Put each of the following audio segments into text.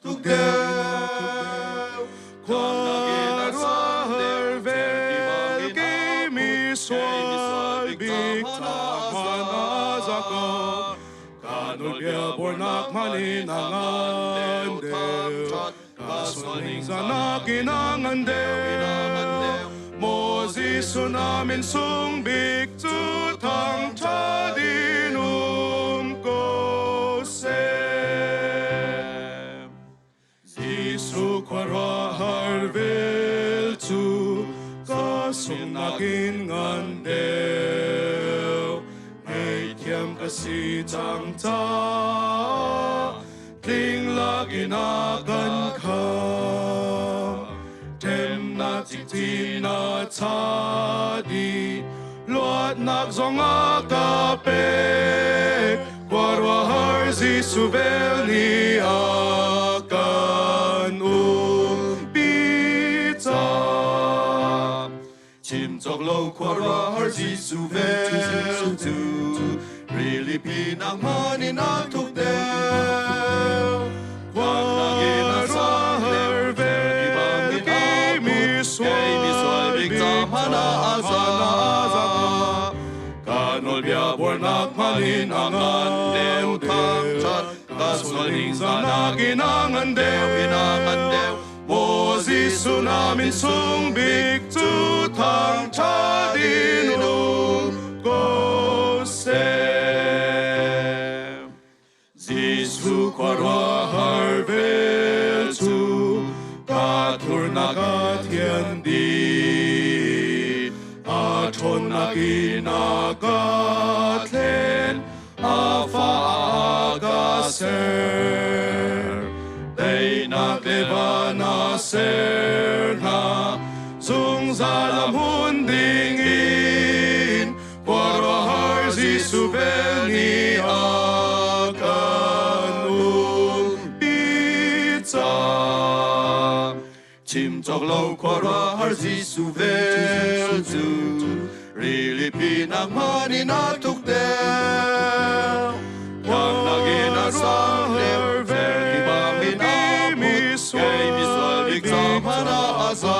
tuk deuh. Khuaruahhar vel kimi sual bik hmanh a za ko. Ka nawlbia buarnak hmanh in a ngan deuh. Ka sualning zanak in a ngan deuh. Maw Jesuh na min sung bik cu thangṭhat in um ko seh. Jesuh khuaruahhar vel cu ka sungnak in ngan deuh. Ngaihthiam ka si cang caah tling lakin a kan khamh. Ṭemnak cikcin a cha dih, luatnak zong a ka pek. Khuaruahhar Jesuh vel nih a kan umpi cang. Chim cawk lo khuaruahhar Jesuh vel cu rilipi nangmah nih na thuk deuh. Khuaruahhar vel kimi sual bik ca hmanh ah a za. Ka nawlbia buarnak hmanh in a ngan deuh thangṭhat ka sual ning zanak in a ngan deuh in a ngan deuh. Maw Jesuh na min sung bik cu thangṭhat in um ko seh. Jesuh khuaruahhar vel cu ka thurnak a thian dih. A ṭhawnnak in a ka thlen, a fa a ka ser. Teinak le van a ser hna, zungzal a hmun ding in khuaruahhar Jesuh vel nih a kan umpi cang. Chim cawk lo khuaruahhar Jesuh vel cu rilipi nangmah nih na tuk deuh. Khuangnak in a sang deuh, certi bangin a put, kei misual bik ca hmanh ah a za.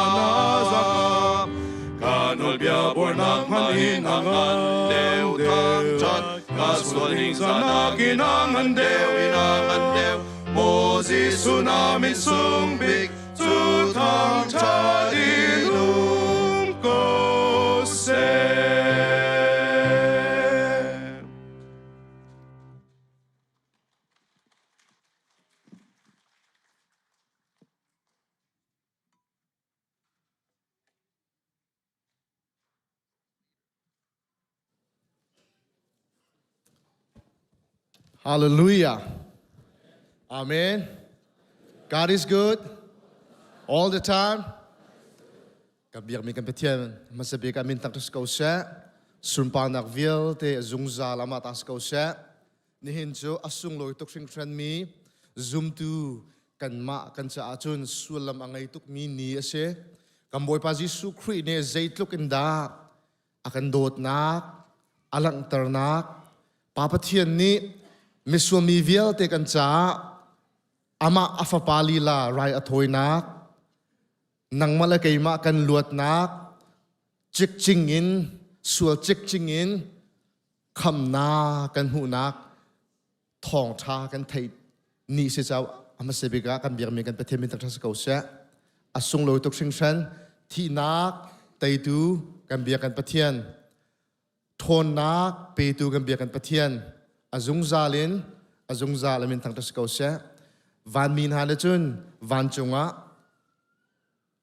Ka nawlbia buarnak hmanh in a ngan deuh thangṭhat, ka sual ning zanak in a ngan deuh in a ngan deuh. Maw Jesuh na min sung bik cu thangṭhat in um ko seh. Hallelujah. Amen. God is good all the time. Ka biakmi kan Pathian hmasa bik ah min tak ko seh. Sunparnak vialte zungzal amah ta ko seh. Nihin cu a sunglawi tuk hringhran mi zumtu kanmah kan caah cun sullam a ngei tukmi ni a si. Kan Bawipa Jesuh Khrih nih zeitluk in dah a kan dawtnak, a langhternak, Pa Pathian nih misual mi vialte kan caah amah a fapa lila rai a thawinak, nangmah le keimah kan luatnak, cikcing in, sual cikcing in khamnak kan hmuhnak thawngṭha kan theih ni si caw a hmasa bik ah kan biakmi kan Pathian min thangṭhat si ko seh. A sunglawi tuk hringhran. Thihnak teitu kan biak kan Pathian, ṭhawnnak petu kan biak kan Pathian, a zungzal in a zungzal a min thangṭhat si ko seh. Vanmi hna le cun vancung ah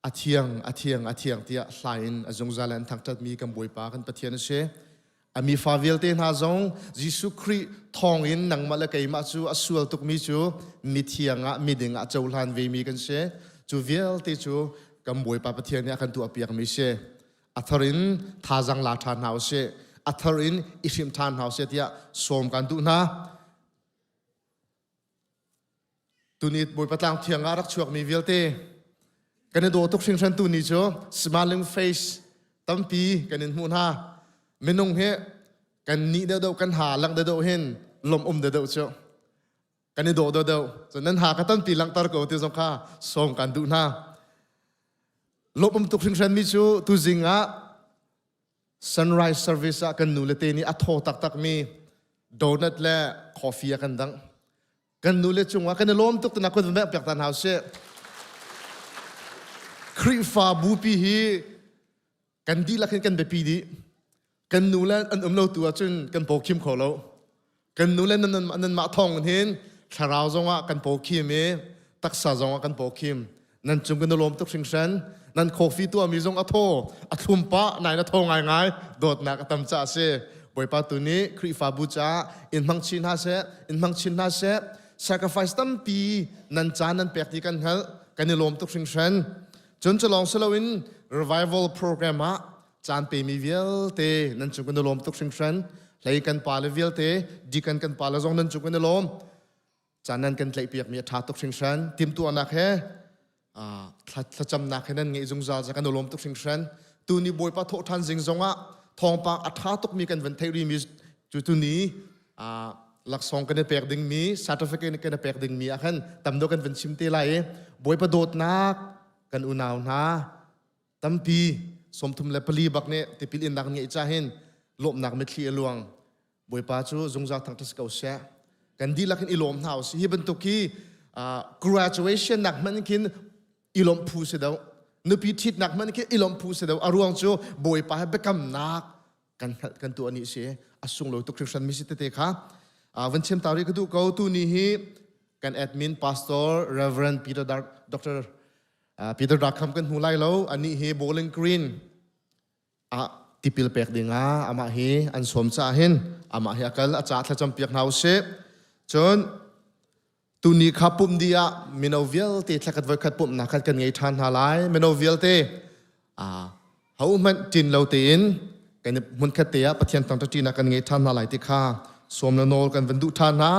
a thiang, a thiang, a thiang tiah hla in a zungzal in an thangṭhatmi kan Bawipa kan Pathian a si. A mifa vialte hna zong Jesuh Khrih thawngin nangmah le keimah cu a sual tukmi cu mithiang ah miding ah cohlan vemi kan si. Cu vialte cu kan Bawipa Pathian nih a kan tuahpiakmi si. A thar in thazaang la ṭhan hna usih. A thar in i hrimh ṭhan hna usih tiah sawm kan duh hna. Tuni Bawipa tlang thiang ah rak chuakmi vialte kan i daw tuk hringhran tuni cu smiling face tampi kan in hmuh hna. Minung hi kan nih deuhdeuh kan ha lang deuhdeuh hin lawmh um deuhdeuh cu. Kan i dawh deuh. Cun nan ha ka tampi langhter ko ti zong kha sawm kan duh hna. Lawmh um tuk hringhran mi cu tuzing ah sunrise service ah kan nu le te nih a thaw taktak mi donut le coffee a kan dangh. Kan nu le cungah kan i lawm tuk tina kun van piak ta hna usih. Khrihfa bupi hi kan dihlak hin kan biapi dih. Kan nu le an um lo tu ahcun kan pawkhim kho lo. Kan nu le nanmah thawng hin thlarau zongah kan pawkhim i taksa zongah kan pawkhim. Nan cung kan i lawm tuk hringhran. Nan coffee tuahmi zong a thaw, a thlum pah, nain a thaw ngaingai. Dawtnak a tam caah a si. Bawipa tu nih Khrihfabu caah in hmang chin hna seh, in hmang chin hna seh. Sacrifice tampi nan caan nan pek ti kan hngalh. Kan i lawm tuk hringhran. Cun cu lawng si loin revival program ah caan pemi vialte nan cung kan i lawm tuk hringhran. Hlei kan pale vialte, deacon kan pale zong nan cung kan i lawm. Caan nan kan tlaihpiakmi a ṭha tuk hringhran. Timhtuahnak he thlacamnak he nan ngeih zungzal ca kan i lawm tuk hringhran. Tuni Bawipa thawhṭhan zing zongah thawngpang a ṭha tukmi kan van theih rimi cu tuni laksawng kan i pek dingmi certificate kan i pek dingmi ah khan tam deuh kan van chim te lai i Bawipa dawtnak kan unau hna tampi 34 bak nih tipil innak ngeih ca hin lawmhnak mitthli a luang. Bawipa cu zungzal thangṭhat si ko seh. Kan dihlak in i lawm hna usih. Hi bantuk hi graduation nak hmanh khin i lawmh phu si deuh. Nupi ṭhitnak hmanh khi i lawmh phu si deuh. A ruang cu Bawipa he biakamnak kan hngalh kan tuah ni si. A sunglawi tuk hringhran mi si tete kha. Van chim ta rih ka duh ko. Tu ni hi kan admin pastor Reverend Peter Dark, Dr. Peter Darkham kan hmu lai lo. Anih hi Bowling Green ah tipil pek dingah amah hi an sawm caah hin amah hi a kal a ca thlacam piak hna usih. Cun tuni kha pumh dih ah mino vialte thlakhat voikhat pumhnak khat kan ngei ṭhan hna lai. Mino vialte ho hmanh ṭin lo tein kan hmunkhat te ah Pathian thangṭhatṭinak kan ngei ṭhan hna lai ti kha sawm le nawl kan van duh ṭhan hna.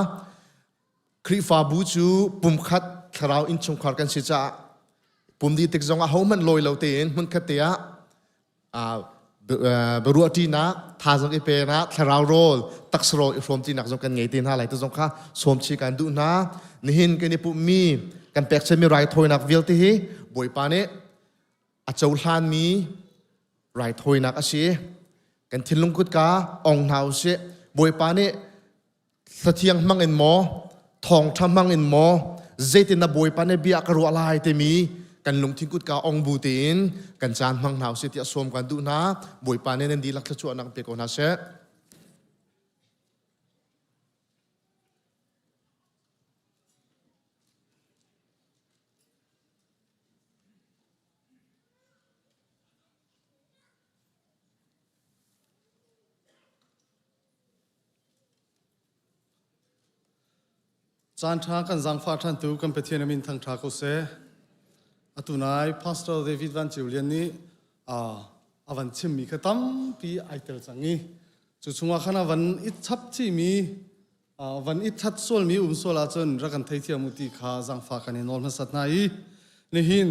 Khrihfabu cu pumkhat thlarau innchungkhar kan si caah pum dih tik zongah hohmanh lawi lo tein hmunkhat te ah biaruahṭinak, thazaang i peknak, thlarau rawl, taksa rawl i hrawmṭinak zong kan ngei te hna lai ti zong kha sawmchi kan duh hna. Nihin kan i pumhmi, kan pekchanmi raithawinak vialte hi Bawipa nih a cohlanmi raithawinak a si. Kan thinlung kutka ong hna usih. Bawipa nih Hlathiang hmang in maw, thawngṭha hmang in maw, zeitin na Bawipa nih bia ka ruah lai timi kan lungthin kutka ong bu tein kan caan hmang hna usih tiah sawm kan duh hna. Bawipa nih nan dihlak thluachuahnak pe ko hna seh. Caan ṭha kan zaangfah ṭhantu kan Pathian a min thangṭha ko seh. Atu nai Pastor David Van Ceu Lian nih a van chimmi kha tampi ai tel cang i cu chungah khan a van i chap chihmi van i that sualmi um sual ahcun rak kan theithiam u ti kha zaangfah kan i nawl hmasat hna i nihin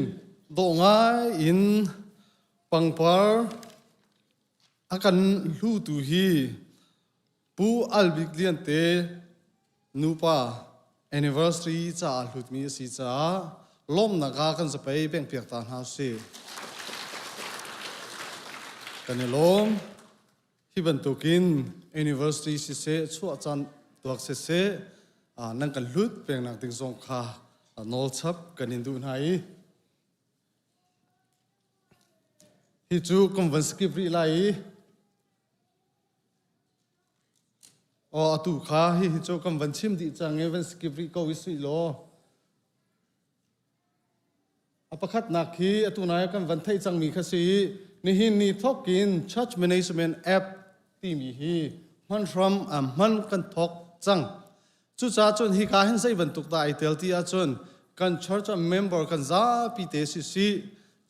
dawh ngai in pangpar A kan hlutu hi Pu Al Bik Lian te nupa anniversary caah hlutmi a si caah lawmhnak ah kan zapei bengpiak ta hna usih. Kan i lawm. Hi bantukin anniversary siseh, chuah caan tuak siseh, nan kan hlut pengnak ding zong kha nawlchap kan in duh hna i Hi cu kan van skip rih lai i aw atu kha hihi cu kan van chim dih cang i van skip rih ko i sui law a pakhatnak hi atu nai kan van theih cangmi kha si i nihin ni thawk in church management app timi hi hman hram hman kan thawk cang. Cucaah cun hika hin zei bantuk dah ai tel ti ahcun kan church ah member kan zapi te sisih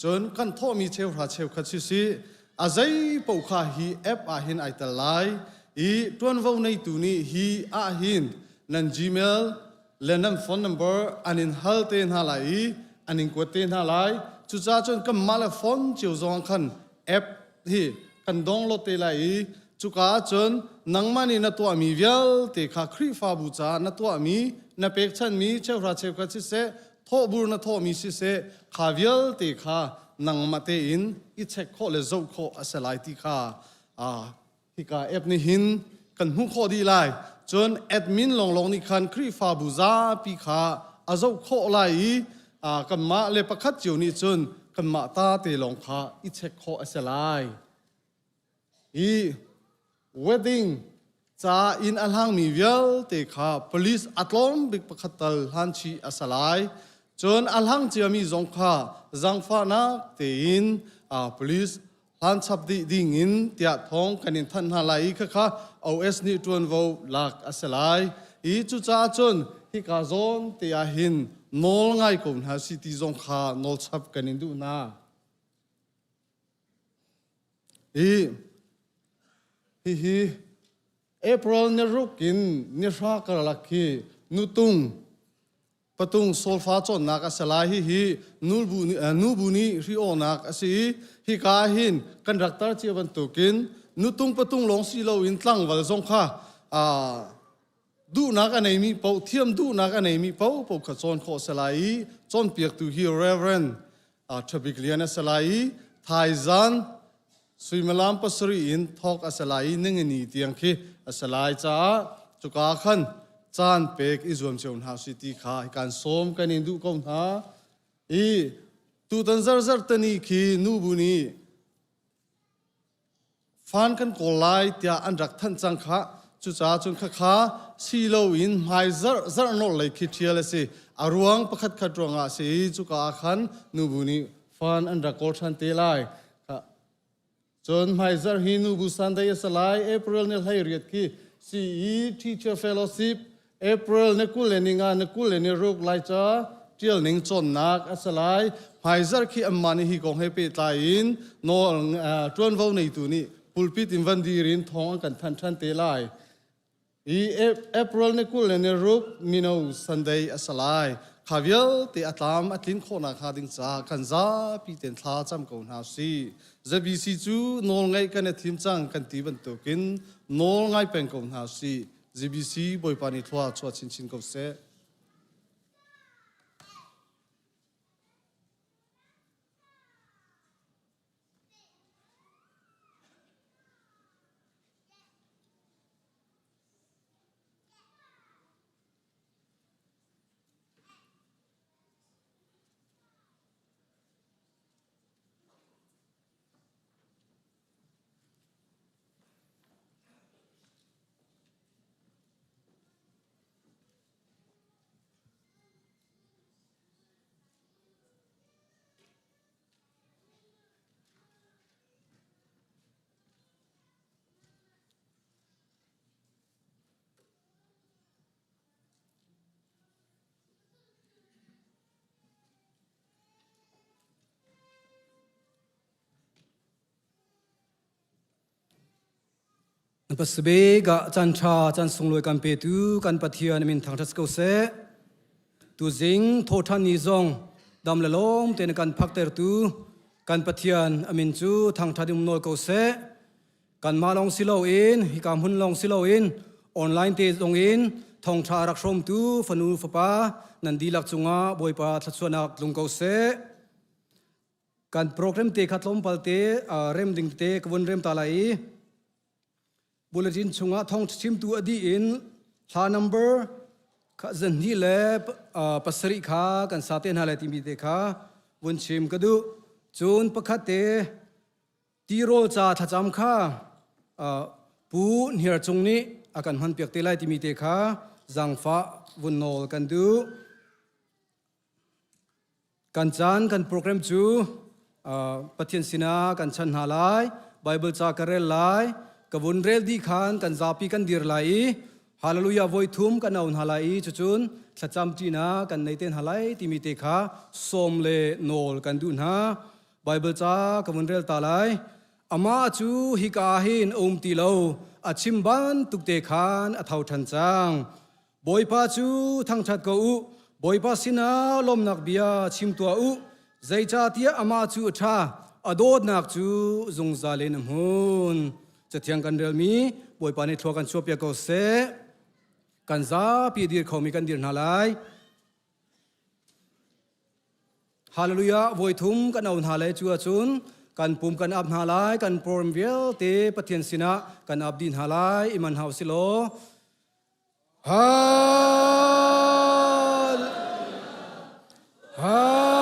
cun kan thawhmi cheuhra cheukhat sisih a zei paoh kha hi app ah hin ai tel lai i ṭuanvo neitu nih hi ah hin nan Gmail le nan phone number an in hal te hna lai i an in kuat te hna lai. Cucaah cun kanmah le phone cio zong ah khan app hi kan download te lai i cuka ahcun nangmah nih na tuahmi vialte kha Khrihfabu caah na tuahmi na pekchanmi cheuhra cheukhat siseh thawhbur na thawhmi siseh kha vialte kha nangmah tein i check khawh le zoh khawh a si lai ti kha hika app nih hin kan hmuh khawh dih lai. Cun admin lawnglawng nih khan Khrihfabu zapi kha a zoh khawh lai i kanmah le pakhat cio nih cun kanmah ta te lawng kha i check khawh a si lai. I wedding ca inn a hlangmi vialte kha police a tlawm bik pakhat tal hlan chih a si lai. Cun a hlang ciami zong kha zaangfahnak tein police hlan chap dih ding in tiah thawng kan in thanh hna lai i khakha OS nih ṭuanvo lak a si lai. I cucaah cun hika zawn te ah hin nawl ngai ko hna si ti zong kha nawl chap kan in duh hna. I hihi April ni ruk in ni hra karlak hi nutung patung solfa cawnnak a si lai. Hihi nubu nih hri-awnak a si i hika hin kan rak tar cia bantukin nutung patung lawng si loin tlangval zong kha duhnak a neimi paoh thiam duhnak a neimi paoh kha cawn khawh a si lai i cawnpiaktu hi Reverend Ṭhabik Lian a si lai i thaizan suimilam pasarih in thawk a si lai i ningini tiang khi a si lai caah cuka khan caan pek i zuam cio hna si ti kha kan sawm kan in duh ko hna i tutan zarzar tani khi nubu nih Fan kan kawl lai tiah an rak thanh cang khah. Cucaah cun khakha si loin hmai zarh zarh nolh lei khi ṭhial a si. A ruang pakhat khat ruangah a si i cuka ah khan nubu nih fan an rak kawl ṭhan te lai. Cun hmaizarh hi nubu Sunday a si lai. April ni 18 khi CE Teacher Fellowship April ni 20 le ni nga ni 20 le ni ruk lai ca ṭial ning cawnnak a si lai. Hmaizarh khi anmah nih hi kong he pehtlai in nawl ṭuanvo neitu nih pulpit in van dir in thawng an kan thanh ṭhan te lai. I April ni 20 le ni ruk mino Sunday a si lai. Kha vialte a tlam a tlin khawhnak hnga ding caah kan zapi ten thla cam ko hna si. ZBC cu nawl ngaih kan i thim cang kan ti bantukin nawl ngai peng ko hna si. GBC Bawipa nih thlua chuah chinchin ko seh. Pasabik ah caan ṭha caan sunglawi kan petu kan Pathian min thangṭhat ko seh. Tuzing thawhṭhan ni zong dam le lawm tein kan phaktertu kan Pathian a min cu thangṭhat in um nawl ko seh. Kanmah lawng si loin hika hmun lawng si loin online te zong in thawngṭha rak hrawmtu fanu fapa nan dihlak cungah Bawipa thluachuahnak tlung ko seh. Kan program te kha tlawmpal te rem ding te ka vun rem ta lai i bulletin chungah thawng chimtu a dih in hla number kha zanhnih le pasarih kha kan sa te hna lai timi te kha vun chim ka duh. Cun pakhat te tirawl ca thlacam kha Pu Hniar Cung nih a kan hmanpiak te lai timi te kha zaangfah vun nawl kan duh. Kan caan kan program cu Pathian sinah kan chan hna lai, Bible ca ka rel lai, ka vun rel dih khan kan zapi kan dir lai i Hallelujah voi thum kan au hna lai i cucun thlacam ṭinak kan nei te hna lai timi te kha sawm le nawl kan duh hna. Bible ca ka vun rel ta lai. Amah cu hika hin a um ti lo, a chim bantuk te khan a tho ṭhan cang. Bawipa cu thangṭhat ko u, Bawipa sinah lawmhnak bia chim tuah u, zeicahtiah amah cu a ṭha, a dawtnak cu zungzal in a hmun. Cathiang kan relmi Bawipa nih thlua kan chuahpiak ko seh. Kan zapi dir khomi kan dir hna lai. Hallelujah voi thum kan au hna lai cu ahcun kan pum kan ap hna lai kan program vialte Pathian sinah kan ap dih hna lai iman hau si law Hal Hal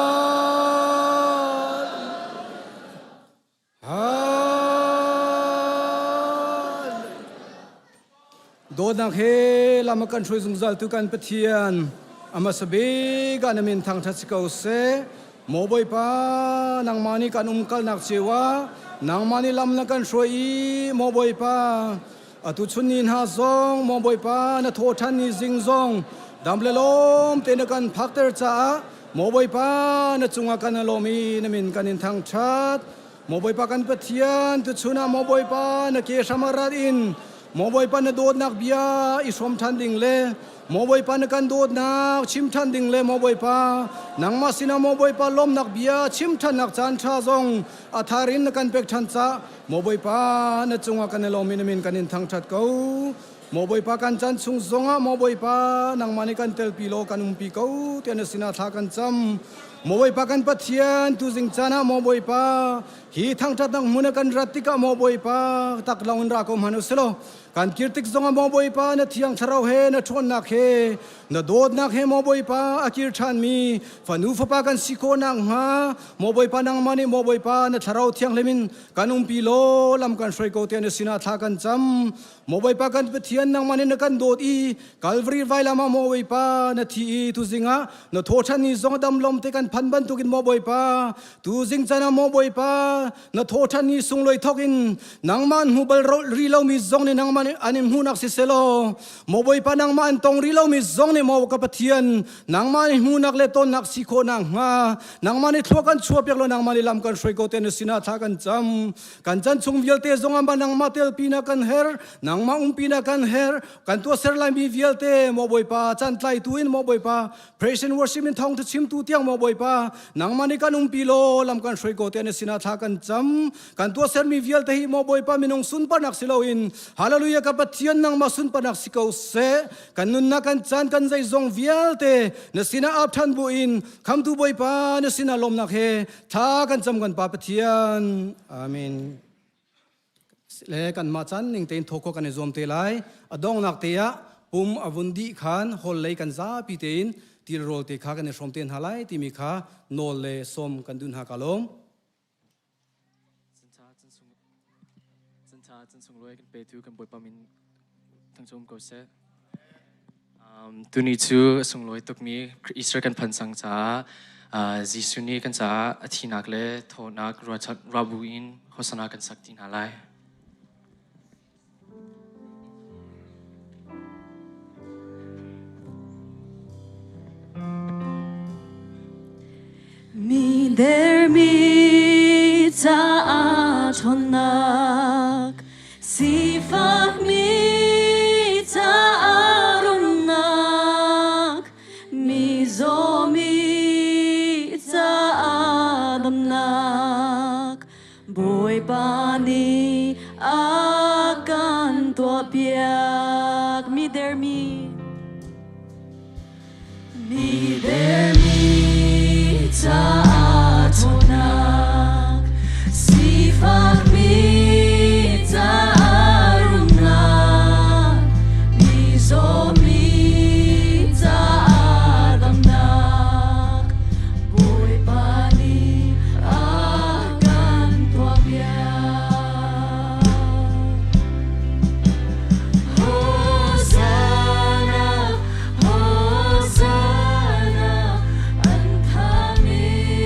Dawtnak he lam a kan hruai zungzal tu kan Pathian a hmasa bik ah na min thangṭhat si ko seh. Maw Bawipa, nangmah nih kan umkalnak cio ah nangmah nih lam na kan hruai i maw Bawipa, atu chun ni hna zong maw Bawipa na thawhṭhan ni zing zong dam le lawm te na kan phakter caah Maw Bawipa, na cungah kan i lawm i na min kan in thangṭhat. Maw Bawipa kan Pathian, tuchun ah Maw Bawipa na ke hram ah rat in Maw Bawipa na dawtnak bia i hrawm ṭhan ding le Maw Bawipa na kan dawtnak chim ṭhan ding le Maw Bawipa nangmah sinah Maw Bawipa lawmnak bia chim ṭhannak caan ṭha zong a thar in na kan pek ṭhan caah Maw Bawipa na cungah kan i lawm i na min kan in thangṭhat ko. Maw Bawipa kan chan chung zongah Maw Bawipa nangmah nih kan telpi law kan umpi ko tiah na sinah thla kan cam. Maw Bawipa kan Pathian tuzing caan ah Maw Bawipa hi thangṭhatnak hmun ah kan rat tikah Maw Bawipa tak lawng in ra ko hmanh usih kan kir tik zongah Maw Bawipa na thiang thlarau he na ṭhawnnak he na dawtnak he Maw Bawipa a kir ṭhanmi fanu fapa kan si khawh nakhnga Maw Bawipa nangmah nih Maw Bawipa na thlarau thianghlim in kan umpi law lam kan hruai ko tiah na sinah thla kan cam. Maw Bawipa kan Pathian nangmah nih na kan dawt i Kalvari vailam ah Maw Bawipa na thi i tuzing ah na thawṭhan ni zong dam lom te kan phan bantukin Maw Bawipa tuzing caan ah Maw Bawipa na thawṭhan ni sunglawi thawk in nangmah an hmu bal ri lomi zong nih nangmah nih an in hmuhnak siselaw Maw Bawipa nangmah an tong ri lomi zong nih Maw ka Pathian nangmah nih hmuhnak le tonnak si khawh nakhnga nangmah nih thlua kan chuahpiak law nangmah nih lam kan hruai ko te na sinah thla kan cam. Kan chan chung vialte zong ah nangmah telpi na kan her, nangmah umpi na kan her, kan tuahser laimi vialte maw Bawipa chan tlaitu in maw Bawipa praise and worship in thawng chimtu tiang maw Bawipa nangmah nih kan umpi law lam kan hruai ko te na sinah thla kan cam. Kan tuahsermi vialte hi maw Bawipa minung sunparnak si loin hallelujah ka Pathian nangmah sunparnak si ko seh. Kan nunnak kan caan kan zeizong vialte na sinah ap ṭhan bu in khamtu Bawipa na sinah lawmnak he Thla kan cam kan Pa Pathian. Amen. Le kanmah caan ning tein thawk kan i zuam te lai. A donghnak te ah pum a vun dih khan hol lei kan zapi tein tilrawl te kha kan i hrawm te hna lai timi kha nawl le sawm kan duh hna ka lawm. Cantha chan sunglawi kan petu kan Bawipa min thangchom ko seh. Tuni cu a sunglawi tukmi Easter kan phan cang caah Jesuh nih kan caah a thinak le thawhnak ruah bu in Hosana kan sak ti hna lai. Mi dermi caah ṭhawnnak, sifakmi caah rumnak, mi zawmi caah damnak, Bawipa nih a kan tuahpiak. Mi dermi, mi dermi caah ṭhawnnak, sifakmi caah rumnak, mi zawmi caah damnak, Bawipa nih a kan tuahpiak. Hosanna, Hosanna, an thami.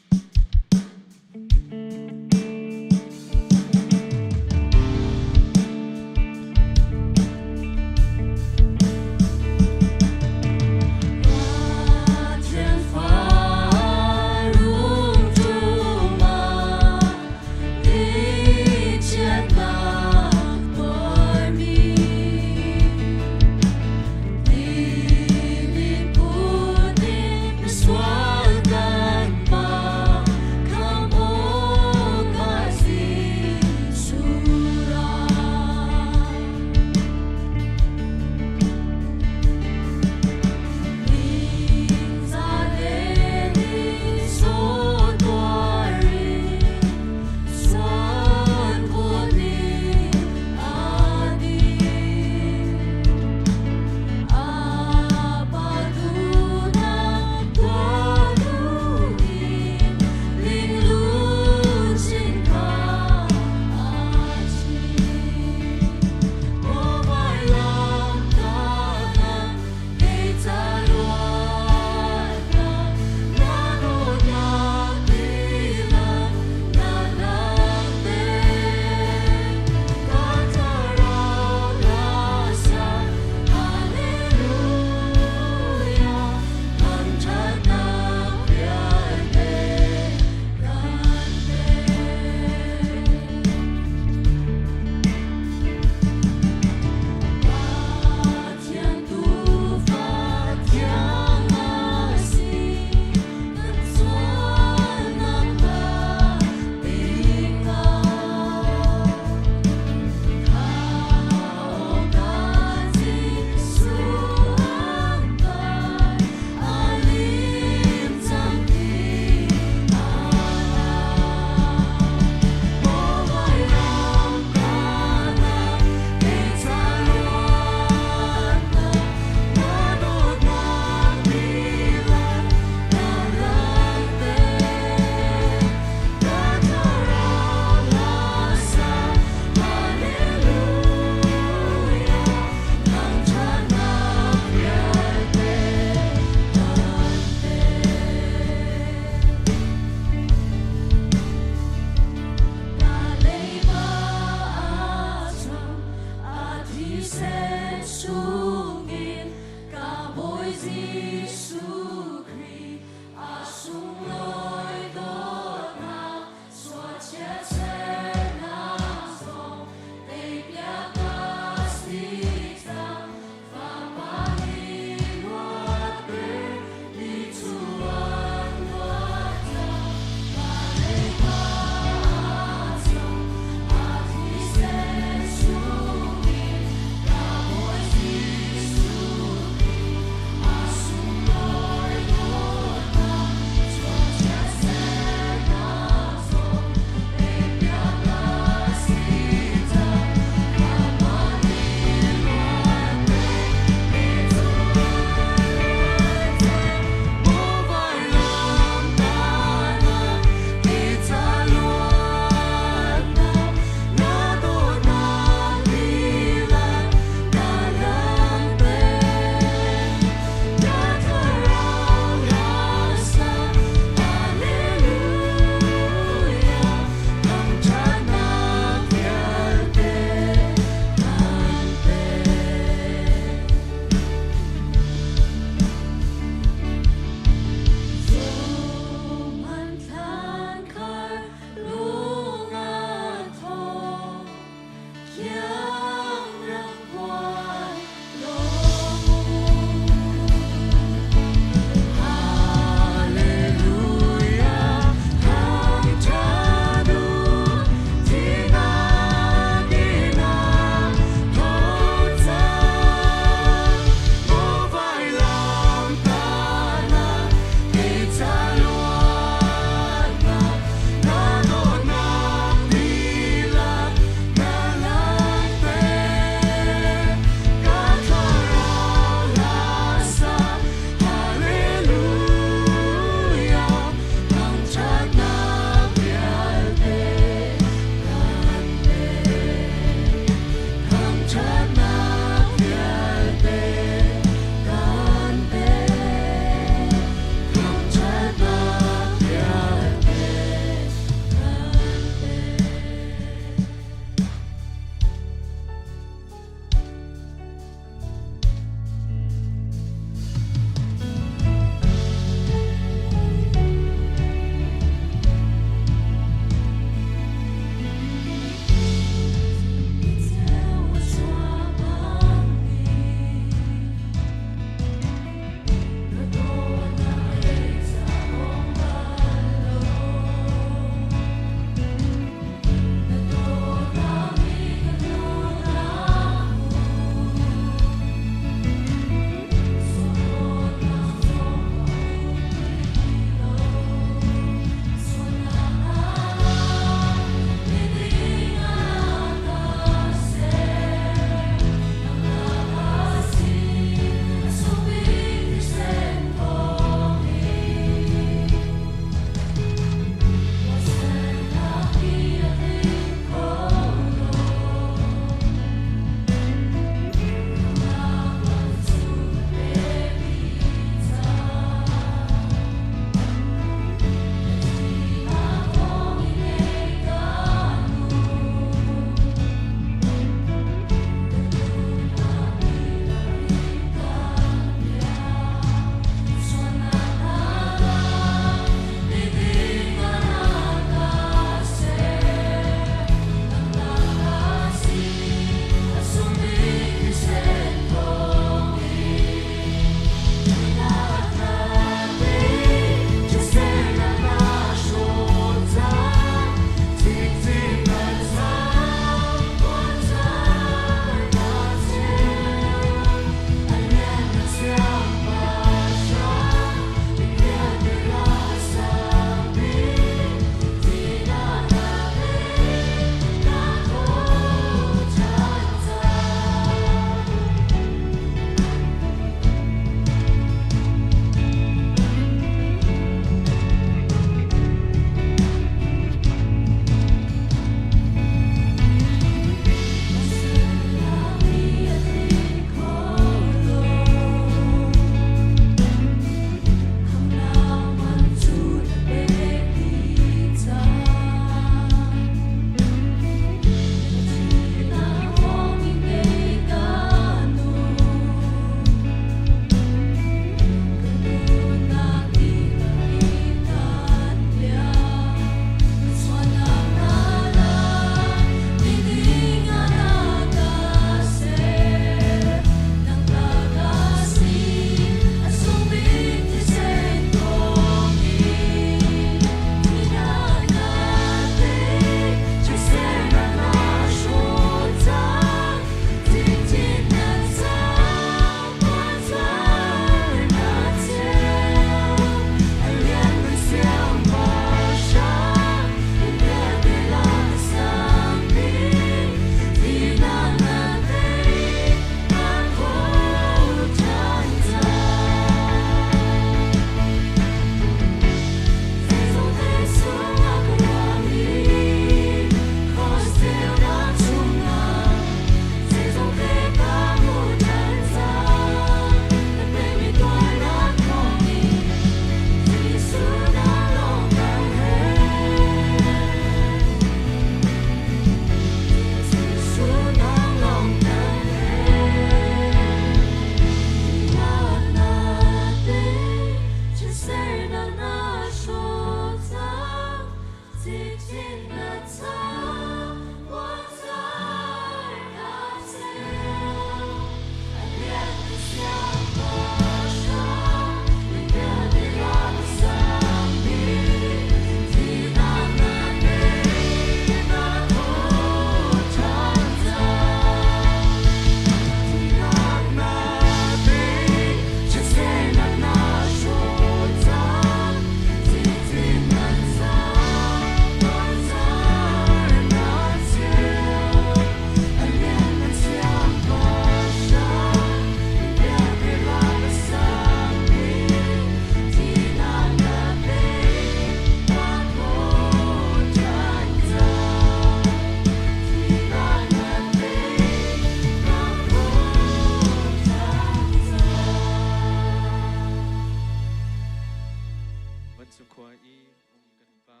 Vancungkhua i um kan Pa,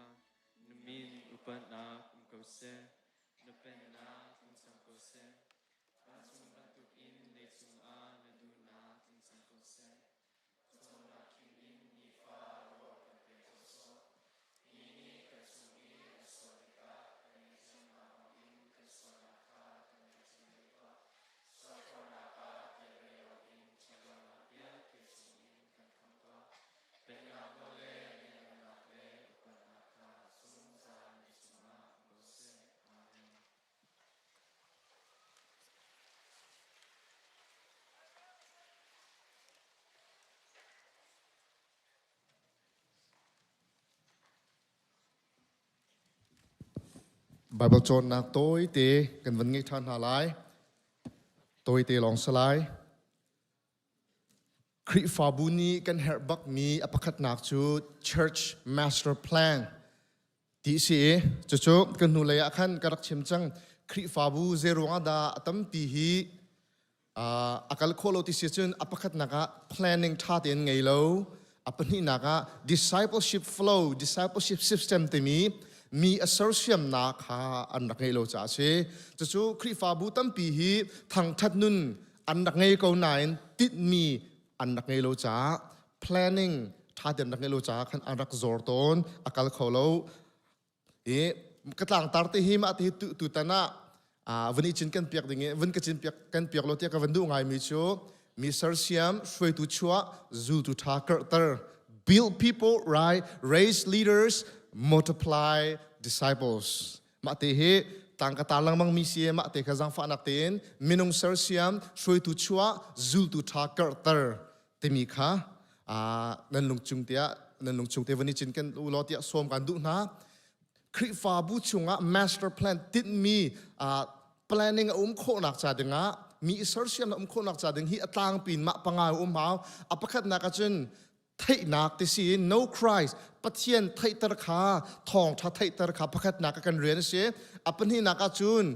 na min upatnak um ko seh, na pennak tlung cang ko seh. Vancung bantukin leicung ah na duhnak tling cang ko seh. Cawnnak in nifa rawl kan pe ko sawh. Mi nih kan cung i an sual tikah kan ngaihthiamnak bangin kan sualnak kha kan ngaihthiam ve tuah. Sualkhawhnak ah pial ve loin ṭhatlonak vialte chungin kan khamh tuah. Pennak nawl le lianngannak le upatnak kha zungzal na cungah um ko seh. Amen. Bible cawnnak tawite kan van ngei ṭhan hna lai. Tawite lawng si lai. Khrihfabu nih kan herh bakmi a pakhatnak cu Church Master Plan ti si i cucu kan hnulei ah khan ka rak chim cang. Khrihfabu zeiruang ah dah a tampi hi a kal khawh lo ti si cun a pakhatnak ah planning ṭha tein ngei lo, a pahnihnak ah discipleship flow, discipleship system timi mi a sersiamnak kha an rak ngeih lo caah a si. Cucu Khrihfabu tampi hi thangṭhat nun an rak ngei ko nain tinhmi an rak ngei lo caah planning ṭha tein rak ngeih lo caah khan an rak zor tawn, a kal kho lo. I ka tlangtar te hi mah te hi tutan ah vun i cin kan piak ding i vun ka cin piak kan piak lo tiah ka van duh ngaimi cu mi sersiam hruaitu chuah zultu ṭha karhter build people right raise leaders multiply disciples mah te hi tang ka tar lengmang mi si mah te kha zaangfahnak tein minung sersiam hruaitu chuah zultu ṭha karhter timi kha nan lungchung tiah nan lungchung te van i cinken u law tiah sawm kan duh hna Khrihfabu chungah master plan tinhmi planning a um khawhnak ca dingah mi i sersiam a um khawhnak ca ding hi a tlangpi in mah panga um hau a pakhatnak ahcun theihnak ti si in no Christ Pathian theihter kha thawngtha theihter kha pakhatnak a kan rian a si a pahnihnak ahcun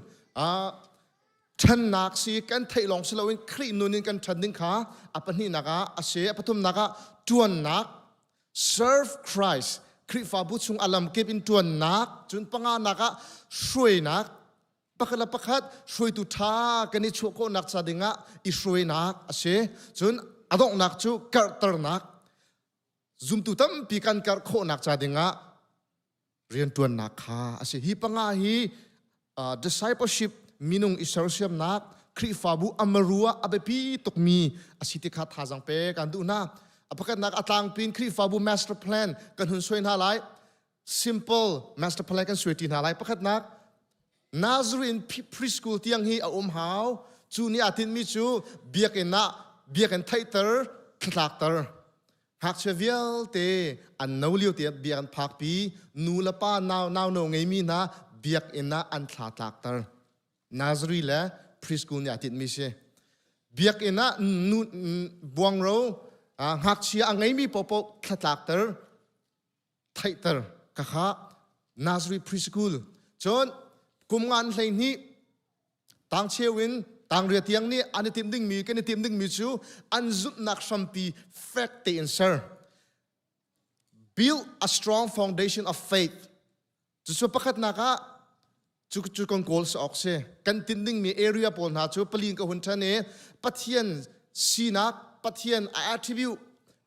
ṭhannak si kan theih lawng si loin Khrih nun in kan ṭhan ding kha a pahnihnak ah a si a pathumnak ah ṭuannak serve Christ Khrihfabu chung a lamkip in ṭuannak cun panganak ah hruainak pakhat le pakhat hruaitu ṭha kan i chuah khawhnak ca dingah i hruainak a si cun a donghnak cu karhternak zumtu tampi kan karh khawhnak ca dingah rianṭuannak kha a si. Hi panga hi discipleship minung i sersiamnak Khrihfabu amaru ah a biapi tukmi a si ti kha thazaang pe kan duh hna. A pakhatnak a tlangpi in Khrihfabu master plan kan hun suai hna lai. Simple master plan kan suai ṭi hna lai. Pakhatnak Nazarene preschool tiang hi a um hau. Cu nih aa tinhmi cu biakinn ah biakinn theihter, thlatlakter. Ngakchia vialte an no lio te biak an phakpi, nu le pa nau nau no ngeimi hna biakinn ah an thla tlakter. Nazari le preschool nih aa tinhmi si. Biakinn ah nu buangro ngakchia a ngeimi paohpaoh thlatlakter, theihter kakha Nazari preschool. Cun kum ngan 12 Tangcheu in tangria tiang nih an i timh dingmi kan i timh dingmi cu an zumhnak hrampi fek tein ser. Build a strong foundation of faith. Cucu pakhatnak ah cu cu kan kawl si awk si. Kan tinh dingmi area pawl hna cu palin ka hun ṭhan i Pathian sinak, Pathian a attribute,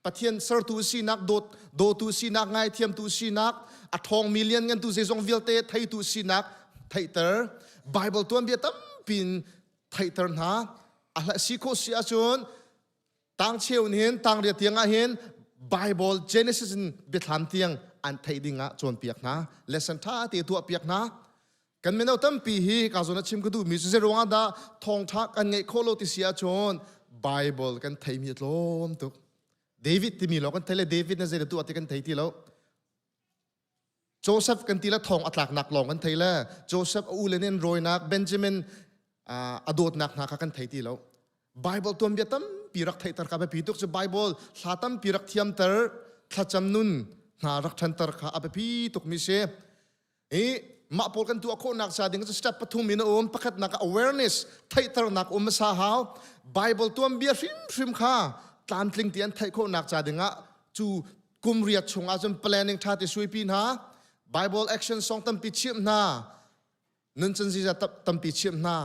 Pathian sertu sinak dawt dawtu sinak ngaithiamtu sinak a ṭhawngmi lianngantu zeizong vialte theitu sinak theihter Bible tuanbia tampi in theihter hna a hla si khawh si ahcun tang cheu in hin tang riat tiang ah hin Bible Genesis in biathlam tiang an theih ding ah cawnpiak hna lesson ṭha te tuah piak hna Kan mino tampi hi ka zawn a chim ka duhmi cu zeiruang ah dah thawngṭha kan ngeih khawh lo ti si ahcun Bible kan theimi a tlawm tuk. David timi lawng kan thei le David na zei tuah ti kan thei ti lo. Joseph kan ti le thong a tlaknak lawng kan thei le Joseph a u le nih rawinak Benjamin a dawtnak hna kha kan thei ti lo. Bible tuanbia tampi rak theihter kha biapi tuk cu Bible hla tampi rak thiamter thlacam nun hna rak ṭhanter kha a biapi tuk mi si. I mah pawl kan tuah khawhnak ca ding cu step pathum in a um. Pakhatnak ah awareness, theihternak um hmasa hau. Bible tuanbia hrimhrim kha tlamtling ti an theih khawhnak ca ding ah cu kum riat chung ah cun planning ṭha ti suipi hna. Bible action song tampi chimh hna. Nuncan ziza tampi chimh hna.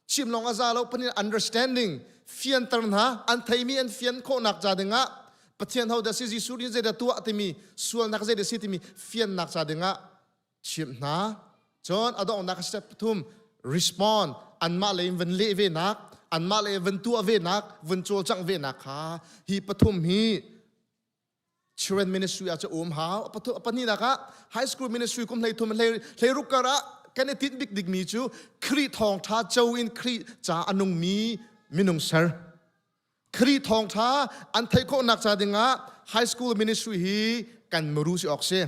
Chim lawng a za lo panin understanding fianter hna an theimi an fian khawhnak ca ding ah Pathian ho dah si Jesuh nih zeidah tuah timi sualnak zeidah si timi fiannak ca ding ah chimh hna. Cun a donghnak step pathum respond anmah lei in van leh ve nak anmah lei van tuah ve nak van cawlcangh ve nak kha hi pathum hi Children ministry ah cu um hau. Pahnihnak ah high school ministry kum hlei thum hlei hleiruk kar ah kan i tinh bik dikmi cu Khrih thawngṭha co in Khrih ca a nungmi minung ser. Khrih thawngṭha an theih khawhnak ca dingah high school ministry hi kan muru si awk si.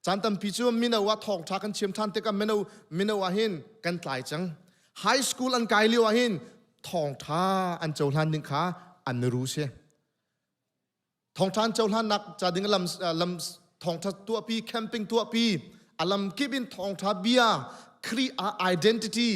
Caan tampi cu mino ah thawngṭha kan chim ṭhan tikah mino mino ah hin kan tlai cang. High school an kai lio ah hin thawngṭha an cohlan ding kha an muru si. Thawngṭha cohlannak ca ding lam lam thawngṭha tuahpi camping tuahpi a lam kip in thawngṭha bia Khrih ah identity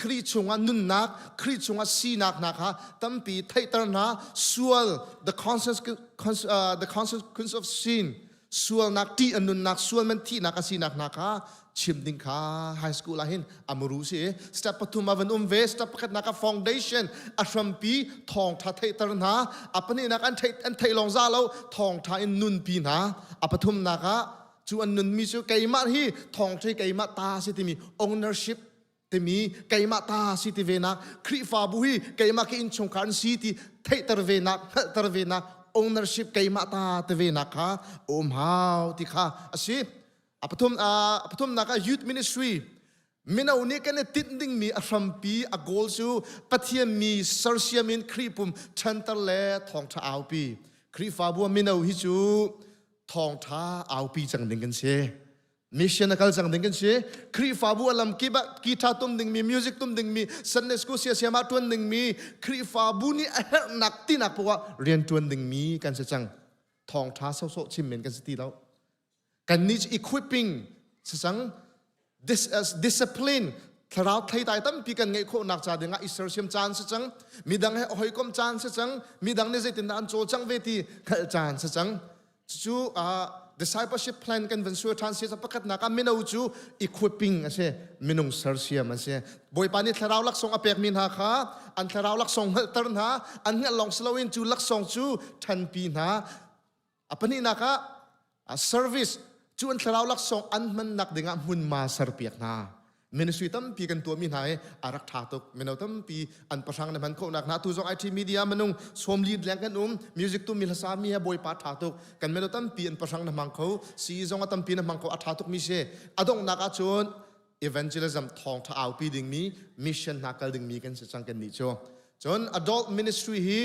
Khrih chungah nunnak Khrih chungah sinak hna kha tampi theihter hna sual the consequence uh, the consequence of sin sualnak ṭih a nunnak sual man thihnak a sinak hna kha chim ding kha high school ah hin amuru si step pathum ah van um ve step pakhatnak ah foundation a hrampi thawngtha theihter hna a pahnihnak an theih an theih lawng za lo thawngtha in nunpi hna a pathumnak ah cu an nunmi cu keimah hi thawngtha keimah ta si timi ownership timi keimah ta si ti ve nak Khrihfabu hi keimah ke innchungkhar an si ti theihter ve nak hngalhter ve nak ownership keimah ta ti ve nak kha um hau ti kha a si A pathum a pathumnak ah youth ministry mino nih kan i tinh dingmi a hrampi a goal cu Pathian mi sersiam in Khrih pum ṭhanter le thawngṭha aupi. Khrihfabu ah mino hi cu thawngṭha aupi cang ding kan si. Mission a kal cang ding kan si. Khrihfabu a lamkip ah guitar tum dingmi, music tum dingmi, Sunday school siasiam ah ṭuan dingmi, Khrihfabu nih a herhnak tinak poah rian ṭuan dingmi kan si cang. Thawngṭha sawsawh chim men kan si ti lo. Kannih cu equipping sisang discipline thlarau thleitai tampi kan ngeih khawhnak ca dingah i sersiam caan si cang midang he hawikom caan si cang midang nih zeitindah an cawlcangh ve ti hngalh caan si cang cucu discipleship plan kan van sual ṭhan si pakhatnak ah mino cu equipping a si minung sersiam an si bawipa nih thlarau laksawng a pekmi hna kha an thlarau laksawng hngalhter hna an hngalh lawng si loin cu laksawng cu ṭhanpi hna A pahnihnak ah service cu an thlarau laksawng an hmannak dingah hmunhma serpiak hna. Ministry tampi kan tuahmi hna hi a rak ṭha tuk. Mino tampi an pahrang le hman khawhnak hna. Tu zong IT media minung sawmli leng kan um. Music tummi hlasa mi he bawipa ṭha tuk. Kan mino tampi an pahrang na hmang kho. Sii zong a tampi na hmang kho. A ṭha tukmi si. A donghnak ahcun evangelism thawngṭha aupi dingmi mission hna kal dingmi kan si cang kan nih cu. Cun adult ministry hi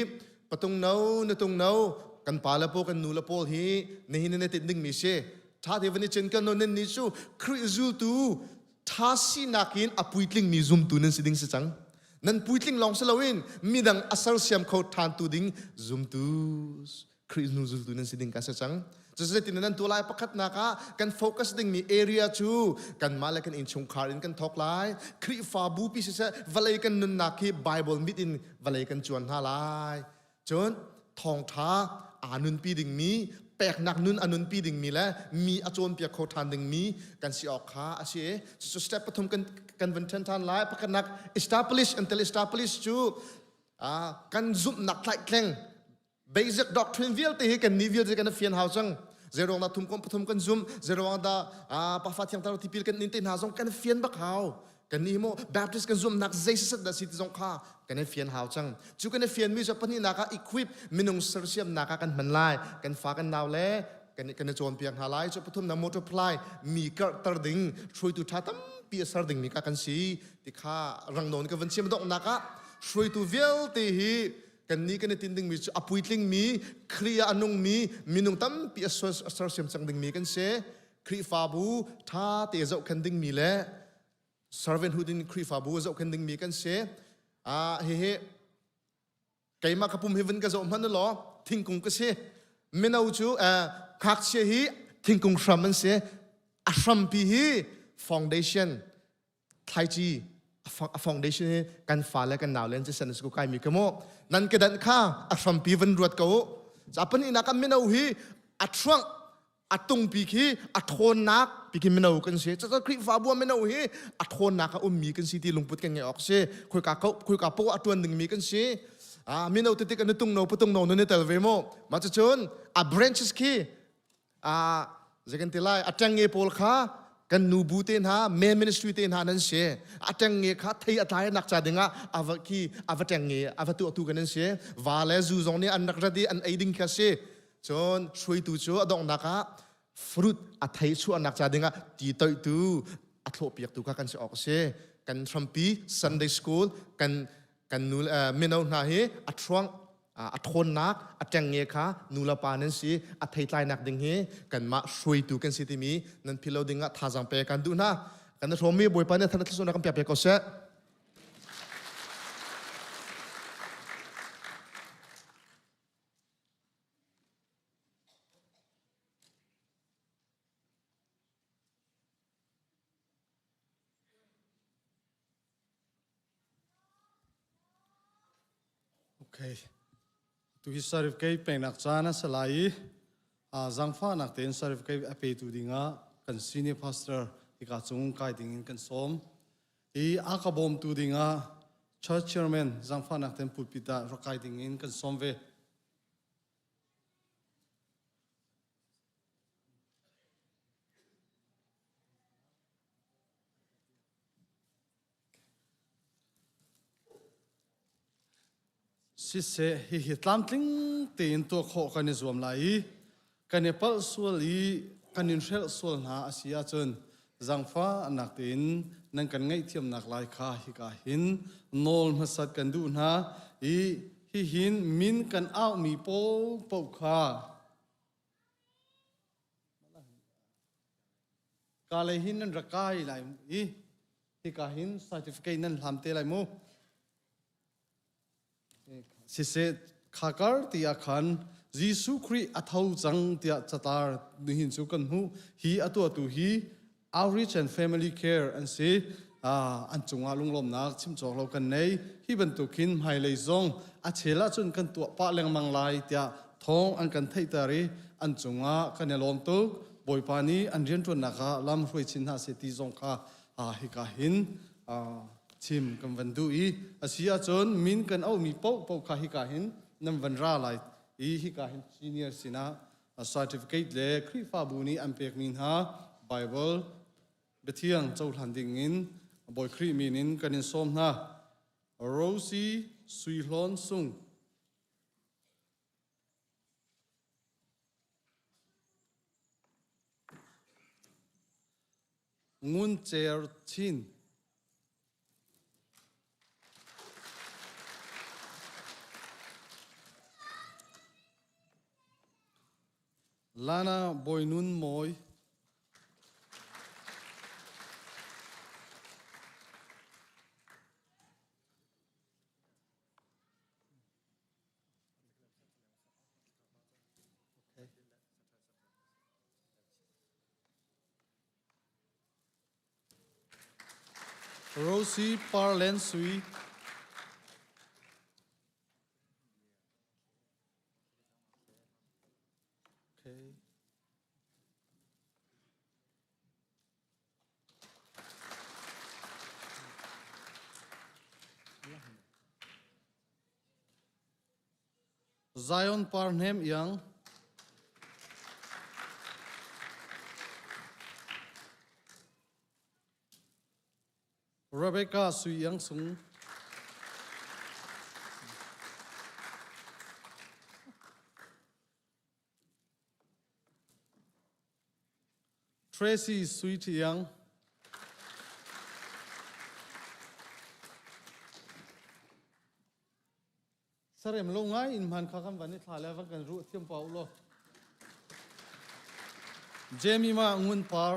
patung no nutung no kan pa le pawl kan nu le pawl hi nihin in tinh dingmi si. Tha te van i cin kan no nan ni cu Khrih zultu tha sinak in a puitlingmi zumtu nan si ding si cang. Nan puitling lawng si loin midang a sersiam kho ṭhan tu ding zumtu Khrih hnu zultu nan si ding ka si cang. Cucu nan tuah lai pakhatnak ah kan focus dingmi area cu kanmah le kan innchungkhar in kan thawk lai. Khrihfabu pi siseh vawlei kan nunnak hi Bible mit in vawlei kan cuan hna lai. Cun thawngṭha aa nunpi dingmi peknak nun a nunpi dingmi le mi a cawnpiak kho ṭhan dingmi kan si awk kha a si. Cucu step pathum kan kan vun ṭhen ṭhan lai. Pakhatnak establish until establish cu kan zumhnak tlaihtleng. Basic doctrine vialte hi kan nih vialte kan fian hau cang. Zeruang dah thum kom pathum kan zum, zeruang dah pafa thiang tar tipil kan nin te hna zong kan fian bak hau. Kan nih mo Baptist kan zumnak zei sasat dah si ti zong kha kan i fian hau cang. Cu kan i fian mi cu pahnihnak ah equip minung sersiamnak ah kan hman lai. Kan fa kan nau le kan kan i cawnpiak hna lai. Cu pathum na multiply mi karhter ding hruaitu tha tampi a ser ding mi ka kan si ti kha rang nawn ka van chim donghnak ah hruaitu vialte hi Kannih kan i tinh dingmi cu a puitlingmi, Khrih ah a nungmi, minung tampi a sersiam cang dingmi kan si. Khrihfabu ṭha te zohkhen dingmi le servanthood in Khrihfabu zohkhen dingmi kan si. Ah, hihi keimah ka pum hi vun ka zoh hmanh law thingkung ka si. Mino cu ngakchia hi thingkung hram an si. A hrampi hi foundation thlaici a foundation hi kan fale kan nau len san su kai mi ka mo nan ke dan kha a hrampi van ruat ko cha pan ina kan mino hi a truang a tungpi khi a thawnnak pi khi mino kan si cha Khrihfabu mino hi a thawnnak a ummi kan si ti lungput kan ngei ok si khoi ka ko khoi ka po a tuan ding mi kan si a mino te tik an tung no patung no ne tel ve mo ma cun a branches khi a zei kan ti lai a ṭengnge pawl kha kan nu bu te hna men ministry te hna nan si a ṭengnge kha thei a tlai nak ca dingah ava khi ava ṭengnge ava tuahtu kan nan si va le zu zong nih an rak rat i an ei ding kha si cun hruaitu cu a donghnak ah fruit a thei chuahnak ca dingah ti toihtu a thlawhpiaktu kha kan si awk a si kan hrampi Sunday school kan kan nu mino hna hi a ṭhuang a ṭhawnnak a ṭengnge kha nu le pa nan si a theitlainak ding hi kanmah hruaitu kan si timi nan philo ding ah thazaang pe kan duh hna kan i hrawmmi bawipa nih than thlusunak kan pek pe ko seh. Okay. Tu hi certificate peknak caan a si lai i zaangfahnak tein certificate a petu dingah kan senior pastor hika cung kai dingin kan sawm. I a ka bawmtu dingah church chairman zaangfahnak tein pulpit ah rak kai dingin kan sawm ve. Siseh, hihi tlamtling tein tuah khawh kan i zuam lai i kan i palh sual i kan in hrelh sual hna a si ahcun zaangfahnak tein nan kan ngaihthiamnak lai kha hika hin nawl hmasat kan duh hna i hihin min kan auhmi paohpaoh kha Ka lei hin nan rak kai lai i hika hin certificate nan hlam te lai mu. Siseh khakar ti ah khan Jesuh Khrih a tho cang tiah catar nihin cu kan hmuh. Hi a tuahtu hi Outreach and Family Care an si. An cungah lunglawmnak chim cawk lo kan nei. Hi bantuk hin hmailei zong a chel ahcun kan tuah pah lengmang lai tiah thawng an kan theihter i an cungah kan i lawm tuk. Bawipa nih an rianṭuannak ah lam hruai chin hna seh ti zong kha hika hin chim kan van duh i a si ahcun min kan auhmi paohpaoh kha hika hin nan van ra lai i hika hin senior sinah certificate le Khrihfabu nih an pekmi hna Bible biathiang cohlan dingin Bawi Khrih min in kan in sawm hna. Rosie Sui Hlawn Sung. Ngun Cer Chin. Lana Bawinun Mawi. Rosie Parlen Sui. Okay. Zion Par Hnem Iang. Rebecca Sui Iang Sung. Tracy Sui Thiang. Sarem lo ngai in hman kha kan van i thla le van kan ruah thiam pa u law. Jemima Ngun Par.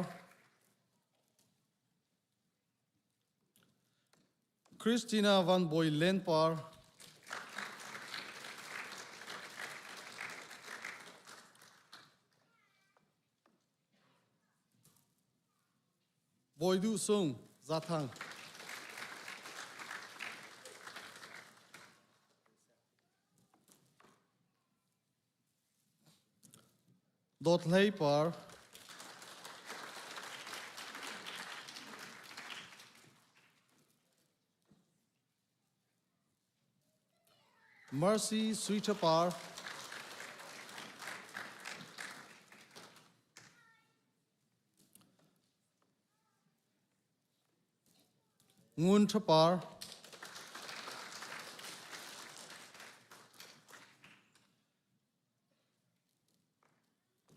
Christina Van Boy Len Par. Bawi Duh Sung Zathang. Dawt Hlei Par. Mercy Sui Tha Par. Ngun Tha Par.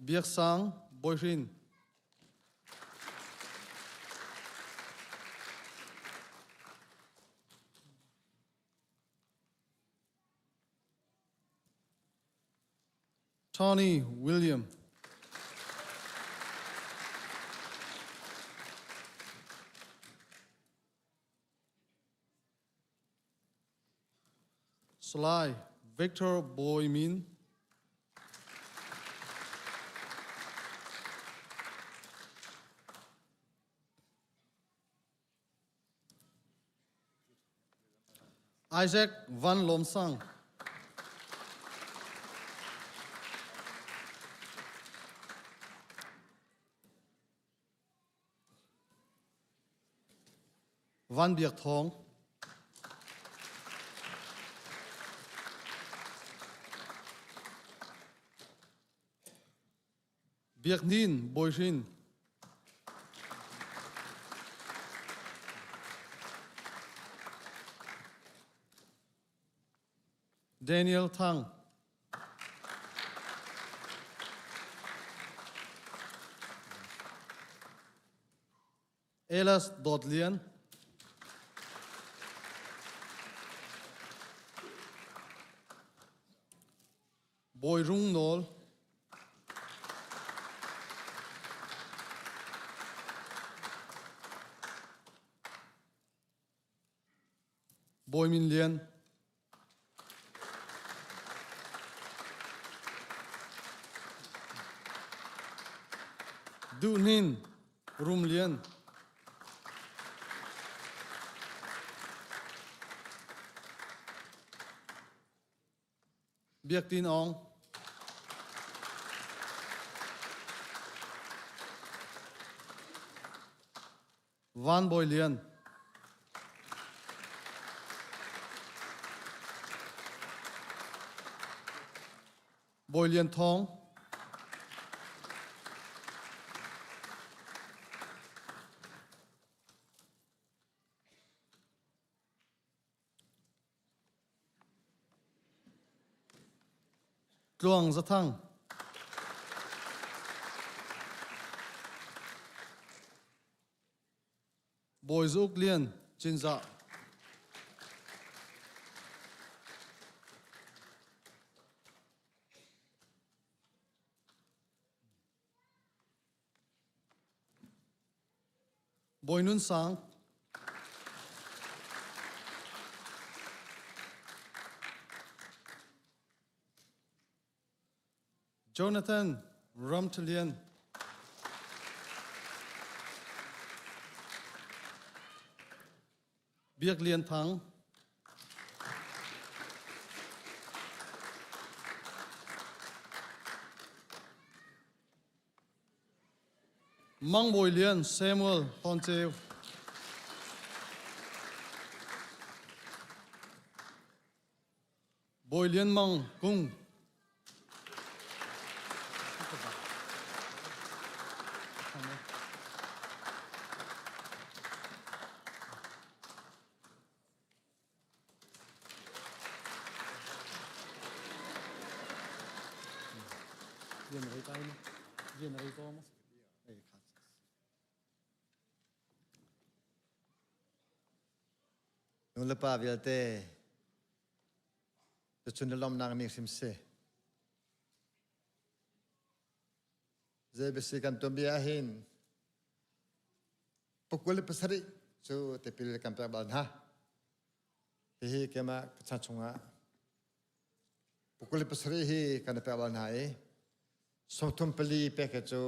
Biaksang Bawihrin. Tony William. Salai Victor Bawi Min. Isaac Van Lawm Sang. Van Biak Thawng. Biak Hnin Bawi Hrin. Daniel Thang. Elas Dawt Lian. Bawi Rung Nawl. Bawi Min Lian. Duh Hnin Rum Lian. Biak Tin Aung. Van Bawi Lian. Bawi Lian Thawng. Tluang Zathang. Bawi Za Uk Lian Cinzah. Bawi Nun Sang. Jonathan Ramthalian. Biak Lian Thang. Mang Bawi Lian Samuel Hlawn Ceu. Bawi Lian Mang Kung. Amen. Nulepa vialte tuchun na lawmnak ni hrim si. Zei kan tuanbia hin pakul le pasarih cu tipil kan pek bal hna. Hihi keimah ka chan chungah pakul le pasarih hi kan i pek bal hna i sawmthum pali pek hi cu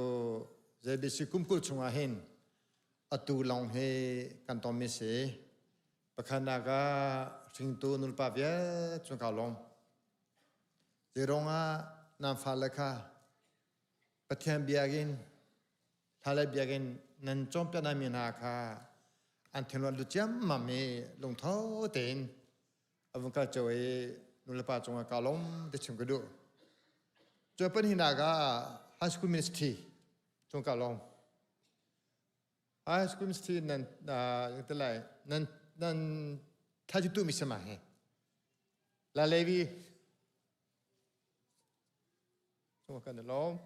JBC kum 20 chungah hin atu lawng hi kan tonmi si. Pakhatnak ah hringtu nulepa vialte cung kaa lawm. Zeiruang ah nan fale kha Pathian biakinn hla le biakinn nan cawnpiak mi hna kha an thinlung lut ciammam i lungtho tein a vung kal cio i nulepa cungah kaa lawm ti chim ka duh. Cu pahnihnak ah high school ministry cung kaa lawm. High school ministry nan nan nan nan thajitu mi sama he. La Levi cungah kan i lawm.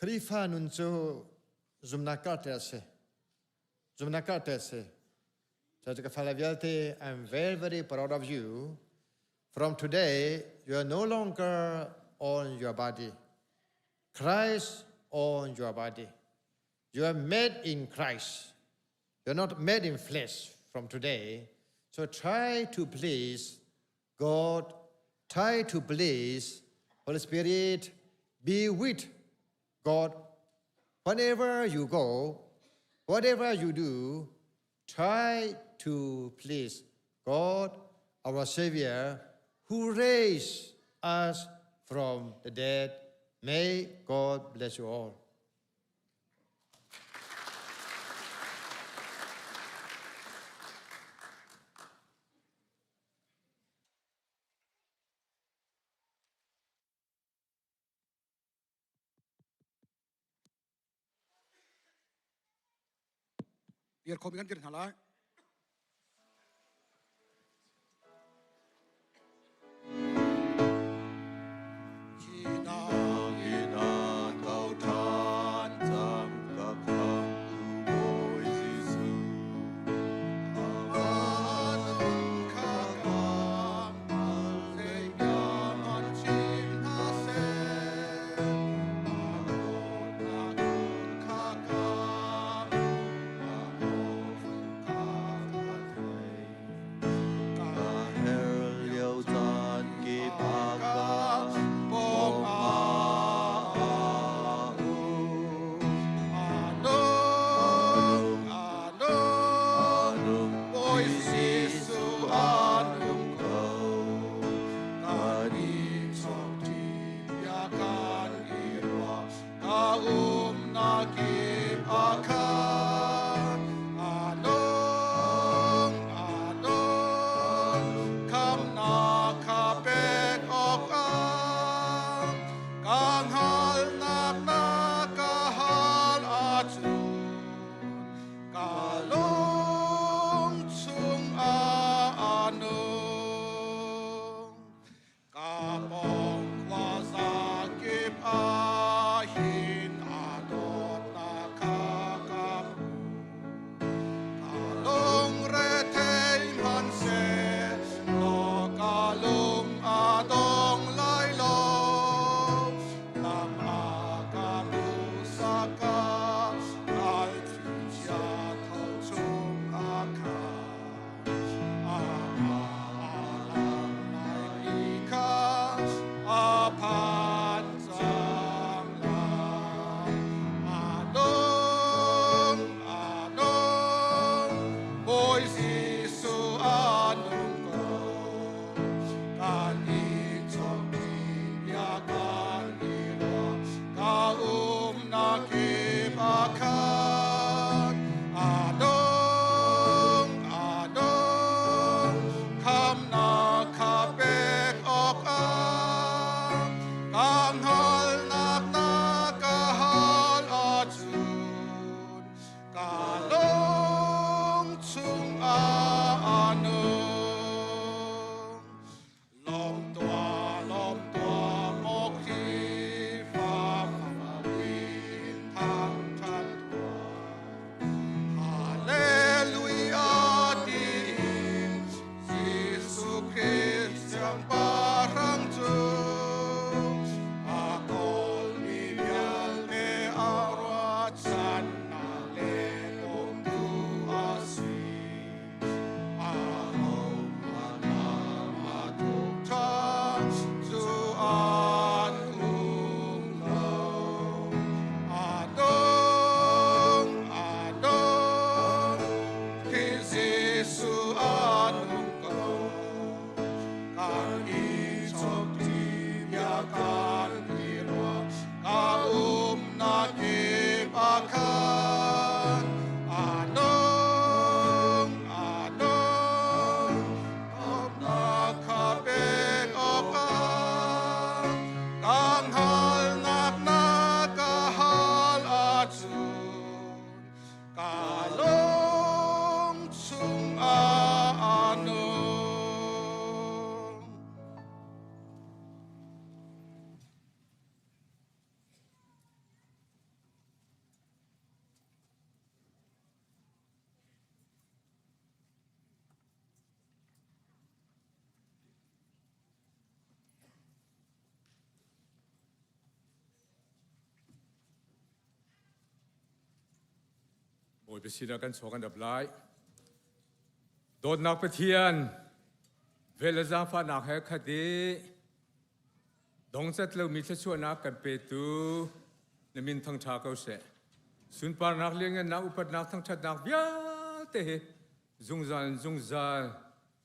Khrihfa nun cu zumnak karhter a si. Zumnak karhter a si. So ka fale vialte, I'm very, very proud of you. From today, you are no longer on your body. Christ on your body. You are made in Christ. You're not made in flesh from today. So try to please God. Try to please Holy Spirit. Be with God whenever you go, whatever you do, try to please God, our Savior, who raised us from the dead. May God bless you all. Dir khom kan dir hna lai. Bawipa sinah kan chaw kan ap lai. Dawtnak Pathian, vel le zaangfahnak he khat i dongcat lomi thluachuahnak kan petu na min thangṭha ko seh. Sunparnak, lianngannak, upatnak, thangṭhatnak vialte hi zungzal in zungzal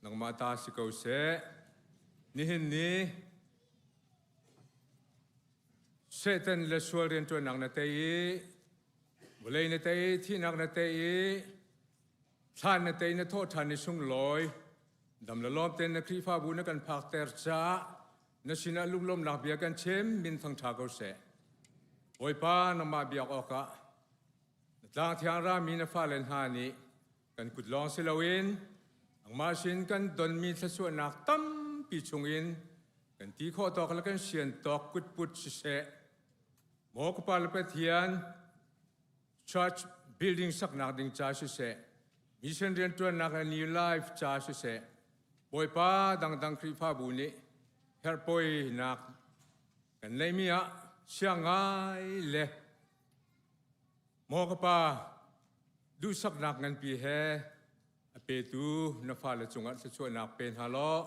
nangmah ta si ko seh. Nihin ni Satan le sual rianṭuannak na tei i vawlei na tei i thihnak na tei i thlan na tei na thawh ṭhan i sunglawi dam le lawm tein na Khrihfabu na kan phakter caah na sinah lunglawmnak bia kan chim min thangṭha ko seh. Bawipa nangmah biak awkah na tlang thiang rami na fale hna nih kan kut lawng si loin nangmah sin kan donmi thluachuahnak tampi chungin kan ti khawh tawk le kan sian tawk kutput siseh maw ka pa le Pathian church building saknak ding ca siseh mission riantuannak le new life ca siseh Bawipa dangdang Khrihfabu nih herhpoinak kan neimi ah siang ngai le maw ka pa duhsaknak nganpi he a petu na fale cungah thluachuahnak pe hna law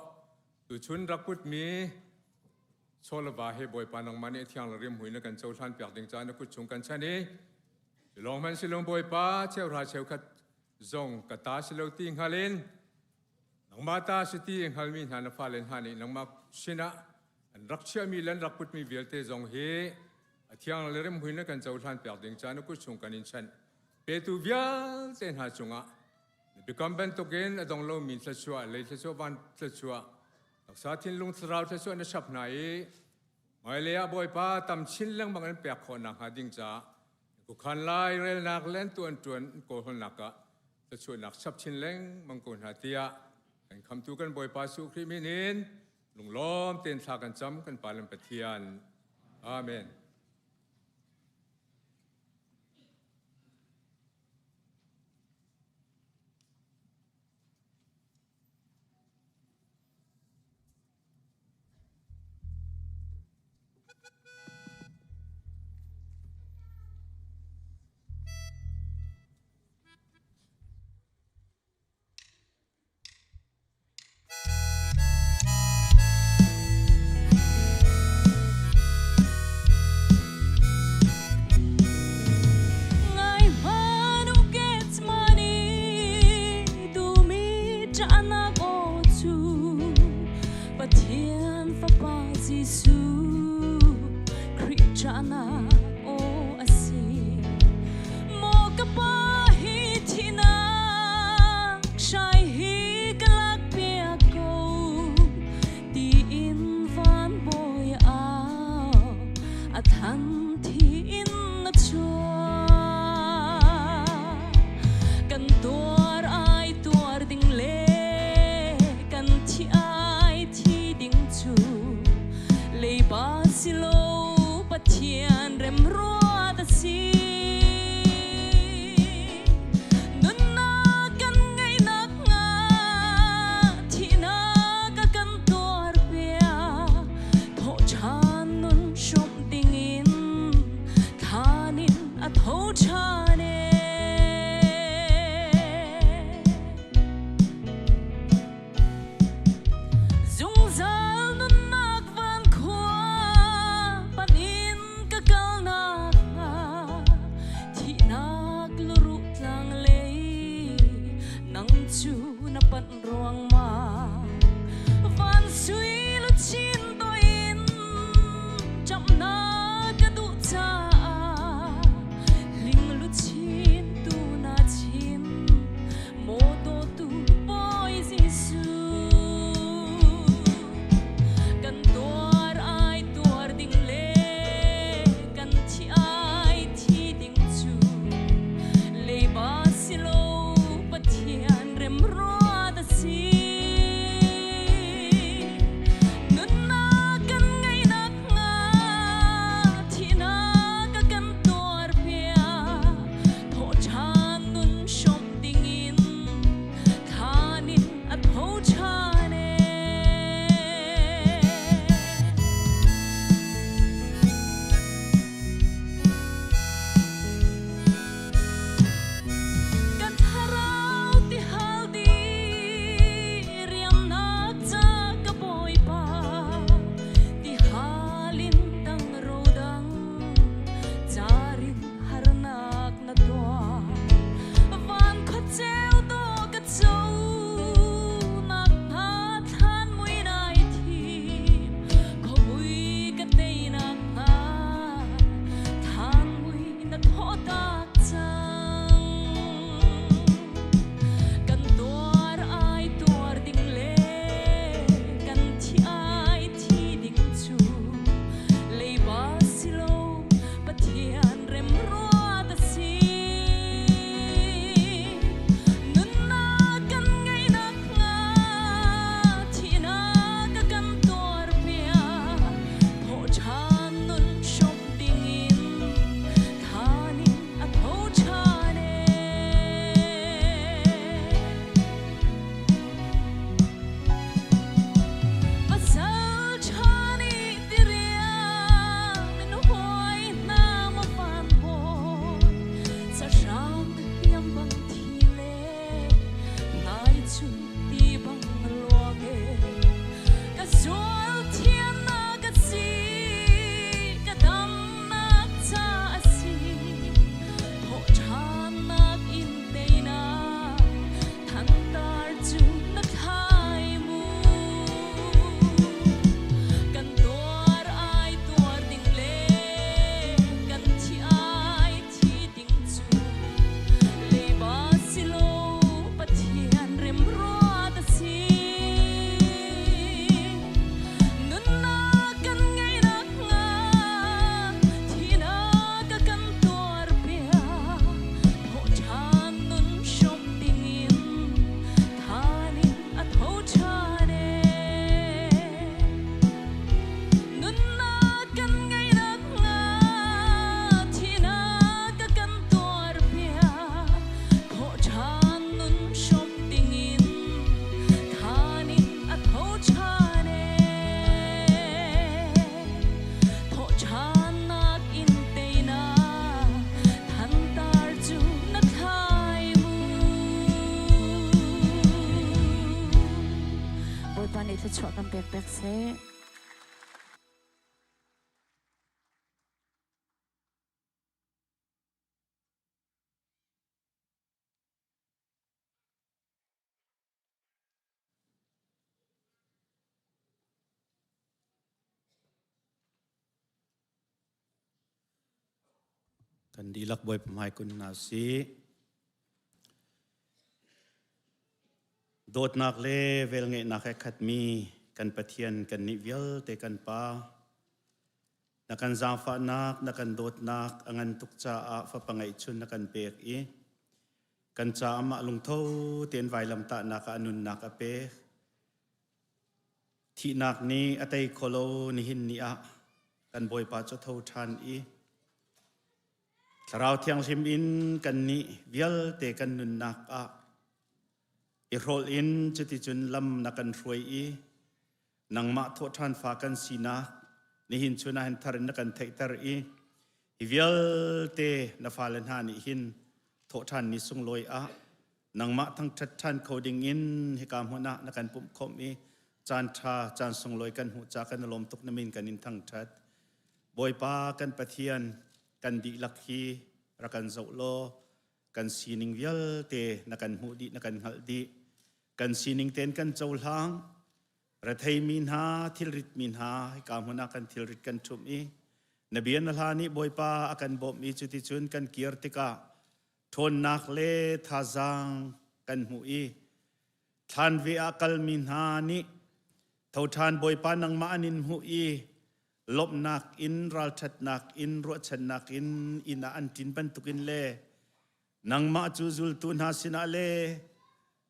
tuchun rak putmi chawlava he Bawipa nangmah nih thiang le rimhmui na kan cohlan piak ding caah na kut chung kan chan i lawng hmanh silong Bawipa cheuhra cheukhat zong ka ta si lo ti hngal in nangmah ta si ti hngalmi hna na fale hna nih nangmah sinah an rak chiahmi le an rak putmi vialte zong hi a thiang le rimhmui na kan cohlan piak ding caah na kut chung kan in chanh petu vialte hna cungah na biakam bantukin a dong lomi thluachuah lei thluachuah van thluachuah taksa thinlung thlarau thluachuah na chap hna i hmailei ah Bawipa tam chin lengmang in pek khawh nakhnga ding caah kukhan lai relnak le an tuan tuan kawlhawlnak ah thluachuahnak chap chin lengmang ko hna tiah kan khamtu kan Bawipa Jesuh Khrih min in lunglawm tein thla kan cam kan Pa le Pathian. Amen. Ngai hmanh u Gethsemane tumi ṭahnak aw cu Pathian Fapa Jesuh Khrih ṭahnak aw a si. Maw ka Pa hi thihnak hrai hi ka lakpiak ko tiin van bawi au a than thi in na chuak kan tuar ai tuar ding le kan thi ai thi ding cu leiba si lo Pathian remruat a si. Nunnak kan ngeihnak hnga thihnak a kan tuarpiak thawhṭhan nun hrawmh dingin thlan in a tho ṭhan ee. Zungzal nunnak van khua panh in ka kalnak hnga thihnak luruh tlang lei nang cu na panh ruangmang van sui luchin toin ṭamhnak ka duh caah ling luchin tu na chin Maw dawtu Bawi Jesuh, kan tuar ai tuar ding le kan thi ai thi ding cu leiba si lo Pathian remruat a si. thluachuah kan pek pek seh. Kan dihlak Bawipa hmai kun hna sih. Dawtnak le velngeihnak he khatmi kan Pathian kan nih vialte kan Pa, na kan zaangfahnak, na kan dawtnak a ngan tuk caah fapa ngeihchun na kan pek i kan caah mah lungtho tein vailamtahnak ah a nunnak a pek. Thihnak nih a tei kholo nihin ni ah kan Bawipa cu tho ṭhan i Thlarau Thianghlim in kannih vialte kan nunnak ah i hrawlh in cuticun lam na kan hruai i nangmah thawhṭhan fa kan sinak nihin chun ah hin thar in na kan theihter i hi vialte na fale hna nih hin thawhṭhan ni sunglawi ah nangmah thangṭhat ṭhan kho ding in hika hmun ah na kan pumh khawmh i caan ṭha caan sunglawi kan hmuh ca kan i lawm tuk na min kan in thangṭhat. Bawipa kan Pathian kan dihlak hi rak kan zoh law kan sining vialte na kan hmuh dih na kan hngalh dih. Kan sining tein kan cohlang. Retheimi hna thilrit mi hna hika hmun ah kan thilrit kan ṭhumh i na bia na hla nih Bawipa a kan bawmh i cuticun kan kir tikah ṭhawnnak le thazaang kan hmuh i thlan ve ah kalmi hna nih thoṭhan Bawipa nangmah an in hmuh i lawmhnak in ralṭhatnak in ruahchannak in inn ah an ṭin bantukin le nangmah cu zultu hna sinah le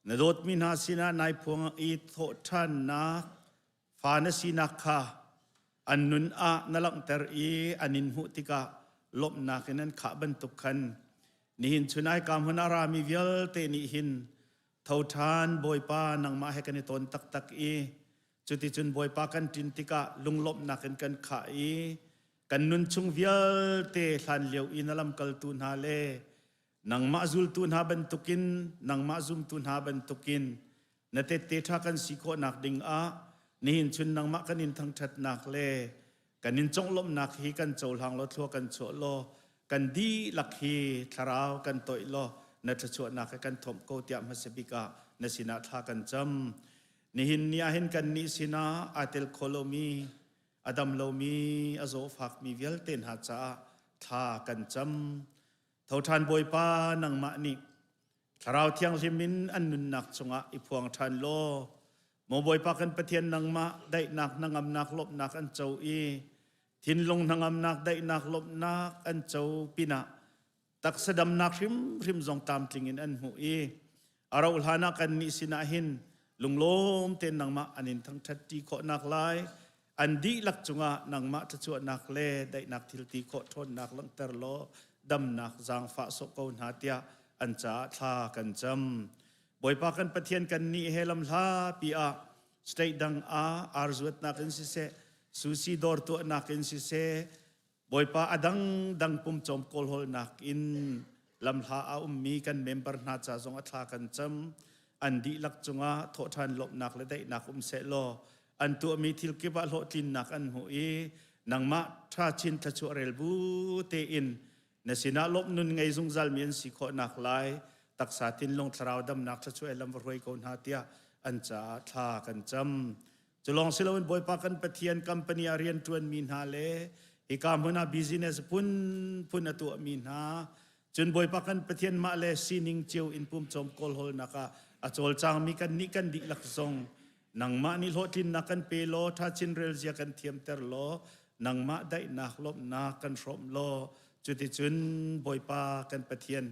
na dawtmi hna sinah nai phuang i thawhṭhannak fa na sinak kha an nun ah na langhter i an in hmuh tikah lawmhnak in an khah bantuk khan nihin chun ai ka hmun a rami vialte nih hin tho ṭhan Bawipa nangmah he kan i tawn taktak i cuticun Bawipa kan ṭin tikah lunglawmhnak in kan khah i kan nun chung vialte hlan lio i na lamkaltu hna le nangmah zultu hna bantukin nangmah zumtu hna bantukin na tette ṭha kan si khawhnak ding ah nihin chun nangmah kan in thangṭhatnak le kan in conglawmhnak hi kan cohlang law thlua kan chuah law kan dihlak hi thlarau kan toih law na thluachuahnak he kan thomh ko tiah hmasa bik ah na sinah thla kan cam. Nihin ni ah hin kan nih sinah aa tel kho lomi a dam lomi a zawfakmi vialte hna caah thla kan cam. Tho ṭhan Bawipa nangmah nih Thlarau Thianghlim in an nunnak cungah i phuang ṭhan law, maw Bawipa kan Pathian nangmah daihnak hnangamnak lawmhnak an co i thinlung hnangamnak daihnak lawmhnak an co pinah taksa damnak hrimhrim zong tlamtling in an hmuh i a rauh hlan ah kannih sinah hin lunglawm tein nangmah an in thangṭhat ṭi khawhnak lai an dihlak cungah nangmah thluachuahnak le daihnak thilti khawh ṭhawnnak langhter law damnak zaangfah sawh ko hna tiah an caah thla kan cam. Bawipa kan Pathian kan nih he lamhlapi ah state dang ah arzuatnak in siseh, sushi dawr tuahnak in siseh, Bawipa a dangdang pumcawm kawlhawlnak in lamhla a ummi kan member hna ca zong a thla kan cam. An dihlak cungah thawhṭhan lawmhnak le daihnak um seh law an tuahmi thil kip ah hlawhtlinnak an hmuh i nangmah ṭha chin thluachuah rel bu tein na sinah lawmh nun ngei zungzalmi an si khawhnak lai taksa thinlung thlarau damnak thluachuah lam va hruai ko hna tiah an caah thla kan cam. Culawng si loin Bawipa kan Pathian company ah rianṭuanmi hna le hika hmun ah business phunphun a tuahmi hna cun Bawipa kan Pathian mah le sining cio in pumcawm kawlhawlnak ah a cawlcangmi kannih kan dihlak zong nangmah nih hlawhtlinnak kan pe law ṭha chin relzia kan thiamter law nangmah daihnak lawmhnak kan hrawmh law cuticun Bawipa kan Pathian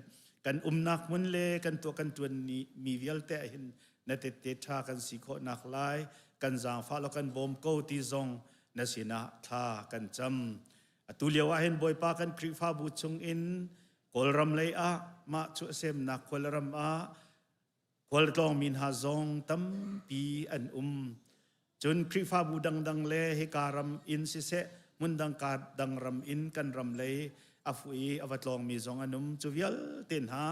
kan umnak hmun le kan tuah kan ṭuan mi vialte ah hin na tette ṭha kan si khawhnak lai kan zaangfah law kan bawm ko ti zong na sinah thla kan cam. Atu lio ah hin Bawipa kan Khrihfabu chung in Kawlram lei ah mah cu a semnak khualram ah khualtlawngmi hna zong tampi an um. Cun Khrihfabu dangdang le hika ram in siseh hmundang ka dang ram in kan ram lei a fu i a va tlawngmi zong an um. Cu vialte hna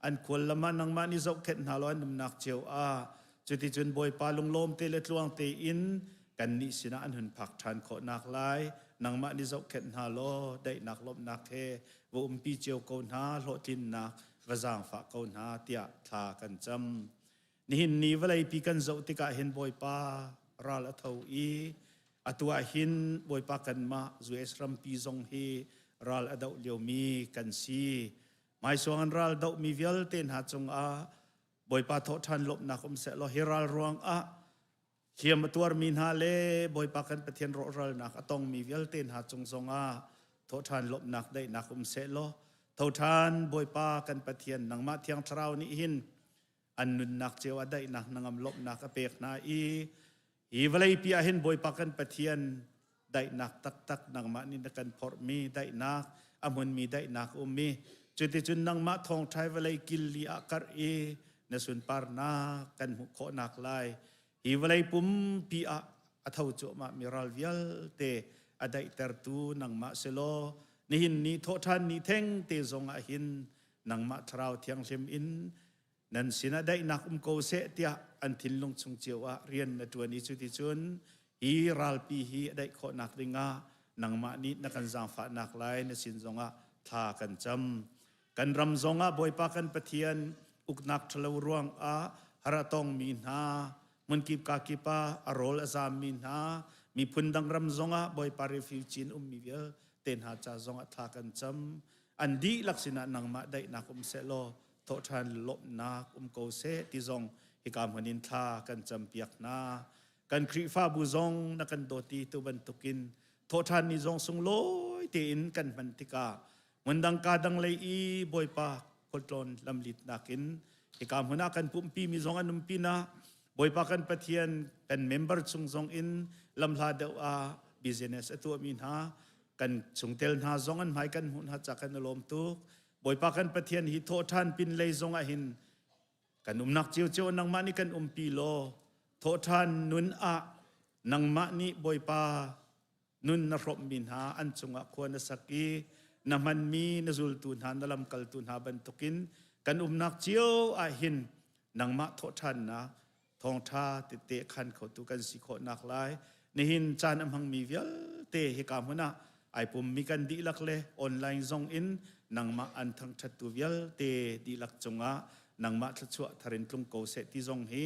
an khual lam ah nangmah nih zohkhenh hna law an umnak cio ah. Cuticun Bawipa lunglawm te le tluang tein kannih sinah an hun phak ṭhan khawhnak lai nangmah nih zohkhenh hna law daihnak lawmhnak he va umpi cio ko hna, hlawhtlinnak va zaangfah ko hna tiah thla kan cam. Nihin ni vawleipi kan zoh tikah hin Bawipa ral a tho i atu ah hin Bawipa kanmah US rampi zong hi ral a doh liomi kan si. Hmaisuang an ral dohmi vialte hna cungah Bawipa thawhṭhan lawmhnak um seh law hi ral ruangah hliam a tuarmi hna le Bawipa kan Pathian rawhralnak a tongmi vialte hna cung zongah thawhṭhan lawmhnak daihnak um seh law thoṭhan Bawipa kan Pathian nangmah Thiang Thlarau nih hin an nunnak cio ah daihnak nangam lawmhnak a pek hna i hi vawleipi ah hin Bawipa kan Pathian daihnak taktak nangmah nih na kan phorhmi daihnak a hmunmi daihnak ummi cuticun nangmah thawngṭhai vawlei killi ah karh i na sunparnak kan hmuh khawhnak lai hi vawlei pumpi ah a tho cuahmah mi ral vialte a daihtertu nangmah si law nihin ni thawhṭhan ni theng te zong ah hin nangmah thlarau thianghlim in nan sinah daihnak um ko seh tiah an thinlung chung cio ah rian na ṭuan i cuticun hi ralpi hi a daih khawhnak dingah nangmah nih na kan zaangfahnak lai na sin zongah thla kan cam. Kan ram zongah Bawipa kan Pathian uknak ṭhalo ruangah har a tongmi hna, hmunkip kakip ah a rawl a zaammi hna, miphun dang ram zongah Bawipa refugee in ummi vialte hna ca zongah thla kan cam. An dihlak sinah nangmah daihnak um seh law thawhṭhan lawmhnak um ko seh ti zong hika hmun in thla kan campiak hna. Kan Khrihfabu zong na kan dawt i tu bantukin thawhṭhan ni zong sunglawi tein kan hman tikah hmundang ka dang lei i Bawipa khualtlawn lamlitnak in hika hmun ah kan pumhpi mi zong an um pinah Bawipa kan Pathian kan member chung zong in lamhla deuh ah business a tuahmi hna kan chungtel hna zong an hmai kan hmuh hna ca kan i lawm tuk. Bawipa kan Pathian hi thawhṭhan pinlei zong ah hin kan umnak ciocio nangmah nih kan umpi law thawhṭhan nun ah nangmah nih Bawipa nun na hrawmhmi hna an cungah khua na sak i na hmanmi na zultu hna na lamkaltu hna bantukin kan umnak cio ah hin nangmah thawhṭhannak thawngṭha tete khan khotu kan si khawhnak lai nihin caan a hmangmi vialte hika hmun ah ai pummi kan dihlak le online zong in nangmah an thangṭhattu vialte dihlak cungah nangmah thluachuah tharin tlung ko seh ti zong hi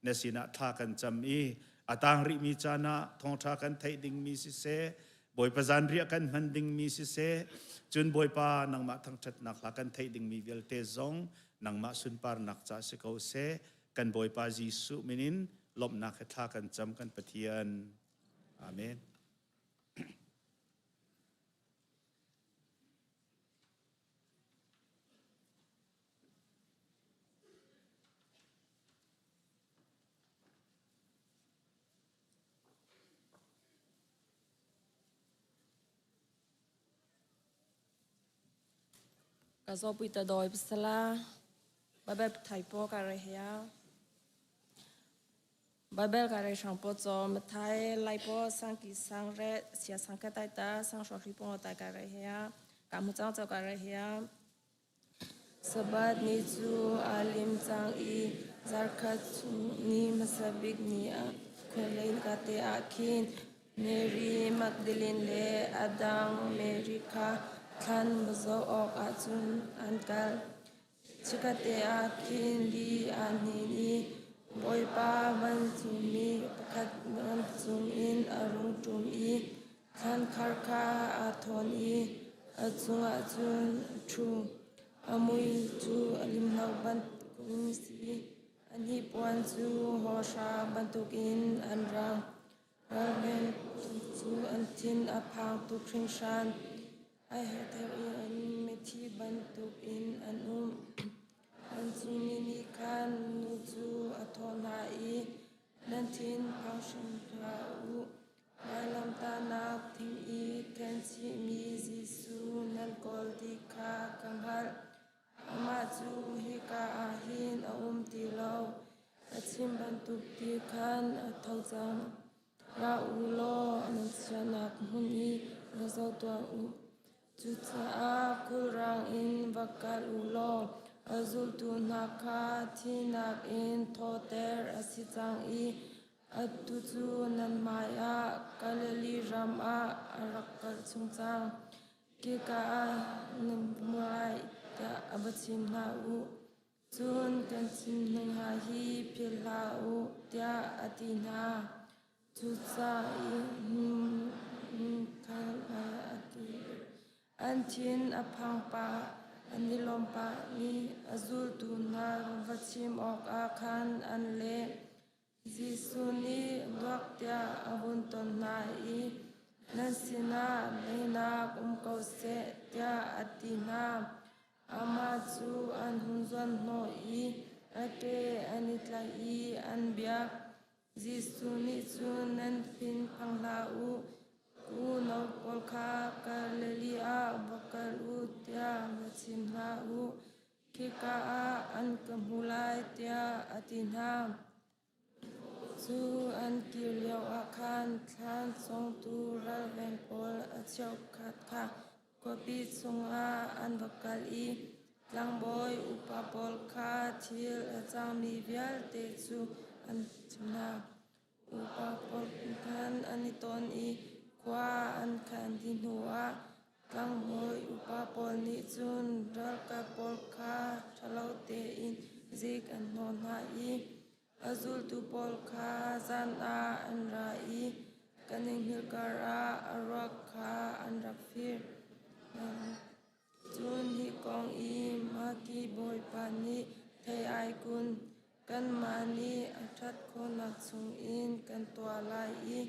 na sinah thla kan cam i a tang rihmi caan ah thawngṭha kan theih dingmi siseh Bawipa zanriah kan hman dingmi siseh cun Bawipa nangmah thangṭhatnak hla kan theih dingmi vialte zong nangmah sunparnak ca si ko seh kan Bawipa Jesuh min in lawmhnak he thla kan cam kan Pathian. Amen. Ka zawpui ta dawi pasala Bible thai po ka re hia Bible ka re hrang po cho mathai lai po sang ki sang re sia sang ka tai ta sang hro hri po tai ka re hia ka mu chang cho ka re hia Sabbath ni cu aa lim cang i zarkhat chung ni hmasa bik ni ah khualei kate ah khin Mary Magdalene le a dang Mary kha thlan va zoh awkah cun an kal. Chikkhatte ah khin li aa hnin i Bawipa vancungmi pakhat vancung in a rung ṭum i Thlankhar kha aa thawn i a cungah cun a ṭhu. A mui cu a limhlo bantukin a si. A hnipuan cu hawhra bantukin an rang. Ralvengtu cu an thin a phang tuk hringhran. Ai hetheu i an mithi bantukin an um. Vancungmi nih khan nu cu a thawh hna i, Nan thin phang hrim hlah u. Vailamtahnak thing i khenchihmi Jesuh nan kawl ti kha ka hngalh. Amah cu hika ah hin a um ti lo. A chim bantuk ti khan a tho cang. Ra u law nan chiahnak hmun i va zoh tuah u. Cucaah khulrang in va kal u law. A zultu hna kha thihnak in thawhter a si cang i atu cu nan hmaiah Galilee ram ah a rak kal chung cang. Khika ah nan hmu lai tiah a va chim hna u. Cun kan chim ning hna hi philh hlah u tiah a ti hna. Cucaah a ti. An thin a phang pah, an i lawm pah i a zultu hna va chim awkah khan an leh. Jesuh nih duak tiah a hun ton hna i nan sinah daihnak um ko seh tiah a ti hna. Amah cu an hun zuanhnawh i a ke an i tlaih i an biak. Jesuh nih cun nan thinphang hlah u, unau pawl kha Galilee ah va kal u tiah va chim hna u. Khika ah an ka hmu lai tiah a ti hna. Cu an kir lioah khan thlan cawngtu ralveng pawl a cheukhat kha khuapi chungah an va kal i tlangbawi upa pawl kha thil a cangmi vialte cu an chimh hna. Upa pawl khan an i ton i khua an khan dih hnuah tlangbawi upa pawl nih cun ralkap pawl kha ṭhalo tein zik an hnawh hna i a zultu pawl kha zan ah an ra i kan i hngilh karah a ruak kha an rak fir. Cun hi kong i Maki bawipa nih thei ai kun, kanmah nih a ṭhat khawhnak chungin kan tuah lai i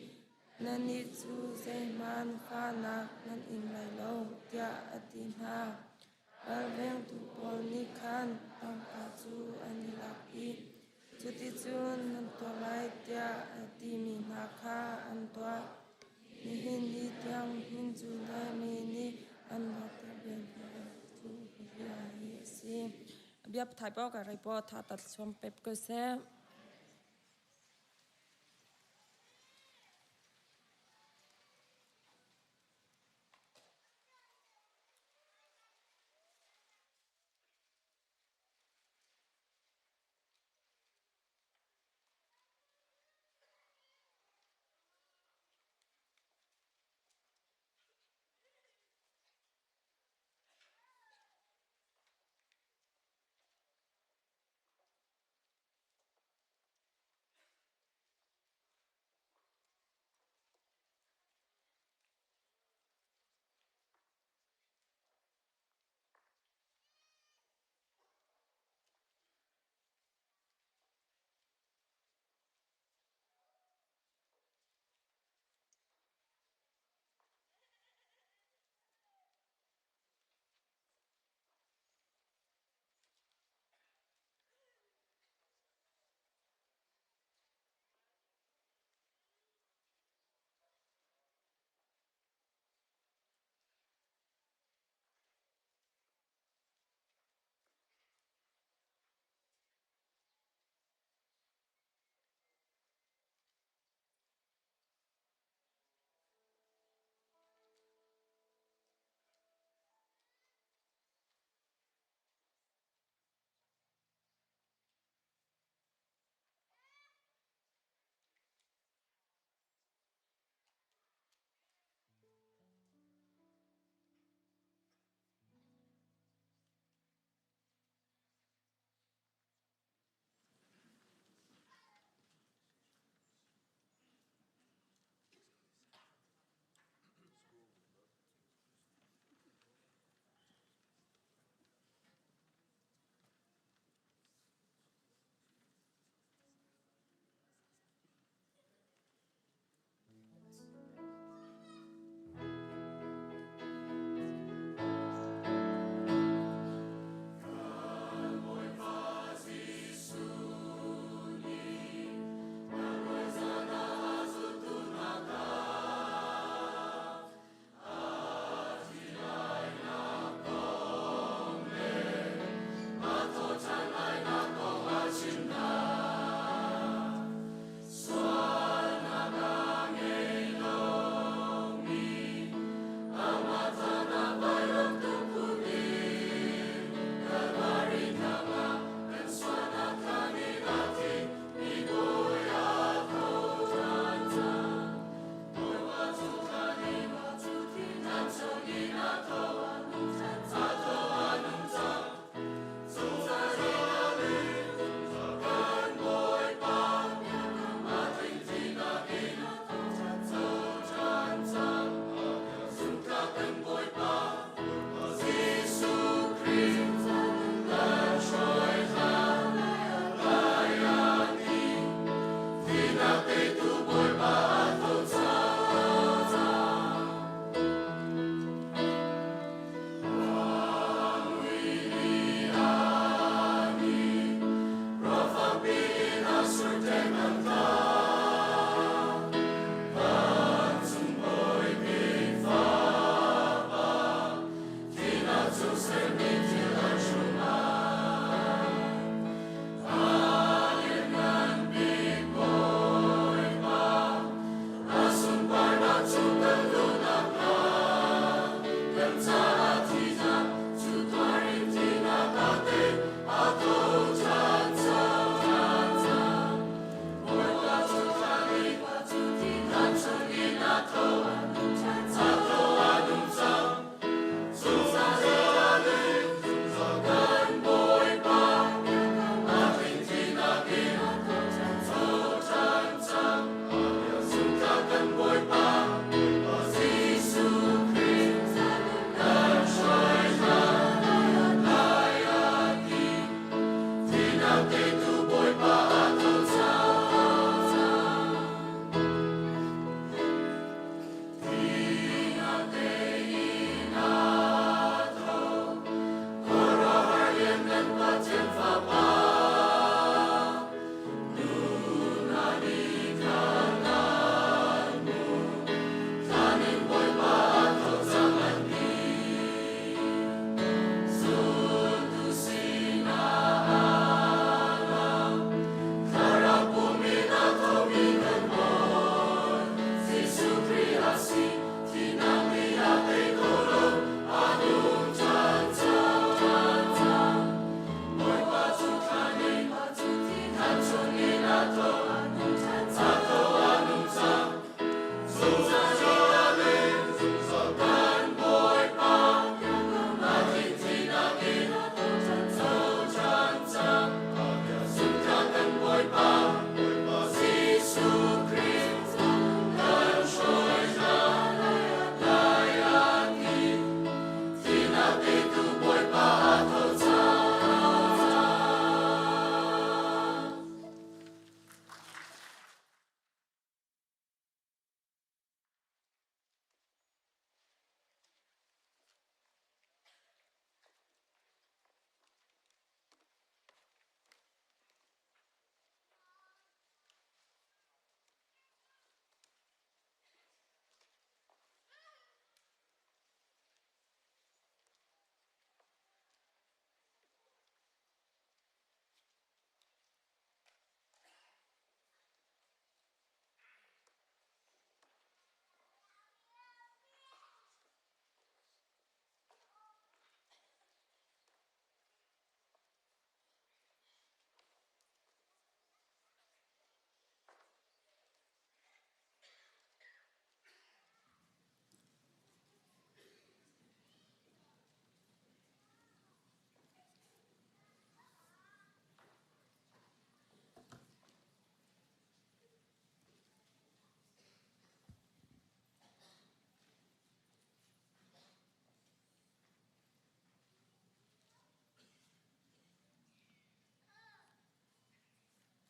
nannih cu zeihmanh fahnak nan ing lai lo, tiah a ti hna. Ralvengtu pawl nih khan tangka cu an i lak i cuticun nan tuah lai tiah a timi hna kha an tuah. Nihin ni tiang hin Judah mi nih an ruat bia hna cu hi bia hi a si. Bia thai po ka rei po tha tat suam pep ko seh.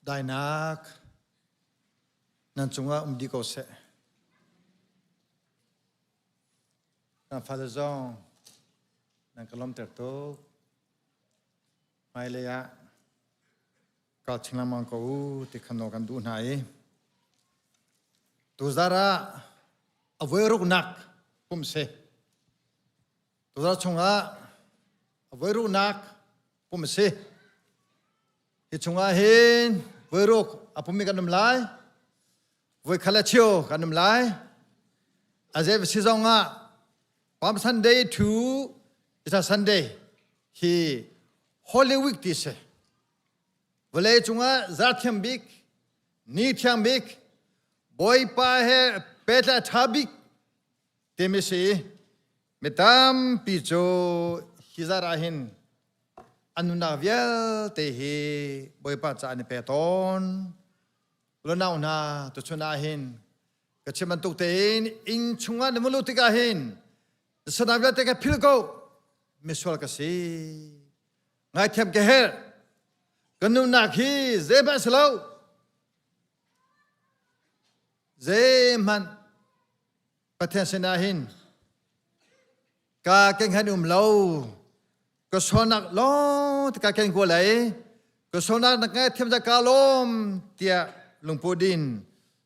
Dainak nan cungah um dih ko seh. Kan fale zong nan ka lawmter tuk. Hmailei ah kal chin lengmang ko u ti khan nawl kan duh hna i tuzar ah a voi ruknak pum si. Tuzar chungah a voi ruknak pum si. Hi chungah hin voi ruk a pummi kan um lai. Voi khat le cheu kan um lai. A zei si zong ah Palm Sunday to Easter Sunday hi Holy Week ti si. Vawlei cungah zarthiam bik, ni thiang bik, Bawipa he pehtlaih ṭha bik timi si. Mi tampi cu hi zar ah hin an nunnak vialte hi Bawipa caah an i pe tawn. Lunau hna, tuchun ah hin ka chim bantuk tein inn chungah na vun luh tikah hin sanak vialte ka philh ko misual ka si ngaithiam ka herh ka nunnak hi zeihmanh si lo zeihmanh Pathian sinah hin ka kenghan um lo ka sualnak lawng te ka ken ko lai ka sualnak na ngaithiam za ka lawm tiah lungput din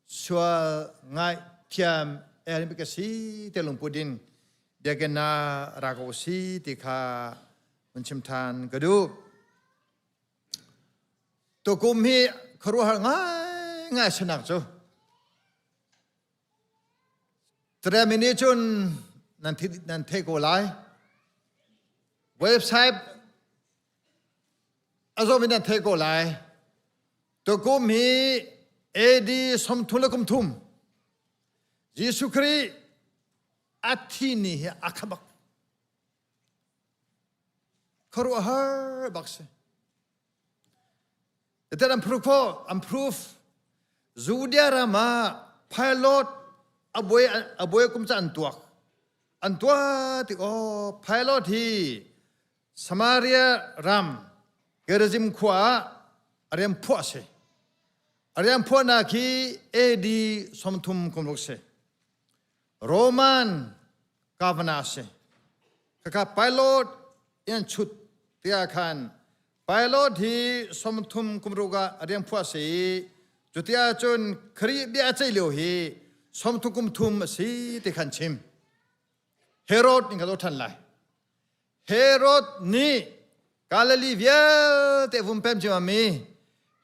sual ngaithiam el ka si te lungput din biakinn na ra ko si ti kha mun chim than ka duh tukum hi khuaruahhar ngai ngai sanak cu Tremi nih cun nan nan theih ko lai. Website a zawm in nan theih ko lai. Tukum hi AD 30 le kum thum Jesuh Khrih a thi ni hi a khabak. Khuaruahhar bak si. Then an proof an proof Judea ram ah pilot a buai kum ca an tuak an tuah tik aw pilot hi Samaria ram Gerizim khua ah a rian phuah si a rian phuahnak hi AD 30 kum ruk si Roman governor si khakha pilot in chut tiah khan Pilot hi 30 kum ruk ah a rian phuah si i cuti ahcun Khrih bia a ceih lio hi 30 kum thum a si ti khan chim. Herod in ka zoh ṭhan lai. Herod nih Galilee vialte vum pem mi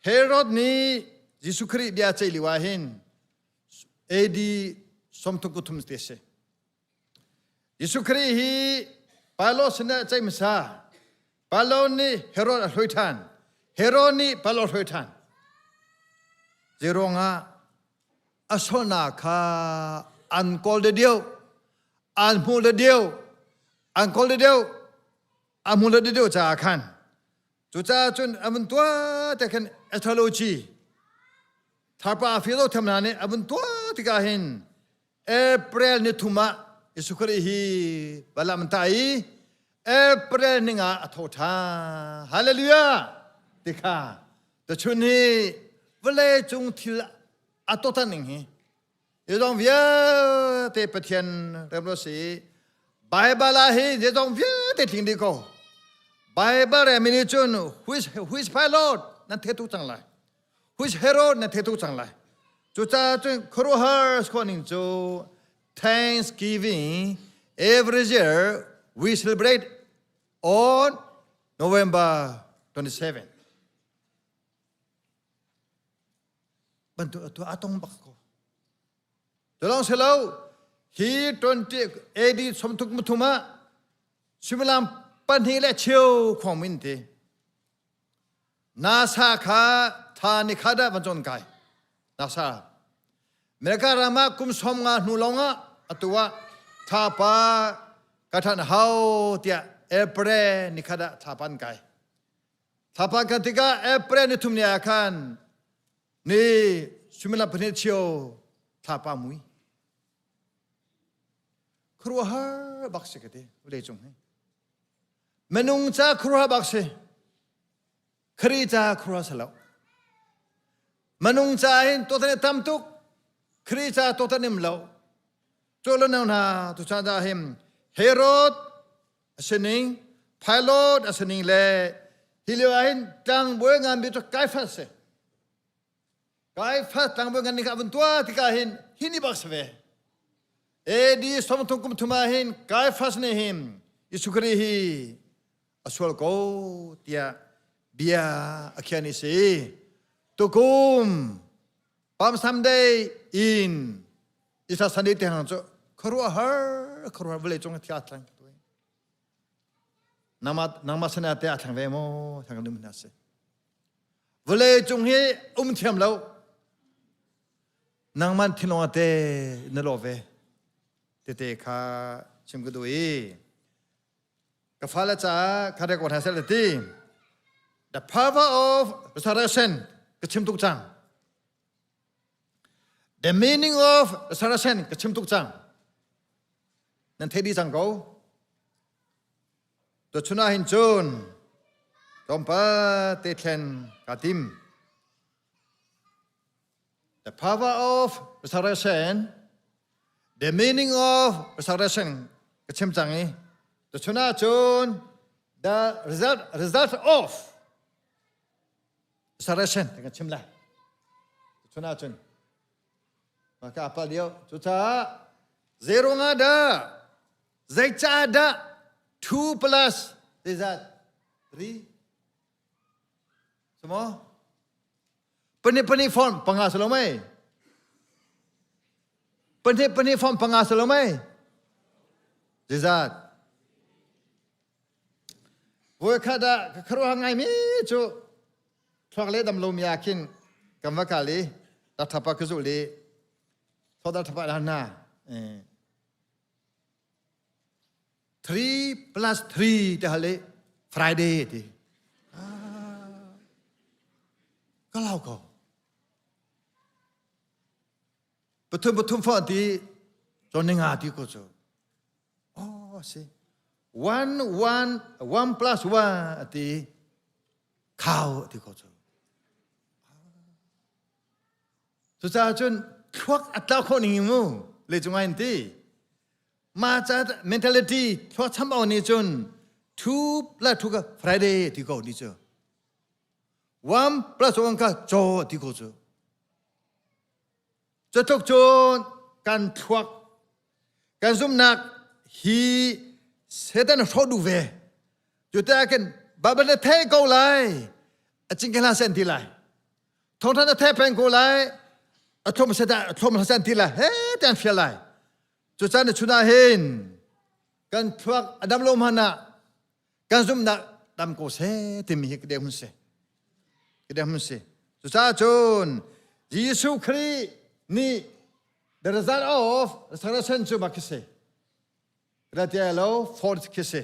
Herod nih Jesuh Khrih bia ceih lio ah hin AD 30 kum thum ti a si. Jesuh Khrih hi Pilate sinah a ceih hmasa. Pilate nih Herod a hloi ṭhan. Herod nih Pilate a hloi ṭhan. Zeiruangah a sualnak kha an kawl de deuh, an hmu de deuh, an kawl de deuh, an hmu de deuh caah khan cucaah cun a vun tuah te khan astrology tharpa a filo tham hna nih a vun tuah tikah hin April ni thum ah Jesuh Khrih hi valam an tah i April ning ah a tho ṭhan. Hallelujah! Tikha tuchun hi vawlei cung thil a totan ning hi zeizong vialte Pathian remlo si Bible ah hi zeizong vialte tling dih ko. Bible remi nih cun who is pilot nan the tuk cang lai. Who is Herod na the tuk cang lai. Cucaah cun khuaruahhar khawh ning cu Thanksgiving every year we celebrate on November 27. Bantuk atu atong bak ko. Tulong selo hi 20 AD somthuk muthum ah suimilam pahnih le cheu khong min ti. NASA kha tha ni kha dah van cawn kai. NASA. America ram ah kum som nga hnu lawng ah atu ah thapa ka than hau tiah April ni kha dah thapa an kai. Thapa kan tikah April ni thum ni ah khan ni suimilam pahnih chio thapa mui. Khuaruahhar bak si ka ti vawlei cung hi. Minung ca khuaruahhar bak si. Khrih ca khuaruahhar si lo. Minung ca hin tuahtan tam tuk. Khrih ca tuahtan im lo. Cu lo hna tu chan dah him Herod a sining, Pilate a sining le hi lio ah hin tlangbawi ngan bik cu Caiaphas si. Caiaphas tlangbawi ngan nih kha a vun tuah tikah hin hi ni bak si ve. AD 30 kum thum ah hin Caiaphas nih hin Jesuh Khrih hi a sual ko tiah bia a khian i si. Tukum Palm Sunday in Easter Sunday te hang cu khuaruahhar khuaruahhar vawlei cung thil aa thleng. Nangmah nangmah sana te aa thleng ve maw thang dum hna si. Vawlei cung hi um thiam lo. Nangman thinlung te na lo ve. Tete kha chim ka duh i ka fale caah kha record hna seh ti. The power of resurrection ka chim tuk cang. The meaning of resurrection ka chim tuk cang. Nan thei dih cang ko. Tuchun ah hin cun tlawmpal te thlen kaa tim. The power of resurrection, the meaning of resurrection ka chim cang i tuchun ah cun the result of resurrection ka chim lai. Tuchun ah cun Maka apa lio cucaah zeiruang ah dah zeicah dah 2 plus zeizat 3 Sumo pahnih pahnih form panga salo mei pahnih pahnih form panga salo mei zeizat Voikhat ah ka khuaruahhar ngaimi cu thluak le dam lomi ah khin kan va kal i thapa ka zulh i sodar thapa la hna 3 plus 3 te hal i Friday ti ka lau ko pathum pathum fa ti chon ninga ti ko cu Oh, si. One, one, one plus one ati khau ati ko cu. Cucaah cun thluak a tlau khawh ning mu le cu ngai ti. Ma ca mentality thluak cham au ni cun two plus two ka Friday ti ko ni cu. One plus one ka chaw ti ko cu. Cutluk cun kan thluak kan zumhnak hi Satan a hrawh duh ve. Cucaah kan Bible na thei ko lai, a cing hlah seh an ti lai. Thawngtha na thei peng ko lai, a thlom seh a thlom hlah seh an ti lai. He te an fial lai. Cucaah na chun ah hin kan thluak a dam lo hmanh ah kan zumhnak dam ko seh timi hi ka deh hun si. Ka deh hun si. Cucaah cun Jesuh Khrih nih the result of resurrection cu mak khi si. Ratia lo force khi si.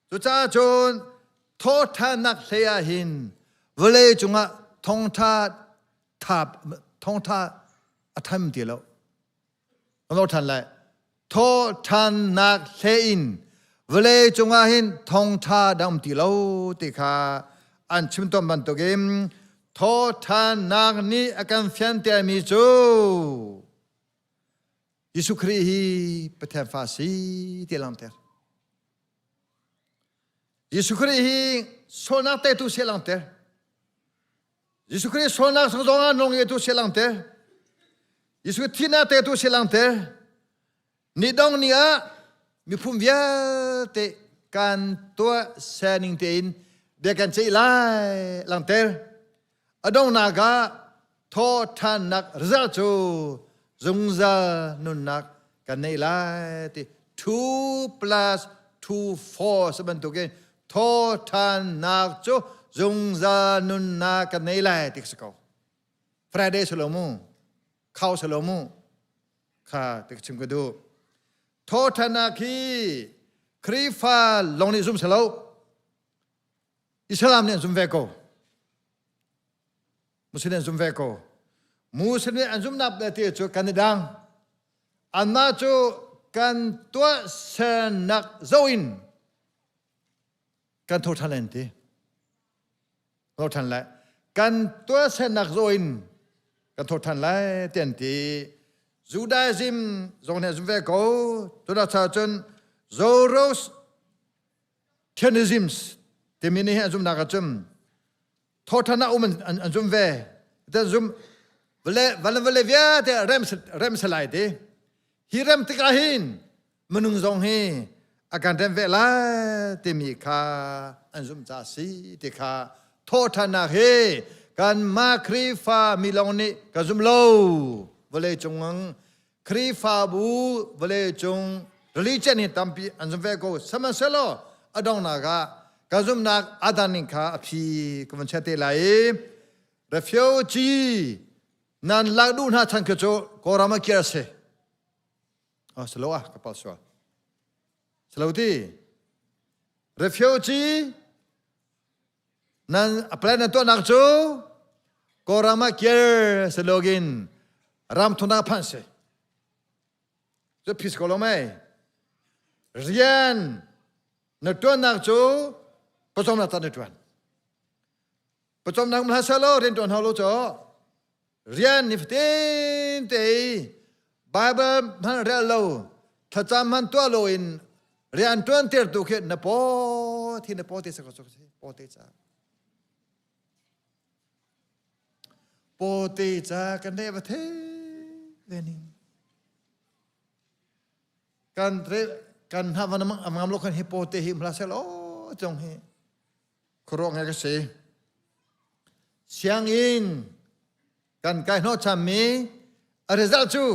Cucaah cun thawhthannak hlei ah hin vawlei cungah thongtha thap thongtha a tham ti lo. Kan than lai. Thawhthannak hlei in vawlei cungah hin thongtha dang ti lo ti kha an chim tawn bantukin thawhthannak nih a kan fiantermi cu Jesuh Khrih hi Pathian fa si ti langhter. Jesuh Khrih hi sualnak teitu si langhter. Jesuh Khrih sualnak zong ah nung tu si langhter. Jesuh thihnak teitu si langhter. Ni dong ni ah miphun vialte kan tuah sining tein bia kan ceih lai langhter. A donghnak ah thawhṭhannak result cu zungzal nunnak kan neih lai ti 2 plus 2 4 sa bantukin thawhṭhannak cu zungzal nunnak kan nei lai ti si ko. Friday salo mu, khau salo mu, kha ti ka chim ka duh. Thawhṭhannak hi Khrihfa lawng nih zum salo, Islam nih an zum ve ko. Muslim an zum ve ko. Muslim nih an zumnak te cu kan i dang. Anmah cu kan tuahsernak zo in kan tho ṭhan len ti. Tho ṭhan lai. Kan tuahsernak zo in kan tho ṭhan lai ti an ti. Judaism zong nih an zum ve ko. Tunah cha cun Zoroastrianism timi nih hin an zumnak ahcun thawṭhan ah um an zum ve an zum vale vale vialte rem rem salai ti hi rem tikah hin minung zong hi a kan rem ve lai timi kha an zum ca si ti kha thawṭhannak hi kanmah Khrihfa mi lawng nih ka zum lo vawlei cung Khrihfabu vawlei cung religion hi tampi an zum ve ko sihmanhsehlaw a donghnak ah ka zumhnak a dan ning kha a phi ka van chia te lai i refugee nan lak duh hna chan khi cu Kawlram ah kir a si. Oh, salo ah ka pal sual. Salo ti. Refugee nan apply nan tuahnak cu Kawlram ah kir silogin ram thumnak phan si. Cu phis ko lo mei. Rian na tuannak cu pawcawmnak ta na tuan. Pawcawmnak hla selo rian tuan hau lo cu rian ni fatin te Bible hman rel lo thlacam hman tuah lo in rian tuan tir tu khi na paw thi na paw te sa ko paw te ca paw te ca kan ne va the ve ning kan re kan ha van am ngam lo kan hi paw te hi mla sel o chong hi khuaruah ngai ka si. Sianginn kan kai hnawhchammi a result cu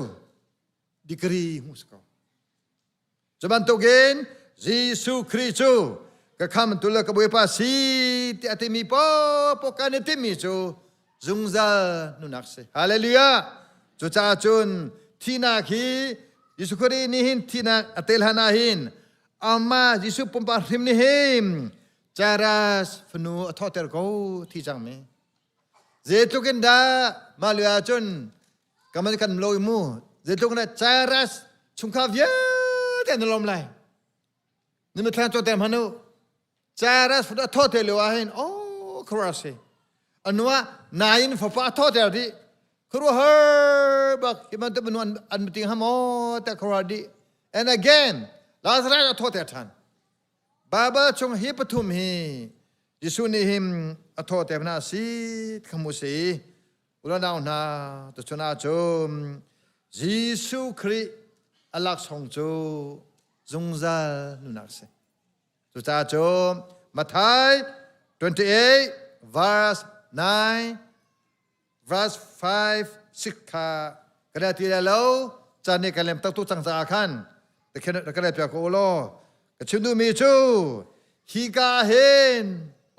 degree hmu si ko. Cu bantukin Jesuh Khrih cu ka kham tu le ka bawipa si ti a timi paohpaoh kan i timmi cu zungzal nunak si. Hallelujah! Cucaah cun thihnak hi Jesuh Khrih nih hin thihnak a tel han ah hin amah Jesuh pumpak hrim nih hin Jairus fanu a thawhter ko thi cangmi. Zeitluk in dah mah lio ahcun kaman kan lo i mu zeitluk in dah Jairus chungkhar vialte an lawm lai. Ni mithlan cawter hmanh u. Jairus fanu a thawhter lio ah hin oh khuaruah si. Anu ah nain fapa a thawhter dih. Khuaruahhar bak hi bantuk minu an ting hamo te khuaruah dih. And again Lazarus a thawhter ṭhan. Baibal chung hi pathum hi Jesuh nih hin a thawhter hna si khamu si unau hna tuchun ahcun Jesuh Khrih a laksawng cu zungzal nunnak si. Cucaah cun Matthai 28 verse 9 verse 5 6 kha ka rel ti lai lo caan nih kan lem tak tuk cang caah khan ka rel piak ko u law ka chim duhmi cu hi ka hin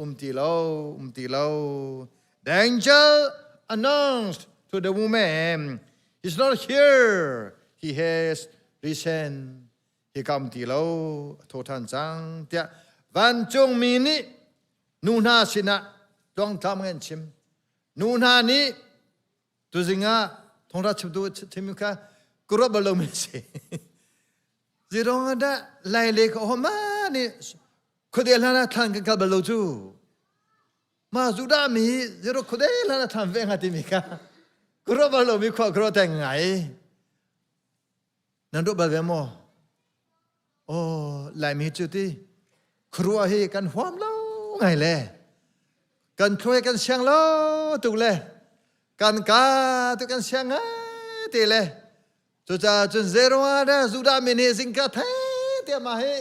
um ti lo um ti lo the angel announced. to the woman, He's not here. He has risen. Hi kam ti lo, a tho ṭhan cang, tiah vancungmi nih nu hna sinah tluangtlam ngai an chim. Nu hna nih tuzing ah thawngṭha chimtu chim kha ka ruat bal lomi a si. Zeiruang ah dah lai le ka homa nih khuade hlan ah thlan kan kal bal lo cu. Ma Judah mi zero khuade hlan ah thlan ve hnga timi kha ka ruat bal lomi khua ka ruat theng ngai. Nan ruat bal ve maw? Oh, Laimi cu ti khuaruah hi kan huam lo ngai le kan thluai kan siang lo tuk le kan ka tu kan siang ngai te le cucaah cun zeruang dah Judah mi nih zingka thei te mah hi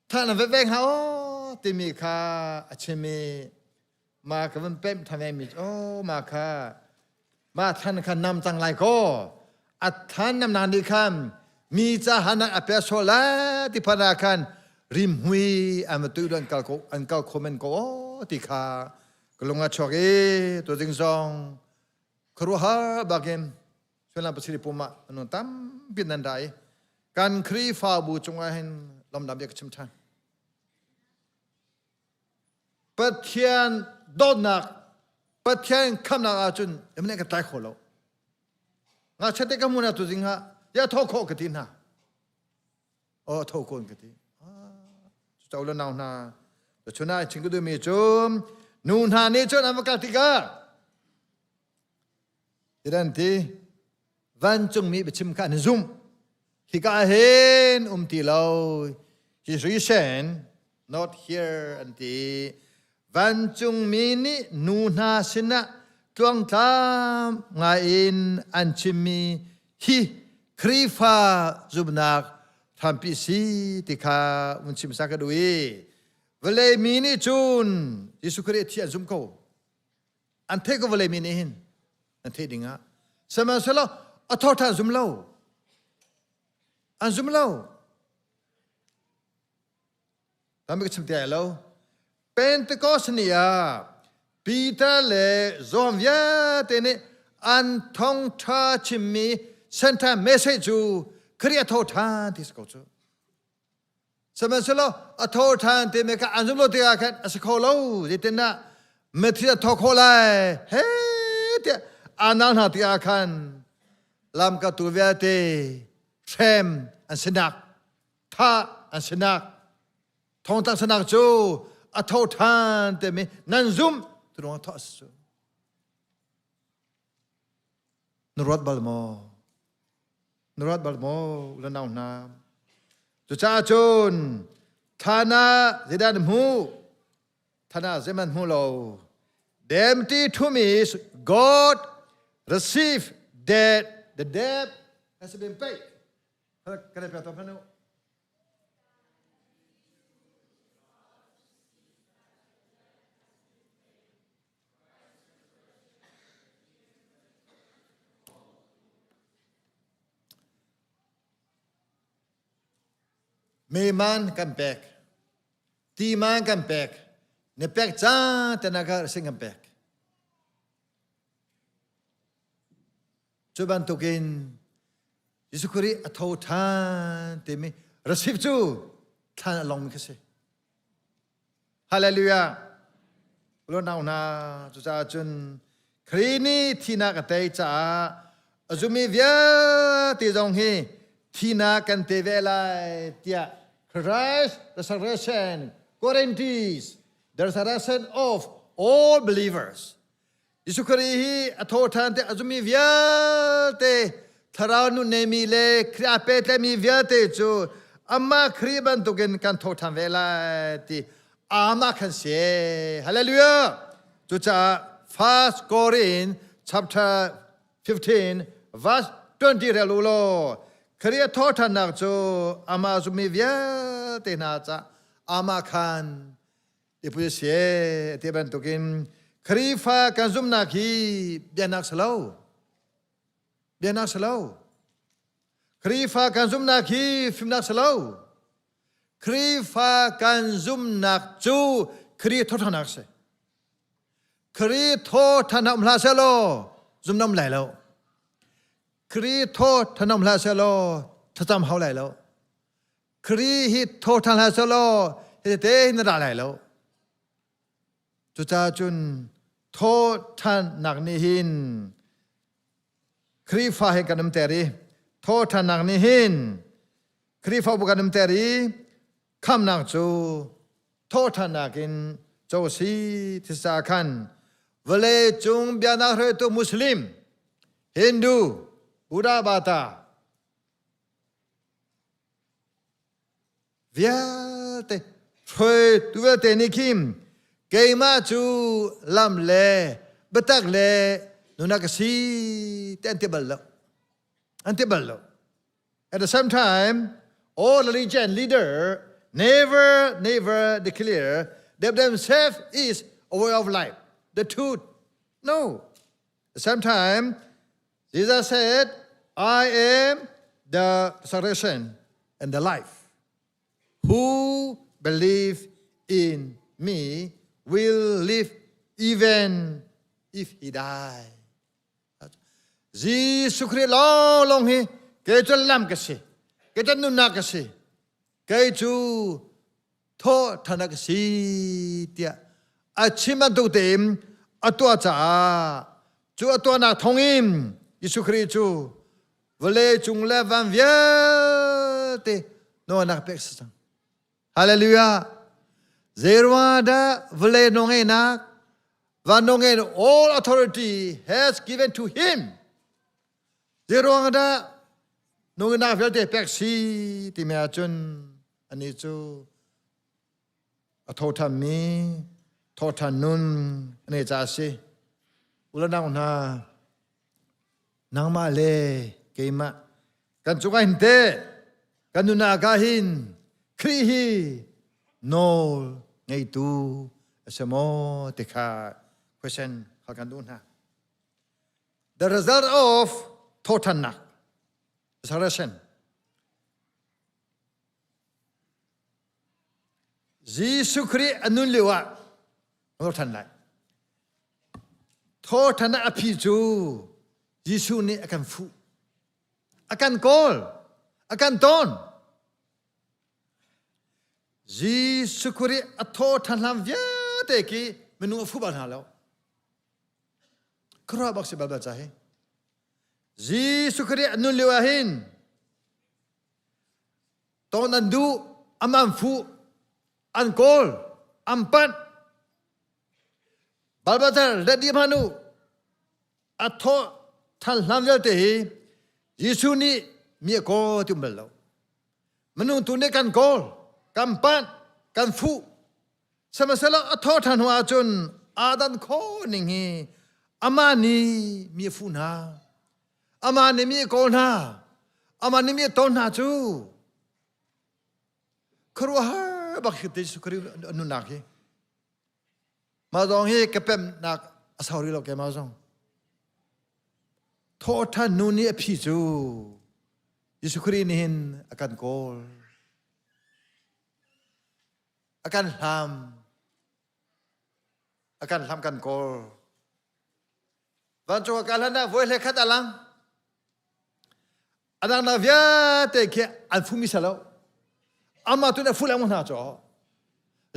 tha na veveng ha o timi kha a chim i ma ka van pemh than mi oh ma kha ma than kha nam cang lai ko a than nam na ni khan mi cha han a pe so la ti phana khan rim hui an tu don kal ko an kal khomen ko ti kha kalunga chok e to jing zong kharuha bakin Sulan pasiri puma anu tampi nan dai kan Khrihfabu cungah hin lomdam bia ka chim ṭhan. Pathian dawtnak Pathian khamnak ahcun emne ka tlai kho lo. Ngakchia te ka hmun ah tuzing ah ya tho kho ka ti hna. Oh tho kon ka ti. Cu lo nau hna. Chuna ching ka du mi cu nu hna nih cun an va kal tikah Tiran ti vancungmi biachim kha an zumh. Hika hin um ti lo. He's risen, not here an ti. Vancungmi nih nu hna sinah tluangtlam ngaiin an chimmi hi Khrihfa zumhnak hrampi si ti kha un chim sa ka duh i vawlei mi nih cun Jesuh Khrih thi an zum ko. An theih ko vawlei mi nih hin an theih ding ah sihmanhsehlaw a thawṭhan zum lo an zum lo tampi ka chim ti ai lo Pentecost ni ah Peter le John vialte nih an thawngṭha chimmi center message cu Khrih a tho ṭhan ti si ko cu Sihmanhsehlaw a tho ṭhan timi kha an zumh lo tikah khan a si kho lo zeitindah mithi a tho khawh lai he tiah aa nal hna tikah khan lamkaltu vialte hrem an sinak thah an sinak thongtang sinak cu a tho ṭhan timi nan zumh tu ruangah thawh a si cu Na ruat bal maw? Na ruat bal maw, u nau hna? Cucaah cun thlan ah zeidah na hmuh? Thlan ah zeihmanh hmu lo. The empty tomb is God received that the debt has been paid. Kan i pek to Me man kan pek. Ti man kan pek. Na pek ca te na ka sing kan pek. Cu bantukin Jesuh Khrih a tho ṭhan timi receive cu thlan a longmi kha si. Hallelujah. Ulonau hna cucaah cun Khrih nih thihnak a tei caah a zummi vialte zong hi thihnak kan te ve lai tiah Christ resurrection guarantees the resurrection of all believers. Jesuh Khrih hi a tho ṭhan te a zummi vialte thlarau nun neimi le Khrih aa pehtlaimi vialte cu amah Khrih bantukin kan tho ṭhan ve lai ti amah khan si. Hallelujah! Cucaah First Korin chapter 15 verse 20 rel u law Khrih a thawhṭhannak cu amah zummi vialte hna ca amah khan Tipil si ti bantukin Khrihfa kan zumhnak hi bianak si lo. Bianak si lo. Khrihfa kan zumhnak hi fimnak si lo. Khrihfa kan zumhnak cu Khrih thawṭhannak si. Khrih thawṭhannak um hlah seh law. Zumnam lai lo. Kri tho thanom hlah seh law thlacam hau lai lo. Kri hi tho than hlah seh law hi te na ra lai lo. Cucaah cun tho than nak nih hin Khrihfa he kan umter i tho than nak nih hin Khrihfabu kan umter i khamnak cu thawhṭhannak in co si thisa khan vawlei cung biaknak hruaitu Muslim, Hindu, Buddha bata vialte hruaitu vialte nih khin keimah cu lam le biatak le nunak ka si ti an ti bal lo. An ti bal lo. At the same time, all religion leader never, never declare that themselves is a way of life, the truth. No. At the same time, Jesus said, I am the resurrection and the life. Who believe in me will live even if he die. Jesuh Khrih lawnglawng hi kei cu lam ka si kei cu nunnak ka si kei cu thawhthan ka si tiah a chim bantuk tein a tuah caah cu a tuahnak thawngin Jesuh Khrih cu vawlei cung le van vialte nawlnak pek si cang. Hallelujah. Zeiruangah dah vawlei nawlngeihnak van nawlngeihnak all authority has given to him. Zeiruangah dah nawlngeihnak vialte pek si timi ahcun anih cu a thothanmi thothan nun ani ca a si. Ulanau hna nangmah le keimah kan cungah hin teh kan nunnak ah hin Khrih hi nawl ngeitu a si maw ti kha question hal kan duh hna. The result of thawhthannak resurrection Jesuh Khrih a nun lio ah thawhthan lai. Thawhthan a phi cu Jesuh nih a kan fuh. A kan kawl. A kan tawn. Jesuh Khrih a thawhthan hlan vialte khi minung a fuh bal hna lo. Khuaruah bak si bal bal ca hi. Jesuh Khrih a nun lio ah hin Tawn an duh, am an fuh, an kawl, an panh. Balbatar let dih hmanh u. A thawh than hlan vialte hi Jesuh nih mi a kawl ti um bal lo. Minung tu nih kan kawl, kan panh, kan fuh. Sihmanhsehlaw a thawh ṭhan hnu ahcun aa dan khawh ning hi amah nih mi a fuh hna. Amah nih mi a kawl hna. Amah nih mi a ton hna cu khuaruahhar bak hi Jesuh Khrih nunnak hi. Mah zong hi ka pemnak a sau rih lo keimah zong. Thawhṭhan nu nih a phi cu Jesuh Khrih nih hin a kan kawl. A kan hlam. A kan hlam kan kawl. Vancung a kal hlan ah voi hlei khat a lang. A dangdang vialte khi an fumi sa lo. Amah tu nih a fu lengmang hna caw.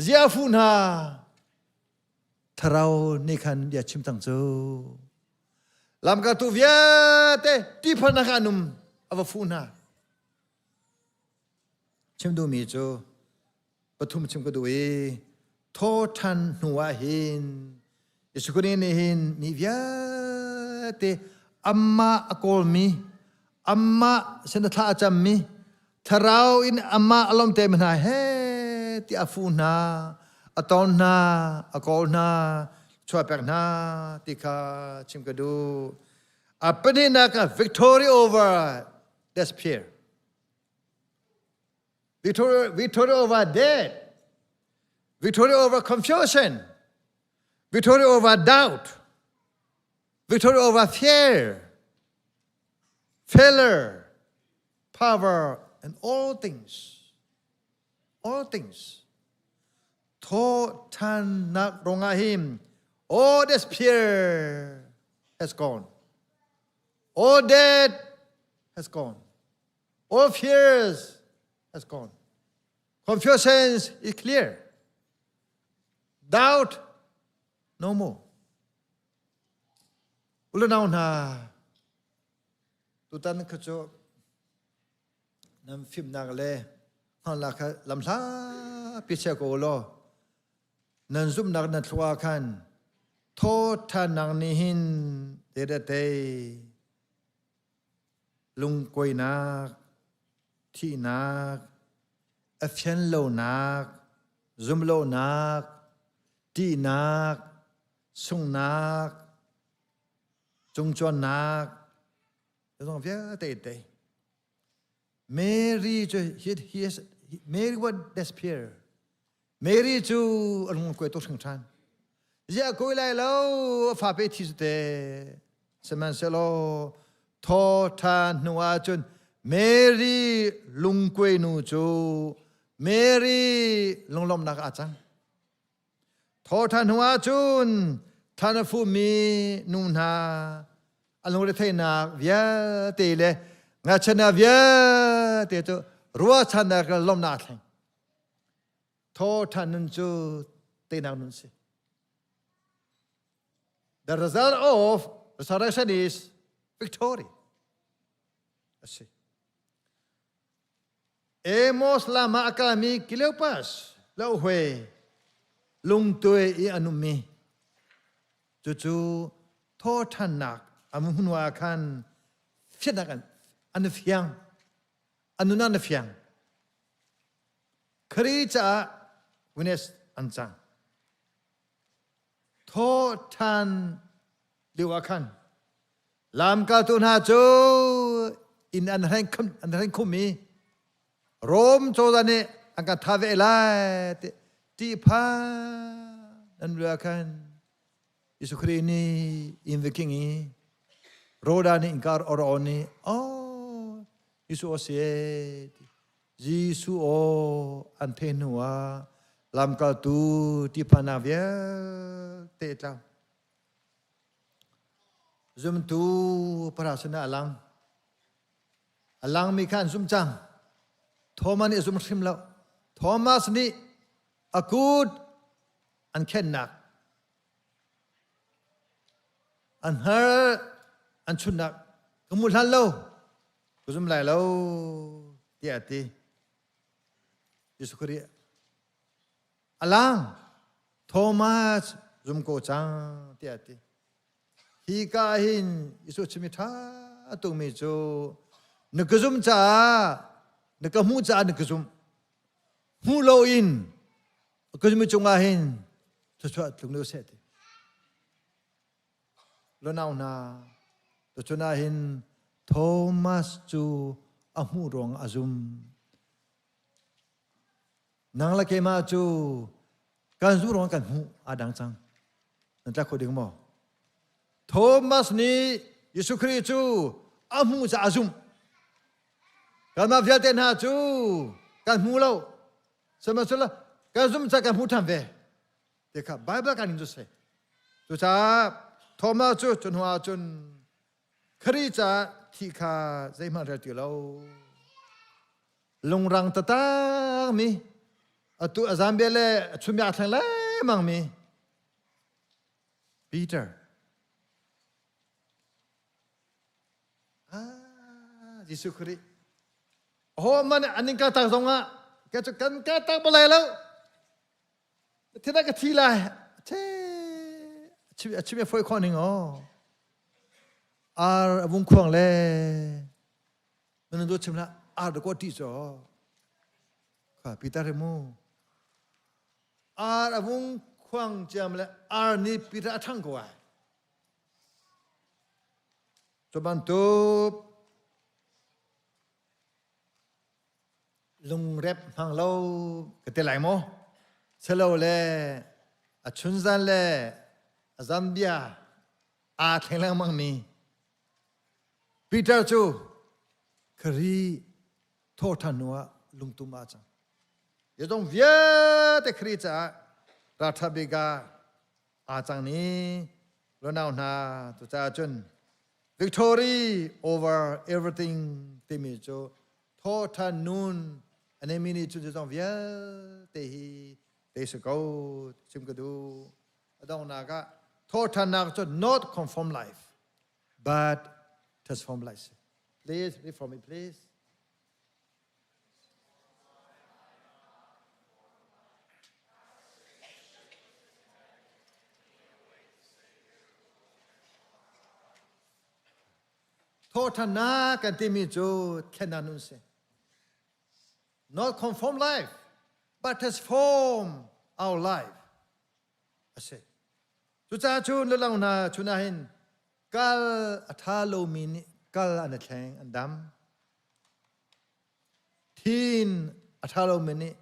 Zia fu hna thlarau nih khan bia chim cang cu. Lamkaltu vialte tiphalnak an um a va fu hna. Chim duhmi cu pathum chim ka duh i thawṭhan hnu ah hin Jesuh Khrih nih hin mi vialte amah a kawlmi amah sin a thla a cammi thlarau in amah a lawmte mi hna he ti a fuh hna a ton hna a kawl hna chuah pek hna ti kha chim ka duh a pahnihnak ah victory over despair Victory, victory over death. Victory over confusion. Victory over doubt. Victory over fear. Failure, power, and all things. All things. Tho than nak rongah him, all this fear has gone. All death has gone. All fears has gone. Confusion is clear. Doubt no more. Ulanau hna tutan kha cu nan fimnak le hngalhnak kha lamhla pi chia ko law nan zumhnak nan thlua khan thaw ṭhannak nih hin te te lungkuainak, thihnak, a fianlonak, zumlonak, ṭihnak, sunghnak, cungcuannak, zong vialte te. Mary cu he, he, Mary was despair. Mary cu a lung kuai tuk hringhran. Ziah koi lai lo a fa pe thi cu te. Sihmanhsehlaw thaw ṭhan hnu ahcun Mary lungkuai nu cu Mary lunglawmhnak ah cang. Thaw ṭhan hnu ahcun thlan a fuhmi nu hna a lungretheihnak vialte le ngakchiatnak vialte cu ruahchannak le lawmhnak a thleng. Thawṭhan nun cu teinak nun si. The result of resurrection is victory. Asi. Amos lama a kalmi Kleopas lo hue lungtuai i an ummi cucu thawṭhannak a hnu ah khan fiannak an fiang an nun an fiang Khrih caah witness an cang. Thawhṭhan lio ah khan lamkaltu hna cu inn an hren khum i Rom cozah nih an kan thah ve lai ti ṭihphan an lio ah khan Jesuh Khrih nih inn va king i Rhoda nih innka a rak on i oh Jesuh a si ee Jesuh aw an theih hnu ah lamkaltu ṭihphannak vialte a tlau. Zumtu para sinah a lang. A langmi kha an zumh cang. Thomas nih a zum hrim lo. Thomas nih a kut an khennak an hngar an chunnak ka hmu hlan lo ka zum lai lo tiah a ti Jesuh Khrih a lang Thomas zum ko cang tiah a ti hi ka hin Jesuh chimi ṭha tukmi cu na ka zum caah na ka hmuh caah na ka zum hmuh loin ka mi cungah hin thluachuah tlung deuh seh ti lonau hna tuchun ah hin Thomas cu a hmuh ruang a zum nang le keimah cu kan zuh ruang kan hmuh aa dang cang nan tlak kho ding maw Thomas nih Jesuh Khrih cu a hmuh caah a zumh kanmah vialte hna cu kan hmu lo Sihmanhsehlaw kan zumh ca kan hmuh ṭhan ve ti kha Baibal kan in cu si. Cucaah Thomas cu cu hnu ah cun Khrih caah thih kha zeihmanh rel ti lo. Lungrang taktak mi atu a zambia le a chumia a thleng lengmang mi Peter Ah, Jesuh Khrih. Ho man an in ka tak zong ah ka cu kan ka tak balai lo. Thina ka thi lai. Che a chim foi kho ning o. Ar avung khuang le nan do chim la ar da ko ti cho. Kha Peter mu. Ar avung khuang chiam le ar ni Peter a thang ko ai. Cu bantuk lungrep hmang lo ka ti lai maw? Silole a chunzan le a zambia aa thleng lengmangmi Peter cu Khrih thawhṭhan hnuah lungtum aa cang. Zeizong vialte Khrih caah ralṭha bik ah aa cang ni lunau hna cucaah cun. Victory over everything timi cu thawṭhan nun a neimi nih cun zeizong vialte hi te si ko chim ka duh. A donghnak ah thawṭhannak cu not conform life but transform life. Please read for me please. Thawṭhannak kan timi cu thlennak nun si. Not conform life, but transform our life. A si. Cucaah cun lalang hna chun ah hin kal a ṭha lomi nih kal an i thleng an dam. Thin a ṭha lomi nih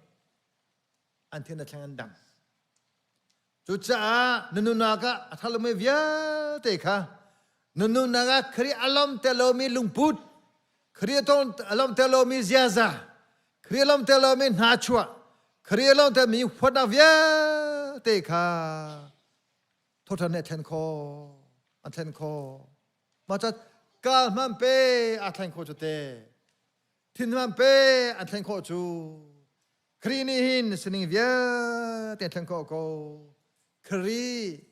an thin a thleng an dam. Cucaah na nunnak ah a ṭha lomi vialte kha na nunnak ah Khrih a lawmter lomi lungput, Khrih a lawmter lomi ziaza, Khrih a lawmter lomi hnachuah, Khrih a lawmtermi huatnak vialte kha thawṭhan nih a thlen khawh, an thlen khawh. Mah ca kal hmanh pe aa thleng khawh cu te. Thin hmanh pe an thlen khawh cu. Khrih nih hin sining vialte a thlen khawh ko. Khrih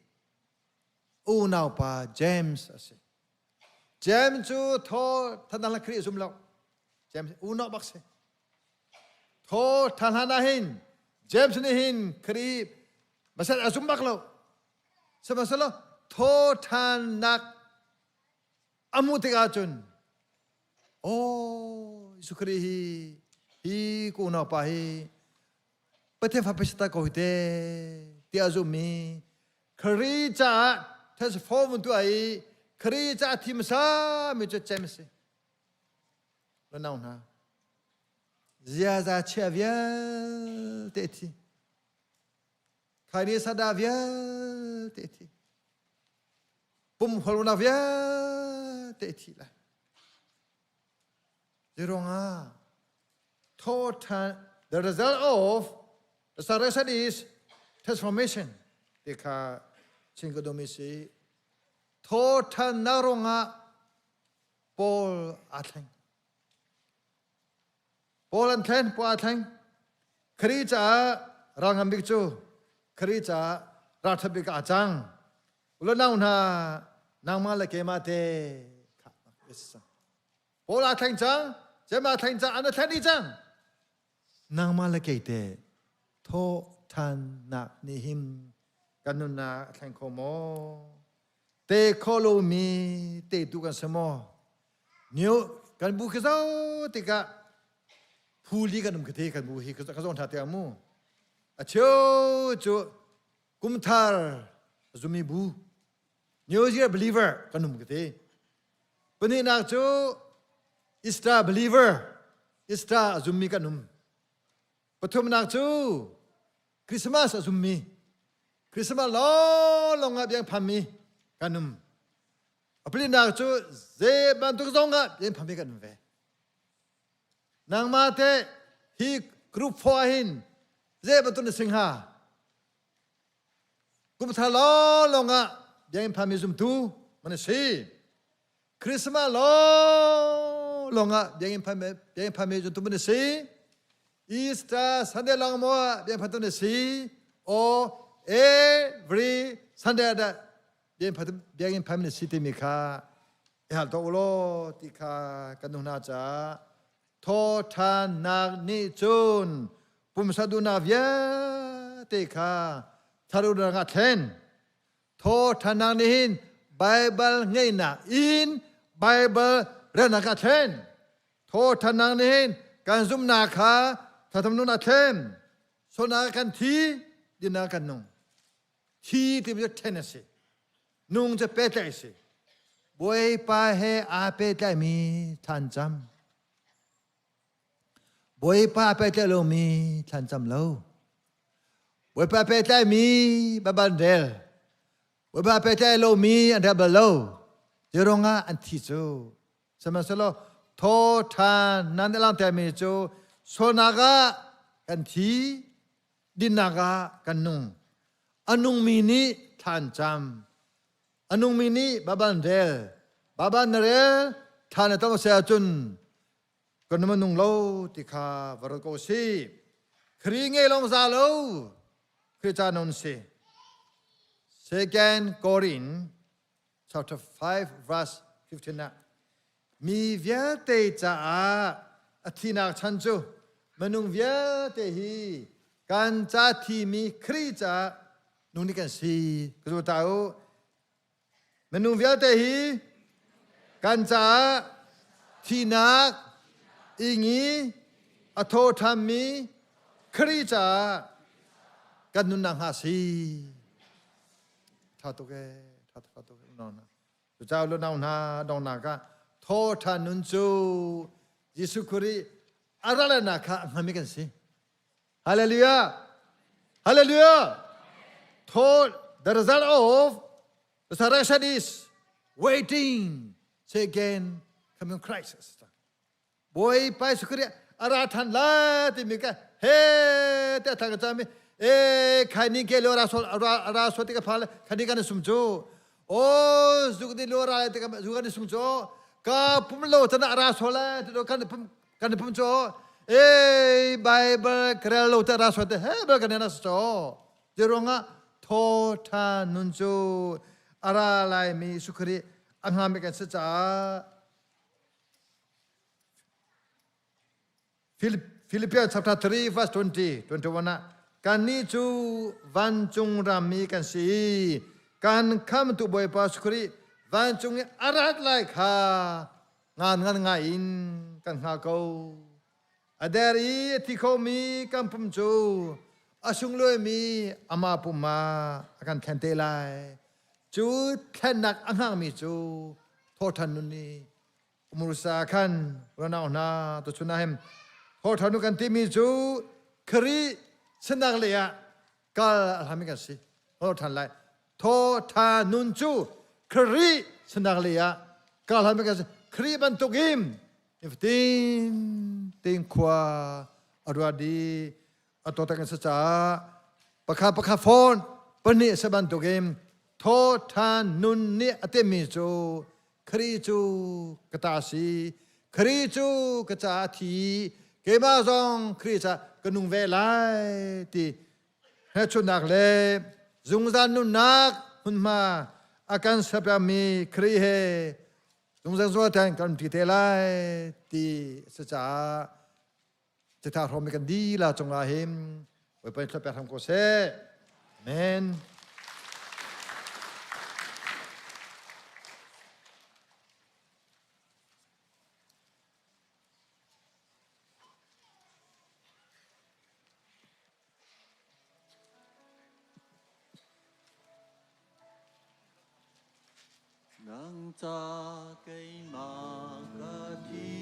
unaupa James a si. James cu thaw than hlan Khrih a zum lo. James unau bak si. Thaw than hlan ah hin James nih hin Khrih masal a zum bak lo. Sihmanhsehlaw thaw thannak a hmuh tikah cun aw Jesuh Khrih hi hi ka unaupa hi Pathian fa pei ko hi te tiah a zummi Khrih caah transform tuah i Khrih caah thi hmasa mi cu cem a si. Nau hna ziaza chia vialte thi Khaini sada vialte thi. Pum holnak vialte thi lai. Ziruangah thawṭhan the result of the resurrection is transformation ti kha chin ka dumi si. Thawṭhannak ruangah Paul aa thleng. Paul an thlen, Paul aa thleng. Khrih caah ral ngam bik cu Khrih caah ralṭhat bik ah aa cang. Ulanau hna, nangmah le keimah te kha Paul aa thleng cang, Jem aa thleng cang, an a thlen dih cang. Nangmah le kei te thawhthannak nih hin kan nunnak a thleng kho maw? Te kho lomi te tu kan si maw? Niu kan bu khi zo tikah phuli kan um khi te kan bu hi ka zong tha te mu. A cheu cu kumthar zumi bu New Year believer kan um khi te. Pahnihnak cu Easter believer Easter a zummi kan um. Pathumnak cu Christmas a zummi Christmas lawnglawng ah biang phammi kan um. A palinak cu zei bantuk zong ah biang phammi kan um ve. Nangmah te hi group 4 hin zei bantuk na sing ha? Kum thar lawnglawng ah bianginn phanmi zumtu man si. Christmas lawnglawng ah bianginn phanmi bianginn phanmi zumtu man si. Easter Sunday long mo ah bianginn phantu na si. Or every Sunday dah bianginn phantu bianginn phanmi na si timi kha i hal tuah u law ti kha kan nu hna caah thawṭhannak nih cun pumsa duhnak vialte kha tharunak ah thlen. Thawṭhannak nih hin Baibal ngeihnak in Baibal relnak ah thlen. Thawṭhannak nih hin kan zumhnak kha thatham nun ah thlen. Sualnak kan thi, dinnak kan nung. Thi timi cu ṭhen a si. Nung cu pehtlaih a si. Bawipa he aa pehtlaimi thlancam. Bawipa pehtlaih lomi thlancam lo. Bawipa pehtlaimi Baibal an rel. Bawipa pehtlaih lomi an rel bal lo. Cu ruangah an thi cu. Sihmanhsehlaw thaw ṭhan nan i langhtermi cu sualnak ah kan thi, dinnak ah kan nung. A nungmi nih thla an cam. A nungmi nih Baibal an rel. Baibal na rel thla na tam a si ahcun kan nung lo ti kha va ruat ko si. Kri ngei lawng za lo. Kri ca non si. Second Korin chapter 5 verse 15 ah mi vialte caah a thinak chan cu minung vialte hi kan ca thimi Khrih caah nu nih kan si ka zu ta u minung vialte hi kan caah thinak ingi a tho ṭhanmi Khrih caah kan nunnak hnga si Tha tuk ee, tha tha tuk ee, unau hna. Cucaah unau hna donghnak ah thaw ṭha nun cu Jesuh Khrih a ralnak kha a hmami kan si. Hallelujah! Hallelujah! Thaw, the result of resurrection is waiting second coming Christ. Bawipa Jesuh Khrih a ra ṭhan lai timi ka he te thang ka cami e khaini ke lo ra sol ra so ti ka phal khani kan sum cu o zuk di lo ra ti ka zu kan sum cu ka pum lo chana ra so la ti do kan pum kan pum cu e bible krel lo ta ra so te he bel kan na so ti ruangah tho tha nun cu ara lai mi sukhri angami kan se caah Philippians chapter 3 verse 20 21 ah kannih cu vancung rammi kan si i kan khamtu Bawipa Jesuh Khrih vancung i a rat lai kha ngan ngan ngai in kan hngal ko. A der i a thi khomi kan pum cu a sunglawimi amah pum ah a kan thlen te lai. Cu thlennak a hngakmi cu thawhṭhan nun nih Umursa khan unau hna tuchun ah hin thawhṭhan nu kan timi cu Khrih sinak lei ah kal a hlami kan si. Thawhṭhan lai. Thawhṭhan nun cu Khrih sinak lei ah kal hlami kan si. Khrih bantukin nifatin tein khua a ruat i a tawtak an si caah pakhat pakhat fawn pahnih a si bantukin thawṭhan nun nih a temmi cu Khrih cu ka ta si Khrih cu ka caah a thi keimah zong Khrih caah ka nung ve lai ti hmelchunhnak le zungzal nunnak hmunhma a kan serpiakmi Khrih he zungzal zual tiang kan umṭi te lai ti a si caah Citha hrawm kan dila cungah hin Bawipa nih thluachuah pek hram ko seh. Amen. Nang ca keimah ka thi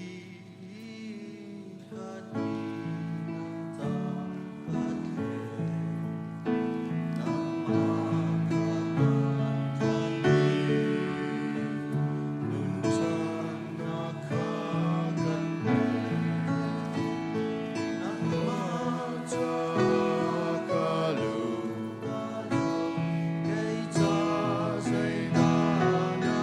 ka thi nang ca ka thi nangmah ka ka thi nun chan kha kan nangmah ca ka lu kei ca zeidah na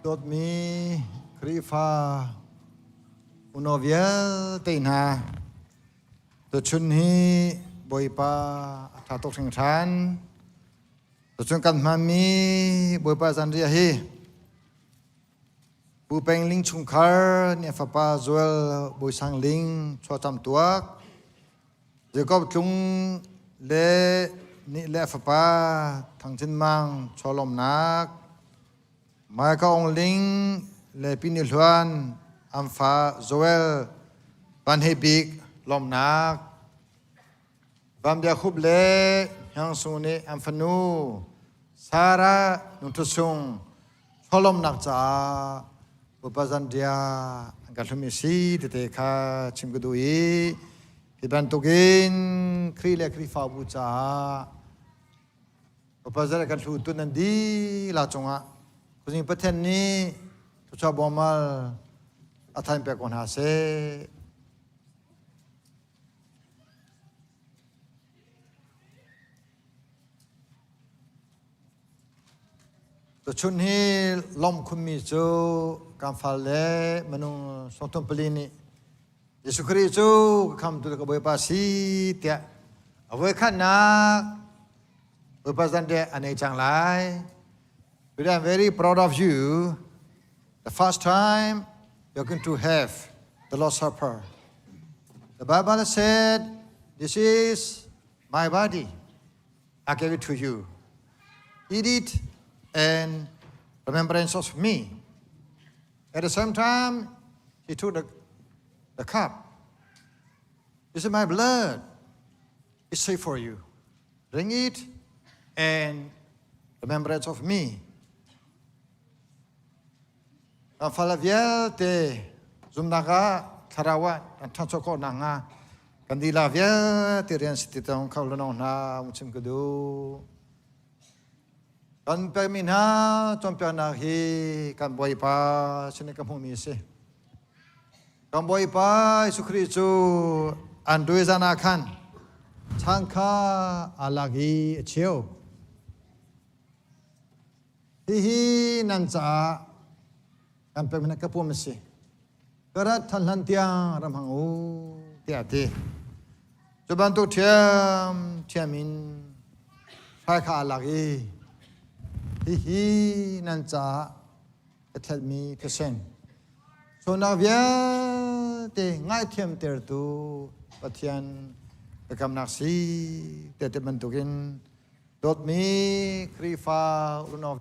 Dawtmi Khrihfa unau vialte hna, tuchun hi Bawipa a ṭha tuk hringhran. Tuchun kan hmanmi Bawipa zanriah hi Pu Peng Ling chungkhar nih a fapa Joel Bawi Sang Ling chuahcam tuak, Jacob Tlung le nih le a fapa Thang Cin Mang chawlawmnak, Michael Ong Ling le Pi Ni Hluan an fa Joel Van Hei Bik lawmhnak, Van Bia Khup le Hniang Sung nih an fanu Sarah Nung Htut Sung chawlawmnak caah Bawipa zanriah an kan hlumi si tete kha chim ka duh i hi bantukin Khrih le Khrihfabu caah Bawipa zanriah kan hlu tu nan dihlak cungah Khuazing Pathian nih thluachuah bawmal a thain pek ko hna seh. Tuchun hi lawmh khunmi cu kan fale minung 34 nih Jesuh Khrih cu ka khamtu le ka Bawipa si tiah a voikhatnak Bawipa zanriah an ei cang lai. But I'm very proud of you. The first time you're going to have the Lord's Supper. The Bible said, This is my body. I gave it to you. Eat it and remembrance of me. At the same time, he took the, the cup. This is my blood. It's safe for you. Drink it and remembrance of me. Kan fale vialte zumnak ah thlarau ah kan ṭhancho khawh nakhnga kan lila vialte rian si ti tong kho lenong hna um chim ka duh. Kan pekmi hna cawnpiaknak hi kan Bawipa sin in ka hmuhmi a si. Kan Bawipa Jesuh Khrih cu an duai zan ah khan chang kha aa lak i a cheu. Hihi nan caah kan pekmi ka pum a si. Ka rat than hlan tiang ram hang u tiah a ti. Cu bantuk ṭhiam ṭhiam in hrai kha aa lak i hihi nan caah ka thelhmi thisen sualnak vialte ngaihthiamtertu Pathian biakamnak si tiah ti bantukin Dawtmi Khrihfa unau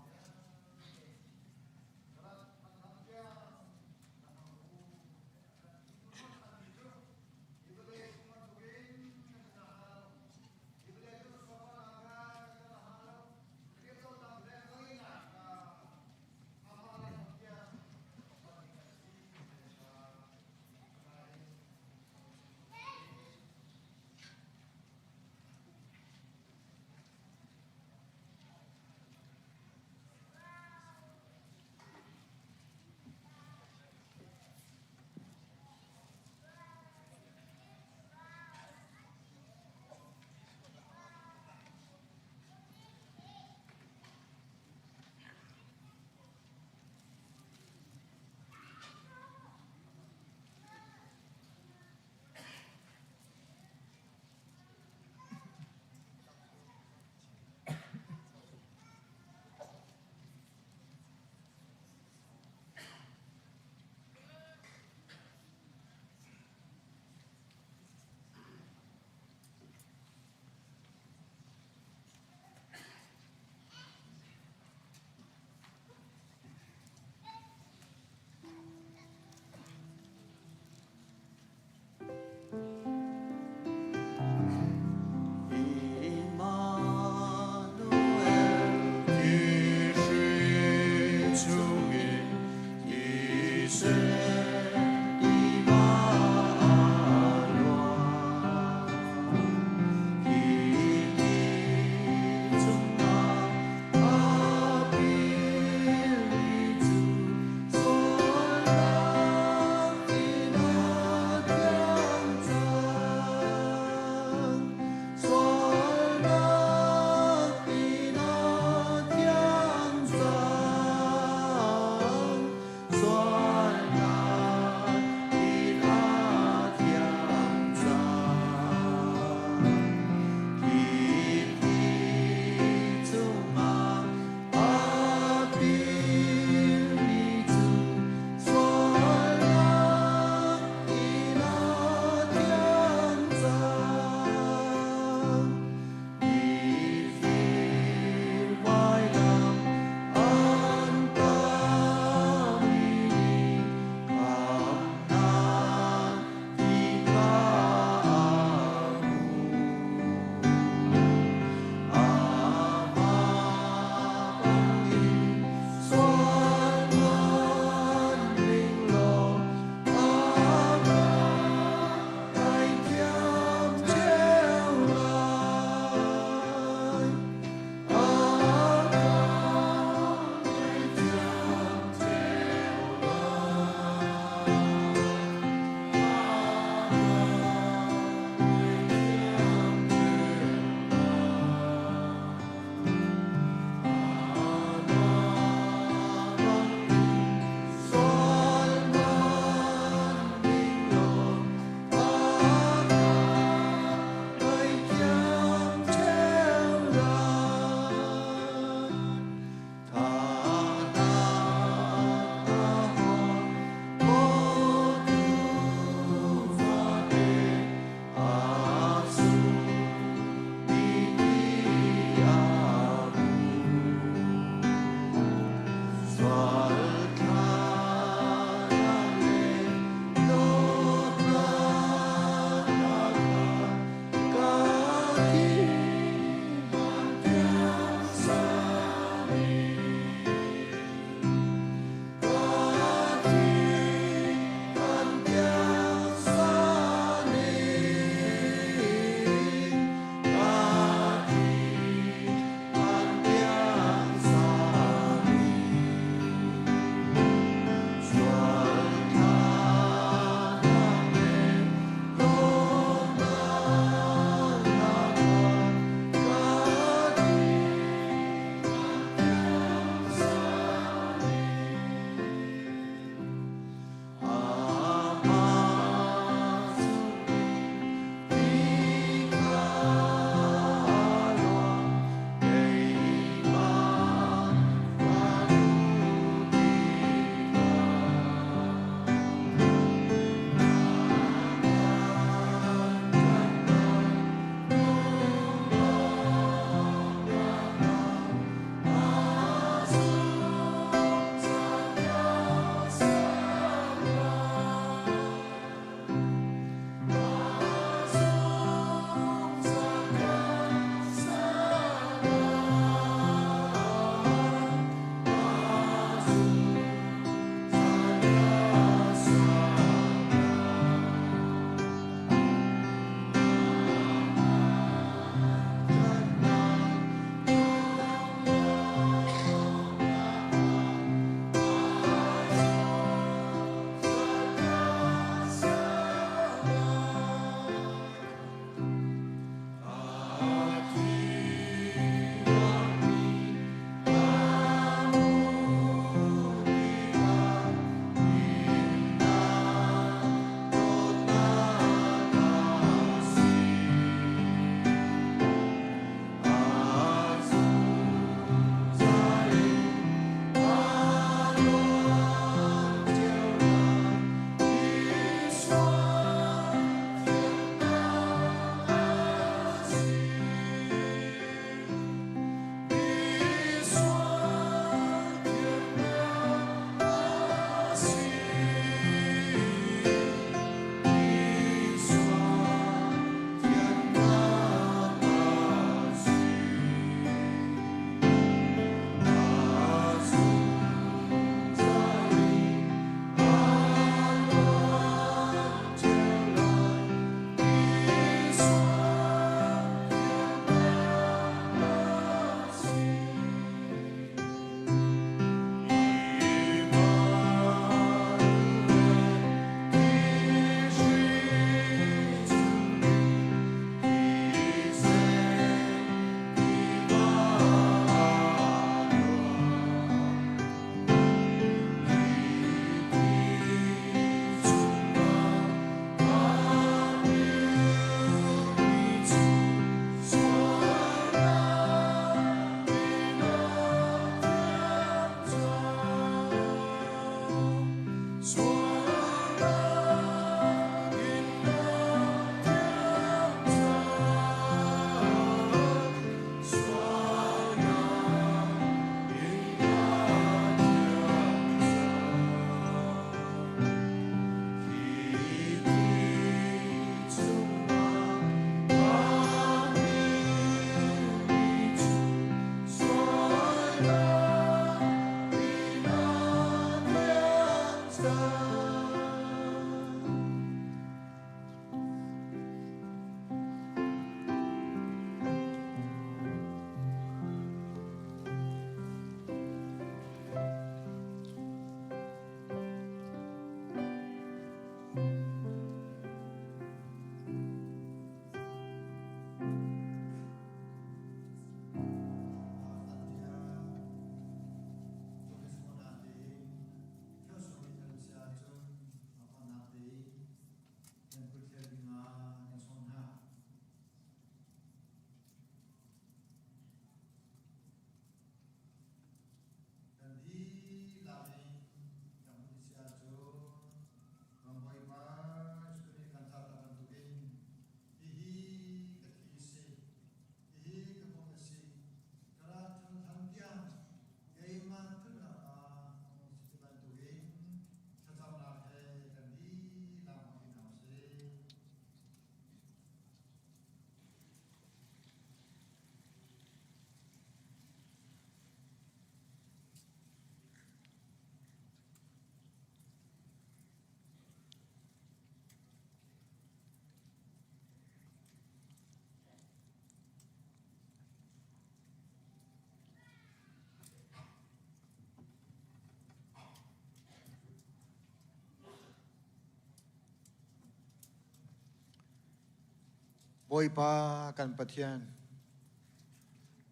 Bawipa kan Pathian,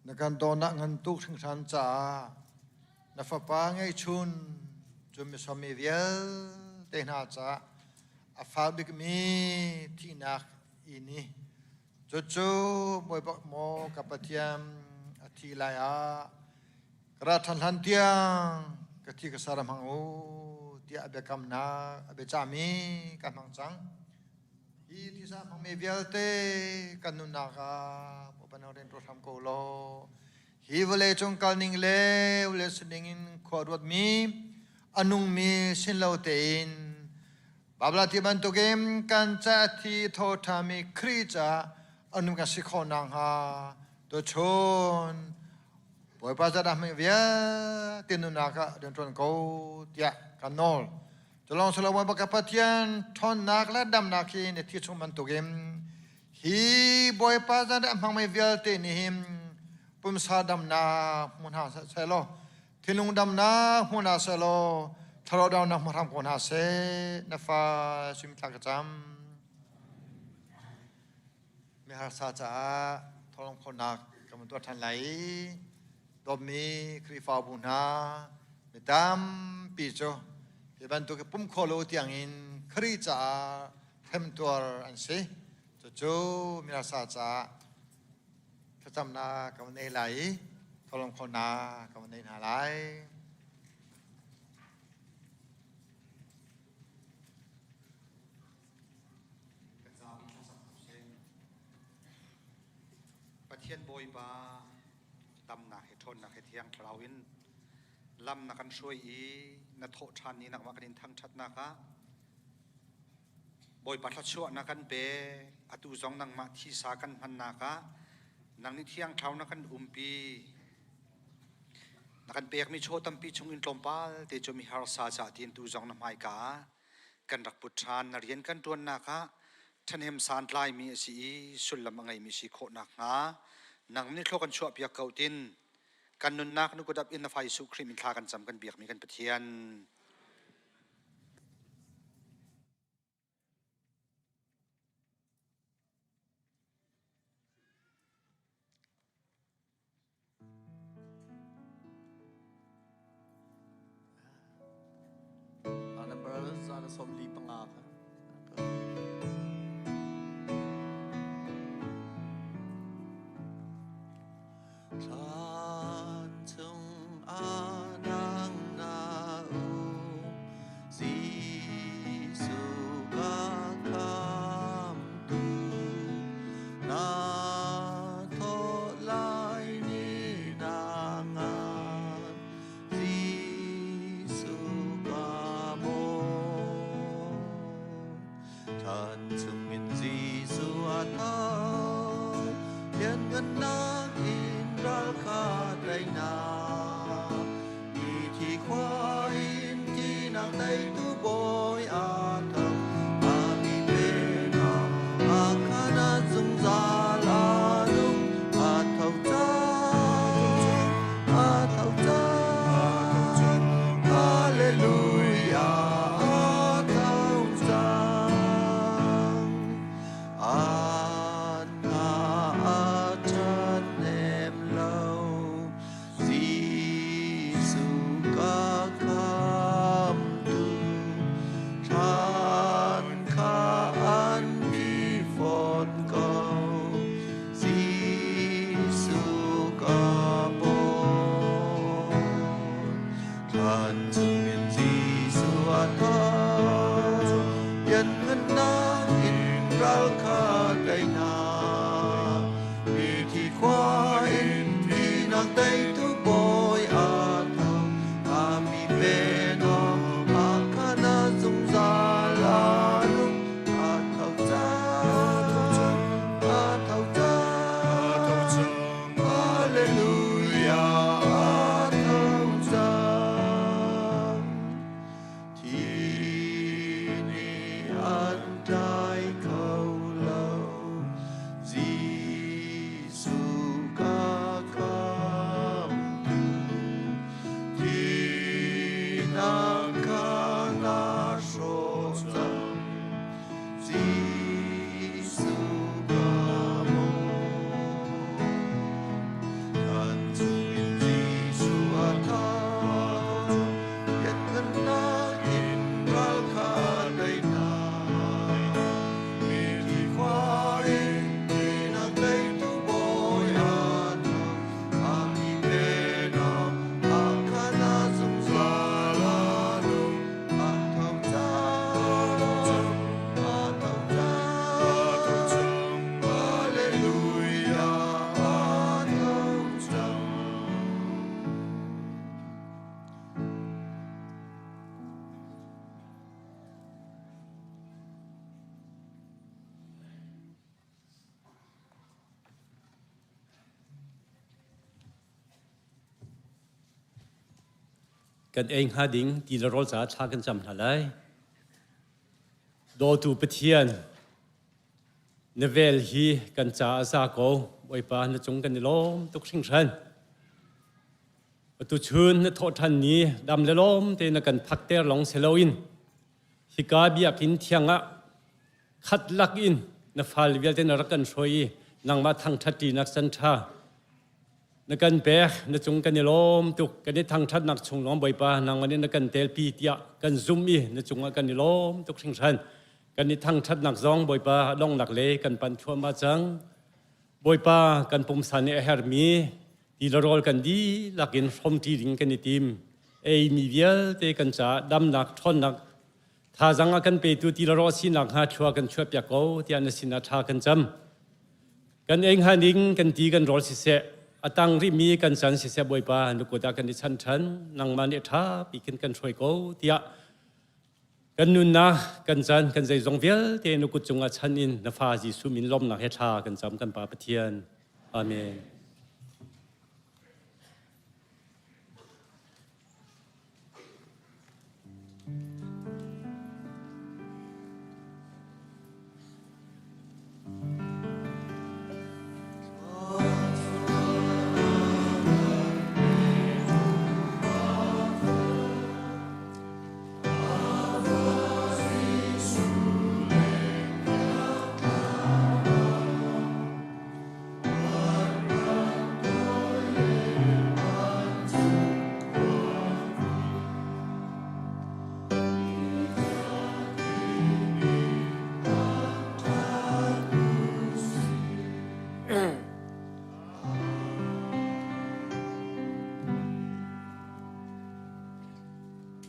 na kan dawnak ngan tuk hringhran caah na fapa ngeihchun cu misawmi vialte hna caah a fak bikmi thihnak ini cucu Bawipa maw ka Pathian a thi lai ah ka ra ṭhan hlan tiang ka thi ka sar hmang u tiah a biakamnak a biacahmi ka hmang cang. Hi thisa hmangmi vialte kan nunnak ah Bawipa nang rian ṭuan hram ko law hi vawlei cung kal ning le vawlei sining in khua ruatmi a nungmi sin lo tein Babla ti bantukin kan ca thi thaw ṭhami Khrih caah a nung kan si khawh nakhnga tuchun Bawipa zadah hmang vialte nunnak ah rian ṭuan ko tiah kan nawl. Culawng silo baka Pathian ṭhawnnak le damnak hi na thi chung bantukin hi Bawipa zan a hmangmi vialte nih hin pumsa damnak hmu hna seh law thinlung damnak hmu hna seh law thlarau damnak hmu hram ko hna seh na fa sim thla ka cam. Miharsa caah thawlawng khawhnak kan tuah ṭhan lai i dawtmi Khrihfabu hna mi tampi cu hi bantuk i pum khawh lo tiangin Khrih caah hremtuar an si. Cucu miharsa caah thlacamnak kan nei lai i thawlawng khawhnak kan nei hna lai. Pathian Bawipa damnak he ṭhawnnak he thiang thlarau in lam na kan hruai i na thawh ṭhan ni nangmah kan in thangṭhatnak ah Bawipa thluachuah na kan pek atu zong nangmah thisa kan hmannak ah nang nih thiang thlarau na kan umpi na kan pekmi chaw tampi chung in tlawmpal te cu mi harsa ca tiin tu zong na hmaika ah kan rak put ṭhan. Na rian kan ṭuannak ah ṭhahnem santlaimi a si i sullam a ngeimi si khawh nakhnga nang nih thlua kan chuahpiak ko tin kan nunnak nu kutap in na fa Jesuh Khrih min thla kan cam kan biakmi kan Pathian. Number zan 45 kha. Thlan chung anang na u si. Thlan chungin Jesuh a tho, lianngannak in ral kha teinak. Mithi khua in thihnak teitu Bawi a tho, a mi penak a khan ah zungzal a nung, a tho cang, a tho cang, Hallelujah, a tho cang. An hna a ṭhahnem lo, Jesuh ka khamtu, thlan kha an bi fawn ko. Jesuh ka bawi, thlan chungin Jesuh a tho, lianngannak in ral kha tei hna. Mithi khua in thihnak teitu Bawi a tho, a mi penak a khan ah zungzal a nung, a tho cang, a tho cang, Hallelujah, a tho cang. Thi nih an tlai kho lo, Jesuh ka khamtu. Thihnak kha na hrawh cang, Jesuh ka maw. Thlan chungin Jesuh a tho, lianngannak in ral kha tei hna. Mithi khua in thihnak teitu Bawi a tho, a mi penak a khan ah zungzal a nung, a tho cang, a tho cang, Hallelujah, a tho cang. Kan ei hnga ding ti le rawl caah thla kan cam hna lai. Dawtu Pathian, na vel hi kan caah a za ko. Bawipa na cung kan i lawm tuk hringhran. Atu chun na thawhṭhan ni dam le lawm te na kan phakter long si loin hika biakinn thiang ah khat lak in na fal vialte na rak kan hruai i nangmah thangṭhat ṭinak can ṭha na kan pek na cung kan i lawm tuk kan i thangṭhatnak chung lawng Bawipa nangmah nih na kan telpi tiah kan zum i na cungah kan i lawm tuk hringhran kan i thangṭhatnak zong Bawipa donghnak le kan panh thluahmah cang Bawipa kan pumsa nih a herhmi ti le rawl kan dihlak in hrawmṭi ding kan i tim eimi vialte kan caah damnak ṭhawnnak Thazaang a kan petu ti le rawh sinak hnga thlua kan chuahpiak ko tiah na sinah tha kan cam. Kan ei hnga ning kan ti kan rawl siseh, a tang rihmi kan chan siseh Bawipa na kut ah kan i chan ṭhan, nangmah nih ṭha pikin kan hruai ko tiah kan nunnak kan chan kan zeizong vialte na kut cungah chan in na fa Jesuh min lawmnak he thla kan cam kan Pa Pathian. Amen.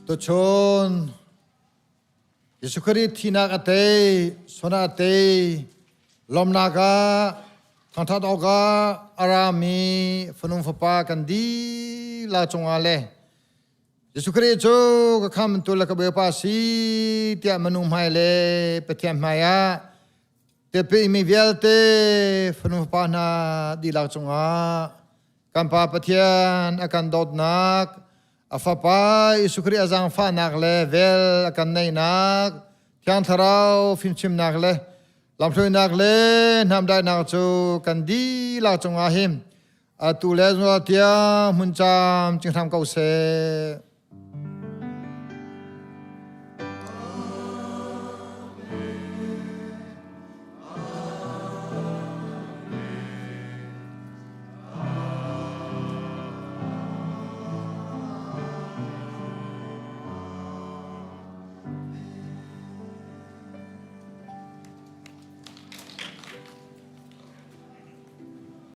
Tuchun Jesuh Khrih thinak a tei, sona a tei, lawmnak ah thangṭhat awkah a rami fanung fapa kan dihlak cungah le Jesuh Khrih cu ka khamtu le ka Bawipa si tiah minung hmai le Pathian hmai ah Tepi mi vialte fanu fapa hna dihlak cungah kan Pa Pathian a kan dawtnak, a Fapa Jesuh Khrih a zaangfahnak le vel a kan neihnak, Thiang Thlarau fimchimnak le lamhruainak le hnamdainak cu kan dihlak cungah hin atu le zungzal tiang hmun cam cing hram ko seh.